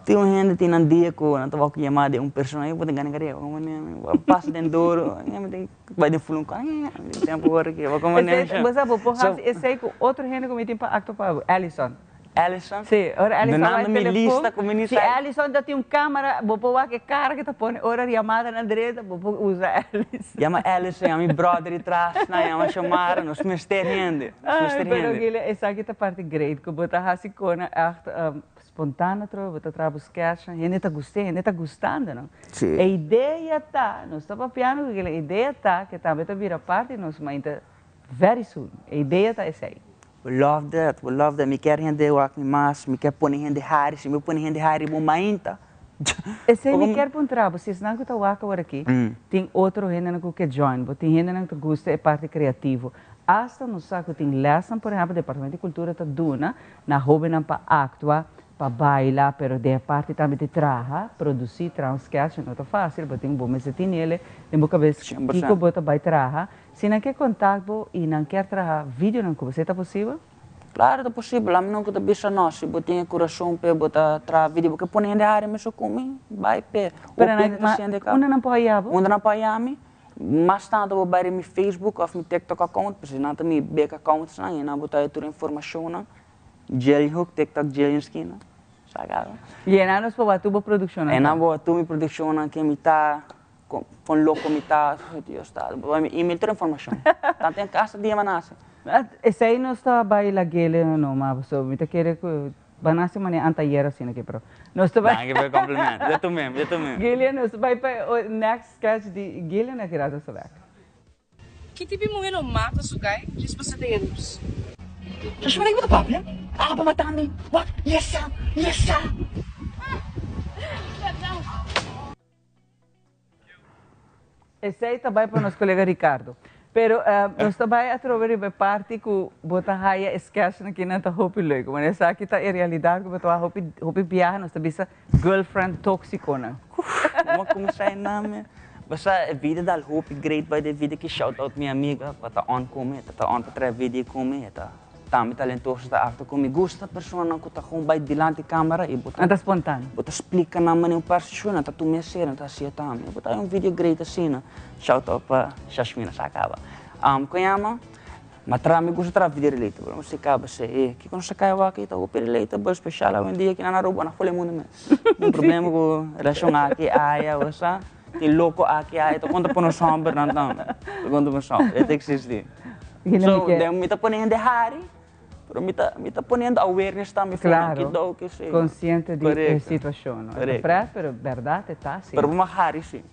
[SPEAKER 3] tin un hende tin nan dia ku nan ta wak yama di un persona yo bo ta gana kare bo mane pasa den duro bai den fulun tempu ora ki bo mane
[SPEAKER 2] Bo sa bo por hasi esei ku otro hende ku mi tin pa aktua pa bo, Allison.
[SPEAKER 3] Allison?
[SPEAKER 2] Sí, ora Allison
[SPEAKER 3] Dunando
[SPEAKER 2] bai
[SPEAKER 3] mi
[SPEAKER 2] telefon,
[SPEAKER 3] lista ku mi ni
[SPEAKER 2] si
[SPEAKER 3] sa.
[SPEAKER 2] Allison ta tin un camera, bo por wak e cara ke ta pone ora yamada na drenta, bo por usa Allison.
[SPEAKER 3] Yama Allison, yama mi brother di tras, nan yama Xiomara, nos mester hende, nos
[SPEAKER 2] Ay,
[SPEAKER 3] mester
[SPEAKER 2] pero
[SPEAKER 3] hende.
[SPEAKER 2] Gillian, esaki ta parti great, ku bo ta hasi kona echt spontano atrobe, bo ta traha bo sketchnan, hende ta gust'é, hende ta gustando nan.
[SPEAKER 3] Sí.
[SPEAKER 2] E idea ta, nos ta papiando ku Gillian, e idea ta ke tambe ta bira parti di nos mainta very soon, e idea ta esei.
[SPEAKER 3] We love that, we love that, mi kier hende wak mi mas, mi kier pone hende hari, si mi pone hende hari bo mainta.
[SPEAKER 2] Esei mi kier puntra bo, si esnan ku ta wak awor aki, tin otro hendenan ku ke join bo, tin hendenan ku ta gusta e parti kreativo, asta nos sa ku tin lèsnan, por ehèmpel Departamento di Kultura ta duna na hóbennan pa aktua, pa baila, pero den e parti tambe di traha, produsí, traha un sketch no ta fásil, bo tin bo mester tinele den bo kabes kiko bo ta bai traha, Si nan ke kontak bo i nan kier traha videonan ku bo, esei ta posibel?
[SPEAKER 3] Klaro ta posibel, ami nunka ta bisa no, si bo tin e kurason p'e bo ta traha video, bo ke pone hende hari mesun ku mi, bai p'e.
[SPEAKER 2] Pero
[SPEAKER 3] Hopi hende ta siente kaba.
[SPEAKER 2] Unda nan por haya bo?
[SPEAKER 3] Unda nan por haya mi? Mas tantu bo bai riba mi Facebook òf mi TikTok account, pasobra nan ta mi big accountsnan i nan bo ta haya tur e informashonnan. Jellyhook, TikTok Jelly Skina, sa kaba.
[SPEAKER 2] I e nan nos por wak tur bo produkshonnan
[SPEAKER 3] E nan
[SPEAKER 2] ta?
[SPEAKER 3] por wak tur mi produkshonnan, ken mi ta. Con loco mi ta, Dios ta, bo mi email tur informacion. Tanto en casa dia mi a nace.
[SPEAKER 2] Esey no sta bay lagele no ma pasobra mi ta kere cu bo a nace manera anteayer asina aki pero nos ta bay.
[SPEAKER 3] Danki pa e compliment, ya tu mem, ya tu mem.
[SPEAKER 2] Gillian nos ta bay pa e next sketch di Gillian aki rato sa bek.
[SPEAKER 4] Ki tipo di muhé lo mata su gai djis pa seta yalurs? Shashmara ki bo ta papia? Abo mata mi! Wak! Yesa! Yesa!
[SPEAKER 2] Esey ta bay pa nos colega Ricardo. Pero nos ta bay atrobe riba e parti cu bo ta haya e sketchnan ki nan ta hopi leuk. Bueno esaki ta e realidad cu bo ta wak hopi hopi biaha nos ta bisa girlfriend toxiconan.
[SPEAKER 3] Bo a cuminsa e name. Bo sa e video dal hopi great bay den video ki shout out mi amiga cu a ta on cu mi, ta on pa traha video cu mi, e ta. Tambe talentoso ta actua cu mi gusta personanan cu ta gewoon bay dilanti camera y bo ta
[SPEAKER 2] Nan ta spontano.
[SPEAKER 3] Bo ta splica nan manera un parse shu nan ta tuma e serio nan ta haci'e tambe. Bo ta haña un video great asina. Shout out pa Shashmina sa caba. Con yama? Ma traha mi gusta traha video relatable. Mi caba se e kico nos ta cay awor aki ta hopi relatable special awendia ki nan Aruba nan hole mundo mes. Un problema cu relacion aki aya osa tin loco aki aya ta conta pa nos hombernan tambe. Ta conta pa nos homber e ta existi. So, den mi ta pone hende hari, pero mi ta, mi ta poniendo awareness tambe for nan
[SPEAKER 2] Claro,
[SPEAKER 3] ki dou ki si.
[SPEAKER 2] consciente di e
[SPEAKER 3] Correcto.
[SPEAKER 2] situacion, no? E ta
[SPEAKER 3] Correcto.
[SPEAKER 2] pret, pero berdad e ta asina.
[SPEAKER 3] Pero bo mag hari si.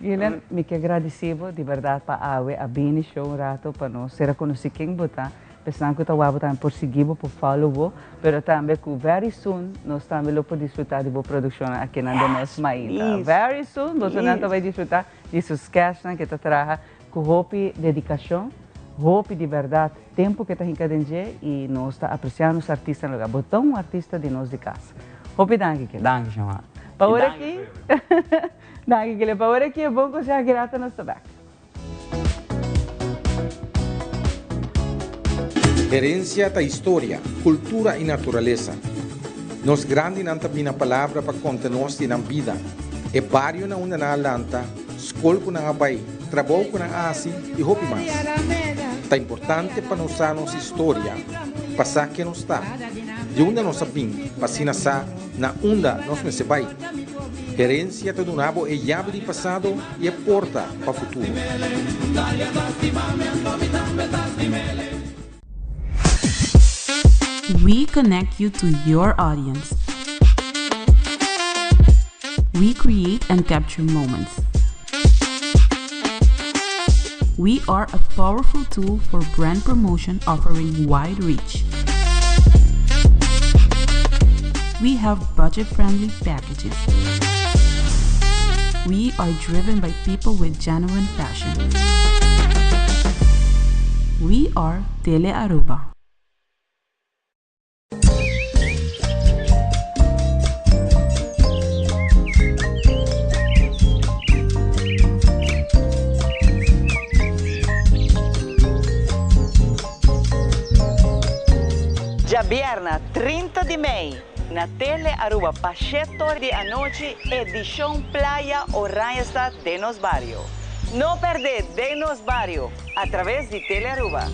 [SPEAKER 2] Gillian, mi ke gradeci bo di berdad pa awe a bini show un rato pa nos ser a conoci ken bo ta, pa esnan cu ta wak bo tambe por sigui bo, por follow bo, pero tambe cu very soon nos tambe lo por disfruta di bo produccionnan akinan den nos
[SPEAKER 3] Yes,
[SPEAKER 2] mainta.
[SPEAKER 3] please.
[SPEAKER 2] Very soon bosonan ta
[SPEAKER 3] Please.
[SPEAKER 2] bay disfruta di su sketchnan ke ta traha Ku hopi dedikashon, hopi di bèrdat tempu ke ta hinka den dje i nos ta apresiá nos artista na lugá. Bo ta un artista di nos di kas. Hopi danki Kele.
[SPEAKER 3] Danki Xiomara.
[SPEAKER 2] Pa ora aki, danki Kele. Pa ora aki e bon konseho aki rato nos ta bèk.
[SPEAKER 22] Herencia ta historia, cultura y naturalesa. Nos grandinan ta bina palabra pa conta nos di nan bida, e barionan unda nan a lanta, Skol ku nan a bai. trabou ku nan a hasi i hopi mas. Ta importante pa nos sa nos historia pa sa ken nos ta, di unda nos a bin pa asina sa na unda nos mester bai. Herensia ta duna bo e yabi di pasado i e porta pa futuro.
[SPEAKER 6] We connect you to your audience. We create and capture moments. We are a powerful tool for brand promotion offering wide reach. We have budget friendly packages. We are driven by people with genuine passion. We are Tele Aruba.
[SPEAKER 7] Djabierna 30 di mei na Tele Aruba pa shetor di anochi edicion Playa Oranjestad den nos bario. No perde Den nos bario a traves di Tele Aruba.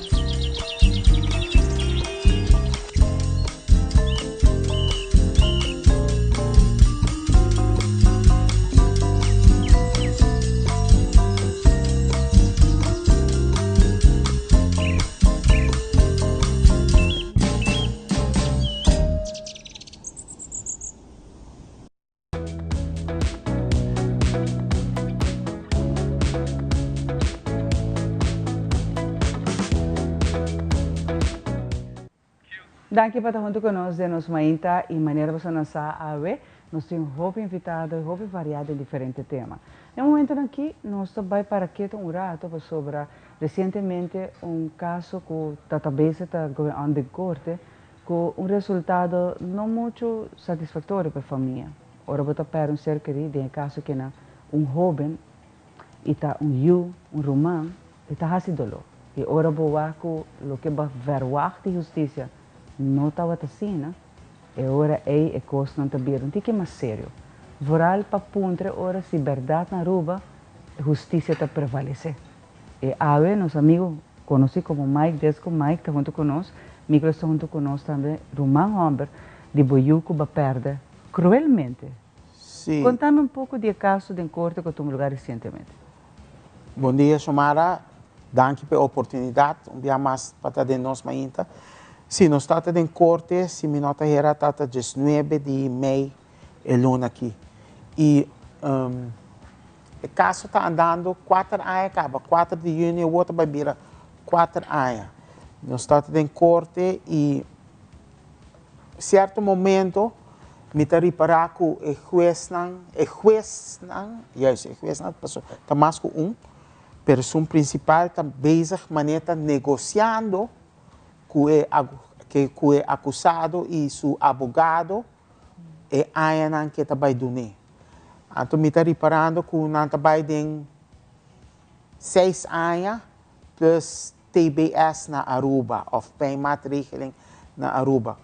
[SPEAKER 2] Danki pa ta hunto cu nos den nos mainta y manera boso nan sa awe nos tin hopi invitado y hopi variado den diferente tema. Na e momentonan aki nos ta bay para keto un rato pasobra recientemente un caso cu ta ta bezig ta going on den corte Ku un resultado no muchu satisfaktorio pa e famia. Ora bo ta pèrdè un ser kerí, den e kaso kina un hóben i ta un yu, un ruman, e ta hasi doló. I ora bo wak ku loke bo a vèrwagt di hustisia no tabata asina, e ora ei e kosnan ta bira un tiki mas serio. Vooral pa puntra e ora si bèrdat na Aruba hustisia ta prevalesé. E awe nos amigo conoci como Mike Desco Mike ta hunto cu nos, Miklos ta hunto cu nos tambe, ruman homber di bo yu cu ba perde cruelmente.
[SPEAKER 23] Si.
[SPEAKER 2] Contami un poco di e caso den corte cu a tuma lugar recientemente.
[SPEAKER 23] Bon dia Xiomara, danki pa e oportunidad un bia mas pa ta den nos mainta. Si, nos ta ta den corte, si mi no ta hera ta ta diesnuebe di mei e luna aki. Y. E kaso ta andando kuater aña kaba, kuater di yüni awor ta bai bira kuater aña. Nos ta den korte i sierto momento mi ta ripará ku e huesnan, e huesnan, juist e huesnan pasobra ta mas ku un, pero esun prinsipal ta bezig manera ta negosiando ku e ku e akusado i su abogado e añanan ke ta bai dun'é. Anto mi ta riparando ku nan ta bai den seis aña plus TBS na Aruba of pijnmaatregeling na Aruba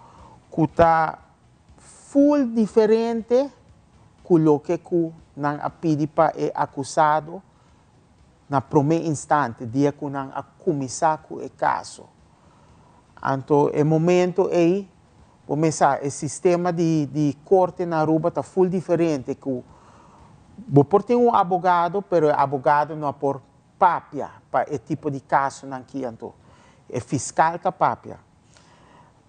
[SPEAKER 23] ku ta full diferente ku loke ku nan a pidi pa e akusado na prome instante dia ku nan a kuminsá ku e kaso. Anto e momento ei Bo mesa e sistema di di corte na Aruba ta full diferente cu bo por tin un abogado pero e abogado no a por papia pa e tipo di casonan ki anto e fiscal ta papia.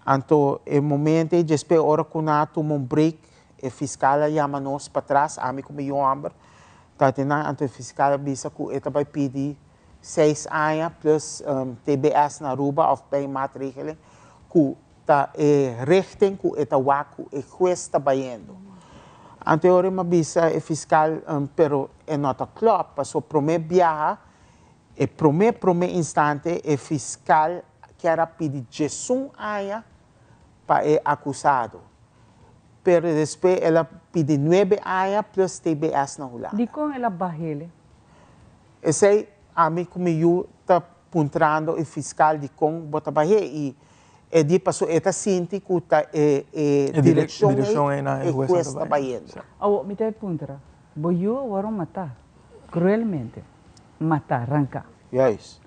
[SPEAKER 23] Anto e momento ey despues ora cu nan a tuma un break e fiscal a yama nos patras ami cu mi yu homber ta tin nan anto e fiscal a bisa cu e ta bay pidi seis aña plus TBS na Aruba of pijnmaatregeling cu Ta e richting ku e ta wak ku e hues ta bayendo. Anto e ora mi a bisa e fiskal, pero e no ta klòp, paso promé biaha, e promé promé instante e fiskal kier a pidi djesun aña pa e akusado. Pero despues el a pidi nuebe aña plus tbs na Hulanda.
[SPEAKER 2] Dikon el a bah'el?
[SPEAKER 23] Esei ami ku mi yu ta puntrando e fiskal dikon bo ta bah'é i E di paso e ta sinti ku ta e e direkshon ei e hues ta bayendo.
[SPEAKER 2] Awor mi ta e puntra, bo yu a wòrdu matá kruelmente. matá, ranká.
[SPEAKER 23] Juist.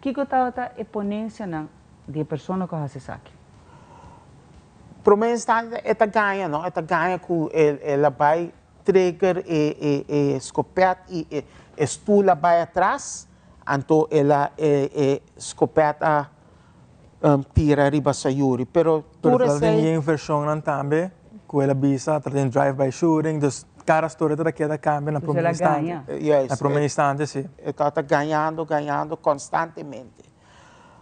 [SPEAKER 2] Kiko tabata e ponensianan di e persona ku a hasi esaki?
[SPEAKER 23] Promé instante e ta gaña, no? E ta gaña ku el a bai trigger e e e skopèt i e e stul a bai atras, anto el a e e skopèt a tira riba Sayuri. Pero
[SPEAKER 8] Pero
[SPEAKER 23] tur
[SPEAKER 8] ta den
[SPEAKER 23] esei.
[SPEAKER 8] yen vershonnan tambe ku el a bisa, ta den drive by shooting, dus kada storia ta keda kambia na
[SPEAKER 2] Dus
[SPEAKER 8] promé
[SPEAKER 2] el a
[SPEAKER 8] instante.
[SPEAKER 2] gaña.
[SPEAKER 23] Juist.
[SPEAKER 8] Na promé instante si.
[SPEAKER 23] E tabata gañando, gañando konstantemente.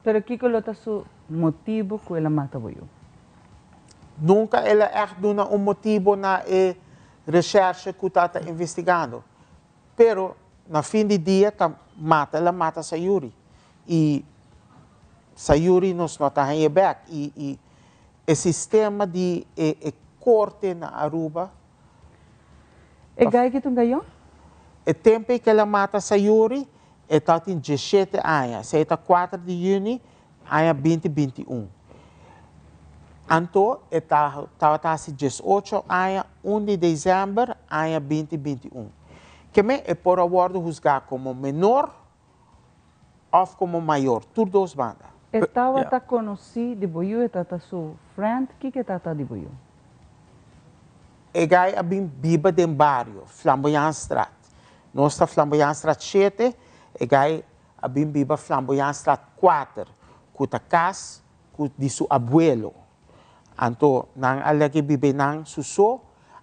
[SPEAKER 2] Pero kiko lo ta su motibu ku el a mata bo yu?
[SPEAKER 23] Nunka el a ègt duna un motibu na e reshèrshe ku ta ta investigando. Pero na fin di dia ta mata el a mata Sayuri. I Sayuri nos no ta hañ'é bèk. I i e sistema di e e korte na Aruba
[SPEAKER 2] E gai ki ta un gayon?
[SPEAKER 23] E tempu ei ku el a mata Sayuri e tabatin diesshete aña. Esei ta kuater di yüni aña binti 21. Anto e tabata hasi 18 aña 1 di desèmber aña binti 21. Keme e por a wòrdu husgá komo menor òf komo mayor, tur dos banda.
[SPEAKER 2] E tabata konosí di bo yu, e tata su friend, kiko e tata di bo yu?
[SPEAKER 23] E gai a bin biba den bario, Flamboyantstraat. Nos ta Flamboyantstraat shete, e gai a bin biba Flamboyantstraat kuater, ku ta kas ku di su abuelo. Anto nan a lege biba einan su so,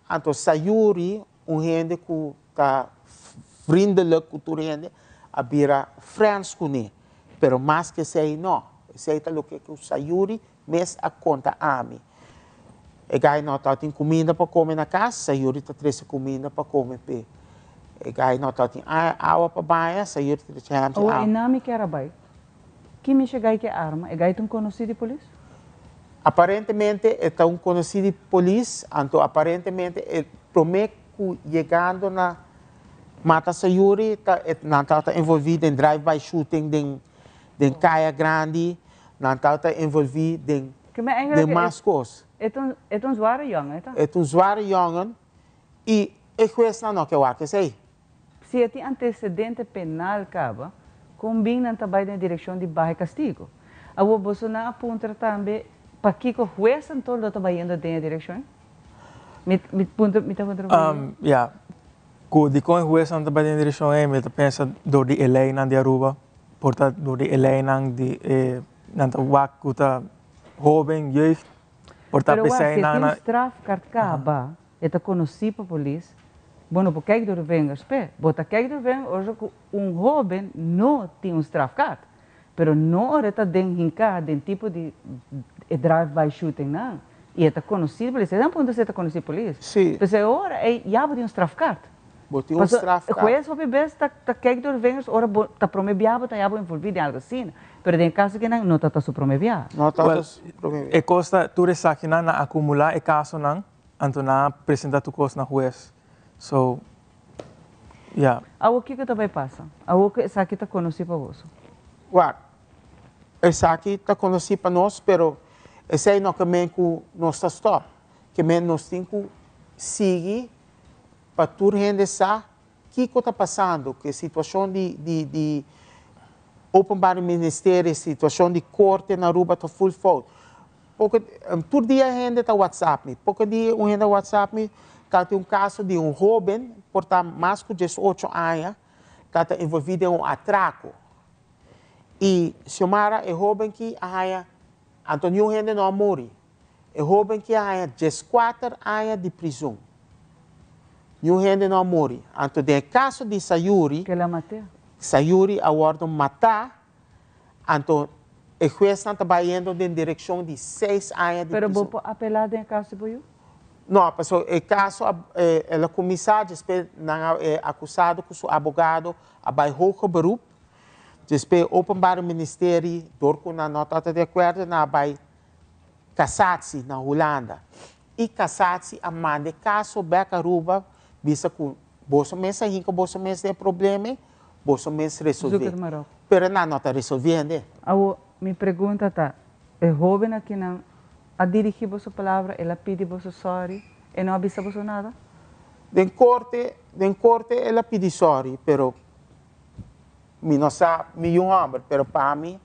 [SPEAKER 23] anto Sayuri, un hende ku ta vriendelijk ku tur hende, a bira friends kuné. Pero mas ku esei no. Esei ta loke ku Sayuri mes a konta ami. E gai no tabatin kuminda pa kome na kas, Sayuri ta trese kuminda pa kome p'e. E gai no tabatin awa pa baña, Sayuri ta trese hèmchi
[SPEAKER 2] Awo
[SPEAKER 23] awa.
[SPEAKER 2] e nami kier a bai. Ki misha gai ke arma? E gai ta un konosí di polis?
[SPEAKER 23] Aparentemente e ta un konosí di polis, anto aparentemente e promé ku yegando na mata Sayuri ta e nan tabata envolví den drive by shooting den den Kaya Grandi, nan tabata envolví den
[SPEAKER 2] Ke men eigenlijk
[SPEAKER 23] den mas kos.
[SPEAKER 2] E ta un e ta un zware yòngen, e ta?
[SPEAKER 23] E ta un zware yòngen i e huesnan no ke wak esei.
[SPEAKER 2] Si e tin antecedente penal caba, con bin nan ta bay den direccion di baha e castigo? Awor boso nan a puntra tambe pakico huez anto lo ta bayendo den e direccion? Mi mi puntra mi ta puntra bo.
[SPEAKER 8] Ya, cu dicon e hueznan ta bay den e direccion ey mi ta pensa door di e leynan di Aruba, por ta door di e leynan di e nan ta wak cu ta hoben, jeugd, por ta
[SPEAKER 2] Pero wak,
[SPEAKER 8] pesey
[SPEAKER 2] si e
[SPEAKER 8] nan
[SPEAKER 2] tin un
[SPEAKER 8] na.
[SPEAKER 2] strafkaart caba, E ta konosí pa polis. Bo no por kijk door de vingers p'e. Bo ta kijk door de vingers ora ku un hóben no tin un strafkaart. Pero no ora e ta den hinká den tipo di e drive by shooting nan. I e ta konosí di polis. E ta punto si e ta konosí polis.
[SPEAKER 23] Sí.
[SPEAKER 2] P'esei ora ei ya bo tin un strafkaart.
[SPEAKER 23] Bo tin un strafkaart.
[SPEAKER 2] Pasobra hues hopi bes ta ta kijk door de vingers ora bo ta promé bia bo ta ya bo envolví den algo asina. Pero den e kaso kinan no ta ta su promé bia.
[SPEAKER 23] No ta
[SPEAKER 8] Well,
[SPEAKER 23] ta su promé bia.
[SPEAKER 8] e kos ta tur esakinan nan akumulá e kasonan Anto nan a presenta tur cos na huez. So, ya.
[SPEAKER 2] Awor kiko ta bai pasa? Awor ku esaki ta konosí pa boso?
[SPEAKER 23] Wak, esaki ta konosí pa nos, pero esei no ke men ku nos ta stòp. Ke men nos tin ku sigui pa tur hende sa kiko ta pasando, ku e situashon di di di Openbare Ministerie, situashon di korte na Aruba ta ful fout. Poko tur dia hende ta whatsapp mi. Poko dia un hende a whatsapp mi ta tin un kaso di un hoben por ta mas ku 18 aña ta ta envolvi den un atrako. I Xiomara e hoben ki a haña anto niun hende no a muri. E hoben ki a haña 14 aña di prizon. Niun hende no a muri. Anto den e kaso di Sayuri
[SPEAKER 2] Ke la mat'é.
[SPEAKER 23] Sayuri a wòrdu matá Anto e huesnan ta bayendo den direkshon di seis aña di
[SPEAKER 2] Pero bo
[SPEAKER 23] prison.
[SPEAKER 2] por apelá den e kaso di bo yu?
[SPEAKER 23] No, pasobra e kaso a el a kuminsá despues nan a e akusado ku su abogado a bai hoger beroep. Despues Openbare Ministerie dor ku nan no tabata di akuerdo nan a bai Cassatie na Hulanda. I Cassatie a manda e kaso bèk Aruba bisa ku Boso mes a hinka boso mes den e problema ei, boso mes
[SPEAKER 2] Zoek
[SPEAKER 23] resolvé.
[SPEAKER 2] het maar op.
[SPEAKER 23] Pero nan no ta resolviendo.
[SPEAKER 2] Awor, mi pregunta ta, e hoben akinan a dirigí boso palabra, el a pidi boso sòri, e no a bisa boso nada?
[SPEAKER 23] Den korte, den korte el a pidi sòri, pero Mi no sa mi yu hòmber, pero pa mi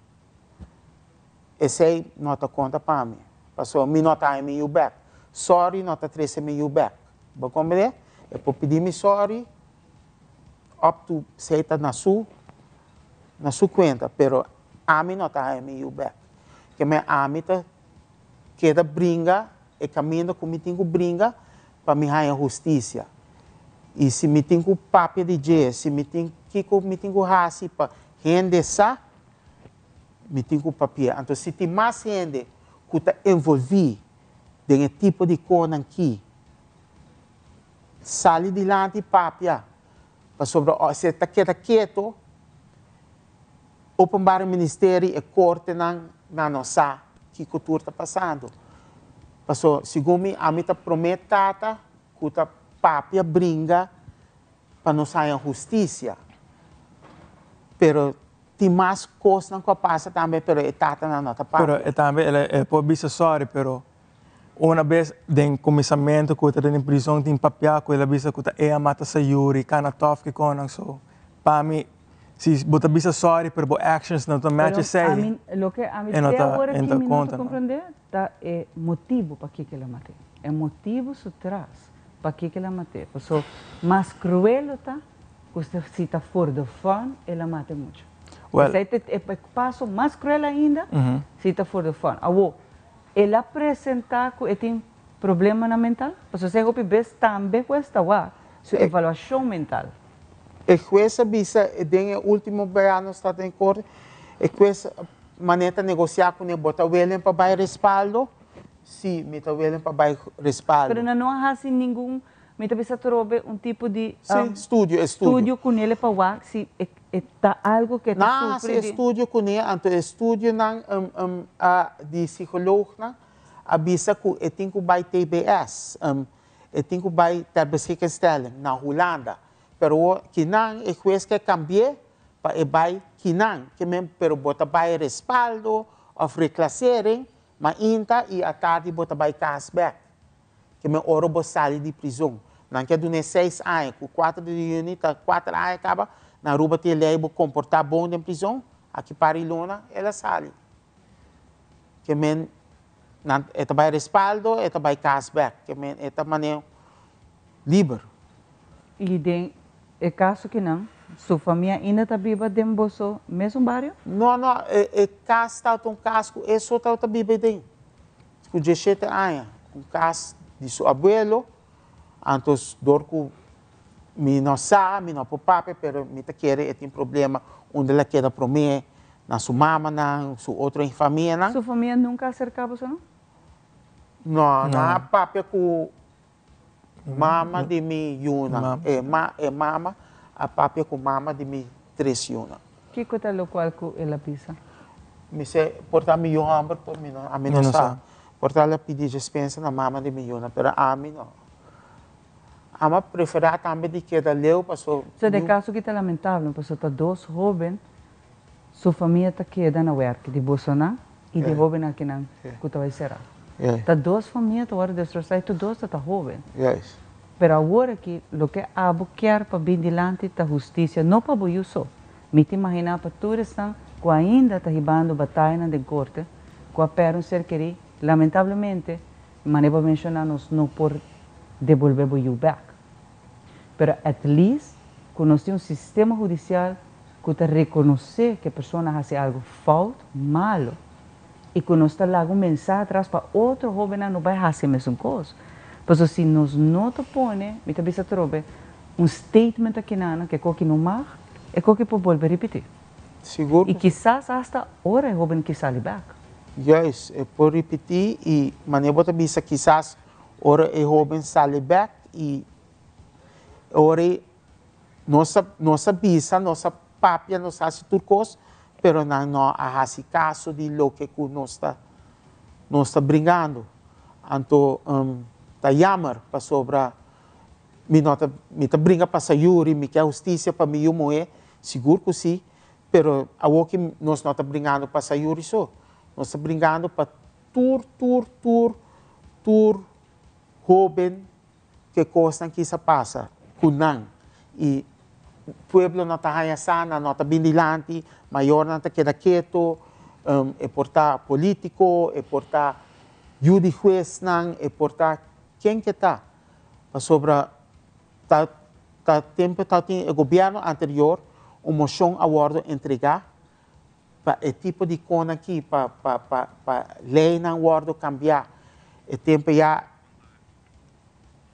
[SPEAKER 23] esei no ta konta pa mi. Pasobra mi no ta haña mi yu bèk. Sòri no ta trese mi yu bèk. Bo komprendé? E por pidi mi sòri up to esei ta na su na su kuenta, pero ami no ta haña mi yu bèk. Ke men ami ta keda bringa e kaminda ku mi tin ku bringa pa mi haña hustisia. I si mi tin ku papia di dje, si mi tin kiko mi tin ku hasi pa hende sa, mi tin ku papia. Anto si tin mas hende ku ta envolví den e tipo di konan ki, sali dilanti i papia, pasobra si e ta keda keto, Openbare Ministerie e kortenan nan no sa kiko tur ta pasando. Paso segun mi ami ta prome tata ku ta papia bringa pa nos haña hustisia. Pero tin mas kosnan ku a pasa tambe pero e tatanan no ta papia.
[SPEAKER 8] Pero e tambe el e por bisa sorry pero una bes den kuminsamentu ku e ta den prison tin papia ku el a bisa ku ta e a mata Sayuri, kana tof kikonan so pa mi Si bo ta bisa sorry pero bo actions no ta match esey.
[SPEAKER 2] Pero ami, loke ami
[SPEAKER 8] e no
[SPEAKER 2] te
[SPEAKER 8] ta,
[SPEAKER 2] awor
[SPEAKER 8] e
[SPEAKER 2] aki
[SPEAKER 8] no ta
[SPEAKER 2] mi no ta
[SPEAKER 8] conta no.
[SPEAKER 2] comprende ta e motibo pakiko el a mat'é. E motibo su tras pakiko el a mat'é. Paso mas cruel lo ta cu si ta for the fun el a mat'é mucho.
[SPEAKER 8] Well.
[SPEAKER 2] Esey ta e paso mas cruel ainda si ta for the fun. Awo, el a presenta cu e tin problemanan mental? Paso esey hopi bes tambe hues ta wak su evaluacion mental.
[SPEAKER 23] E hues a bisa den e ultimo bea nos ta den korte, e hues manera ta negocia cune, bo ta welen pa bay respaldo? Si, mi ta welen pa bay respaldo.
[SPEAKER 2] Pero nan no a haci ningun, mi ta bisa atrobe un tipo di
[SPEAKER 23] Si, studio, estudio.
[SPEAKER 2] studio cunele pa wak si e ta algo ke ta
[SPEAKER 23] Nan a
[SPEAKER 2] sufri
[SPEAKER 23] haci
[SPEAKER 2] di.
[SPEAKER 23] estudio cune, anto e estudionan di psicoloognan a bisa cu e tin cu bay TBS. E tin ku bai ter beschikingstelling na Hulanda. Pero kinan e hues ke kambi'é pa e bai kinan. Ke men pero bo ta bai respaldo of reclassering mainta i atardi bo ta bai kas bek. Ke men ora bo sali di prizon. Nan ke dun'é seis aña ku kuater di yüni ta kuater aña kaba na Aruba tin e lei bo komportá bon den prizon aki par i luna el a sali. Ke men Nan e ta bai respaldo, e ta bai kas bek. Ke men e ta maneo liber.
[SPEAKER 2] I den e kaso kinan, su famia ainda ta biba den boso mesun bario?
[SPEAKER 23] No, no, e e kas tabata un kas ku e so tabata biba aden. Ku dieshete aña. Un kas di su abuelo. Antos dor ku mi no sa, mi no por papia, pero mi ta kere e tin problema unda el a keda promé. Na su mamanan, su otro famianan.
[SPEAKER 2] Su famia nunca a acerca boso no?
[SPEAKER 23] No, nan a papia cu mama di mi yunan. E ma, e mama a papia cu mama di mi tres yunan.
[SPEAKER 2] Kico ta locual cu el a bisa?
[SPEAKER 23] Mi se, por ta mi yu homber, por mi no, ami no sa. Por ta el a pidi dispensa na mama di mi yunan, pero ami no. Ami a prefera tambe di keda leu paso.
[SPEAKER 2] So den caso ki ta lamentabel, paso ta dos hoben Su famia ta keda na werk di bosonan i di hobennan akinan ku ta bai sera. Ta dos famia ta wòrdu destrosá i tur dos ta ta hoben. Pero awor aki loke abo kier pa bin dilanti ta hustisia, no pa bo yu so. Mi ta imaginá pa tur esnan ku ainda ta hibando batayanan den korte, ku a pèrdè un ser kerí, lamentablemente, manera bo a menshoná nos no por debolbé bo yu bèk. Pero at least ku nos tin un sistema hudisial ku ta rekonosé ku e persona a hasi algu fout, malo, i ku nos ta laga un mensahe atras pa otro hóbennan no bai hasi e mesun kos. Pasobra si nos no ta pone, mi ta bisa atrobe, un statement akinana ku e koki no mag, e koki por bolbe ripití.
[SPEAKER 23] Sigur.
[SPEAKER 2] I kisas asta ora e hóben ki sali bèk.
[SPEAKER 23] Juist, e por ripití i manera bo ta bisa kisas ora e hóben sali bèk i ora e Nos a nos a bisa, nos a papia, nos a hasi tur kos, pero nan no a hasi kaso di loke ku nos ta nos ta bringando. Anto ta yammer pasobra mi no ta mi ta bringa pa Sayuri, mi ke hustisia pa mi yu muhé, sigur ku si, pero awoki nos no ta bringando pa Sayuri so, nos ta bringando pa tur tur tur tur hoben. Ke kosnan kisa pasa ku nan i Pueblo no ta haya sa, nan no ta bin dilanti, mayornan ta keda keto, e por ta politico, e por ta yu di huesnan, e por ta ken ke ta. Pasobra ta ta tempo ta tin e gobierno anterior un mocion a wordo entrega pa e tipo di con aki, pa pa pa pa leynan wordo cambia. E tempo ya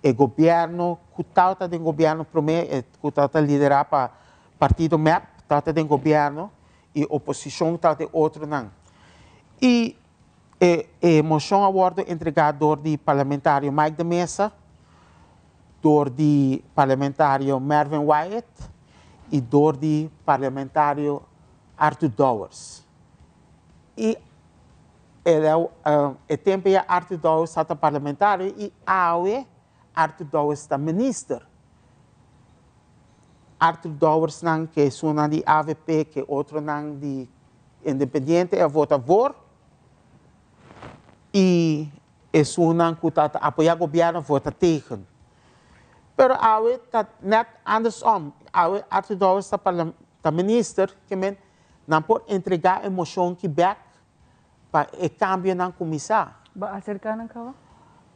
[SPEAKER 23] e gobierno cu tawata den gobierno prome, e cu tawata lidera pa partido mep, tawata den gobierno y oposicion tawata e otronan. Y e e mocion a wordo entrega door di parlamentario Mike de Meza, door di parlamentario Mervin Wyatt y door di parlamentario Arthur Dowers. Y El a, e tempo ya Arthur Dowers ta parlamentario y awe Arthur Dowers ta minister. Arthur Dowers nan ke esunnan di avp ke otronan di independiente a vota voor y esunnan cu ta apoya gobierno vota tegen. Pero awe ta net andersom, awe Arthur Dowers ta ta minister, ke men nan por entrega e mocion ki bek pa e kambionan kuminsá.
[SPEAKER 2] Bo a aserká nan kaba?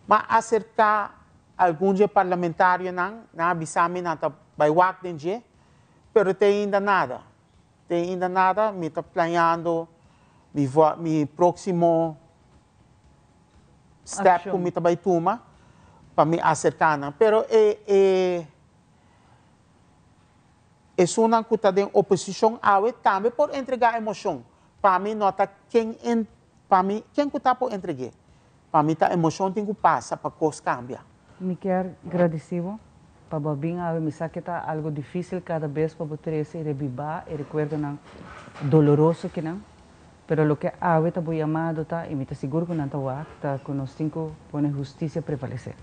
[SPEAKER 23] M'a aserká algun dje parlamentarionan, nan a bisa mi nan ta bai wak den dje, pero te ainda nada. Te ainda nada, mi ta planeando mi mi próksimo step ku mi ta bai tuma pa mi aserká nan. Pero e e. Esunnan ku ta den oposishon awe tambe por entregá e moshon. Pa mi no ta ken en pa mi ken ku ta por entreg'é. Pa mi ta e moshon tin ku pasa pa kos kambia.
[SPEAKER 2] Mi kier gradisí bo pa bo a bin awe. Mi sa ke ta algo difísil kada bes pa bo trese i rebibá e rekuerdonan doloroso kinan. Pero loke awe ta bo yamado ta, i mi ta sigur ku nan ta wak, ta ku nos tin ku pone hustisia prevalesé.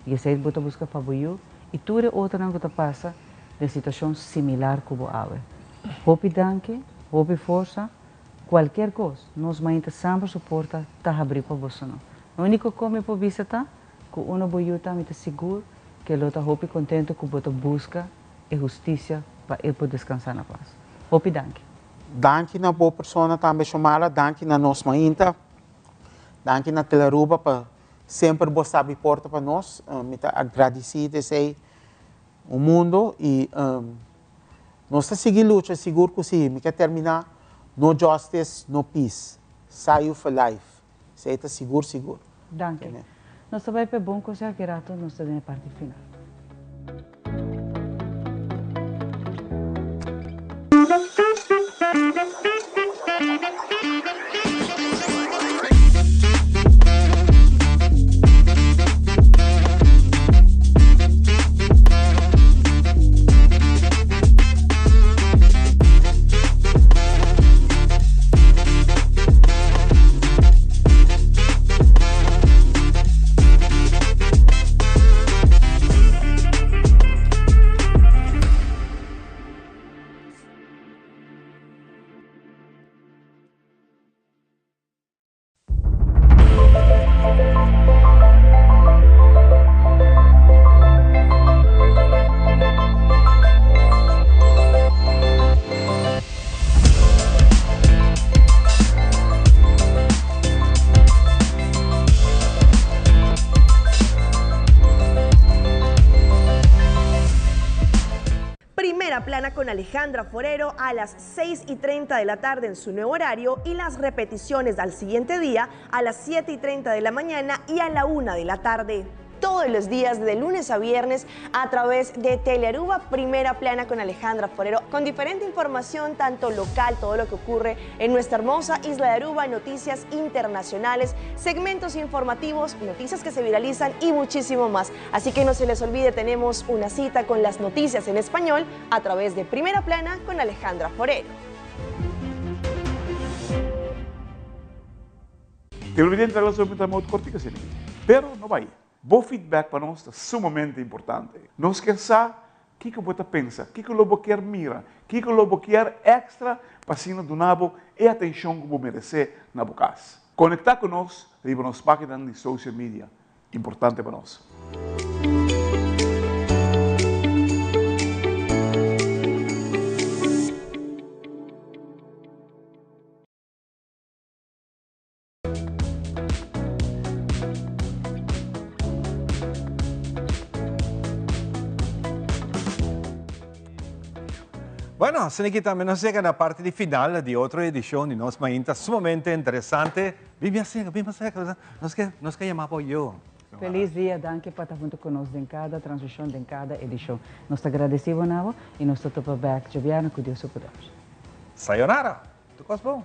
[SPEAKER 2] I esei bo ta buska pa bo yu i tur e otronan ku ta pasa den situashon similar ku bo awe. Hopi danki, hopi forsa, kualkier kos, nos mainta semper su porta ta habrí pa bosonan. E úniko kos mi por bisa ta ku uno bo yu ta, mi ta sigur ku e lo ta hopi kontentu ku bo ta buska e hustisia pa e por deskansá na pas. Hopi danki.
[SPEAKER 23] Danki na bo persona tambe Shomara, danki na nos mainta, danki na Telaruba pa semper bo sa habri porta pa nos. Mi ta agradeci di esey un mundo y nos ta sigui lucha sigur cu si. Mi ke termina, no justice, no peace. Sayu for life. Esey ta sigur sigur.
[SPEAKER 2] Danki. Nos ta bay p'e bon conseho aki rato, nos ta den e parti final.
[SPEAKER 18] Primera Plana con Alejandra Forero a las 6 y 30 de la tarde en su nuevo horario y las repeticiones al siguiente día a las 7 y 30 de la mañana y a la 1 de la tarde. Todos los días de lunes a viernes a través de Telearuba Primera Plana con Alejandra Forero, con diferente información, tanto local, todo lo que ocurre en nuestra hermosa isla de Aruba, noticias internacionales, segmentos informativos, noticias que se viralizan y muchísimo más. Así que no se les olvide, tenemos una cita con las noticias en español a través de Primera Plana con Alejandra Forero.
[SPEAKER 9] Televidente ta laso mi modo cortico asina aki. Pero no bay. Bo feedback pa nos ta sumamente importante. Nos kier sa kico bo ta pensa, kico lo bo kier mira, kico lo bo kier extra pa asina duna bo e atencion cu bo merece na bo cas. Conecta cu nos riba nos paginanan di social media. Importante pa nos.
[SPEAKER 1] Bueno, asina aki tambe nos yega na parti di final di otro edicion di Nos Mainta, sumamente interesante. Bin bin acerca, bin acerca, nos ke, nos ke yama bo yo.
[SPEAKER 2] Feliz dia, danki pa ta hunto cu nos den cada transmision, den cada edicion. Nos ta agradeci bo na bo y nos ta topa bek djobièrnè cu Dios su poder.
[SPEAKER 1] Sayonara! Tur cos bon!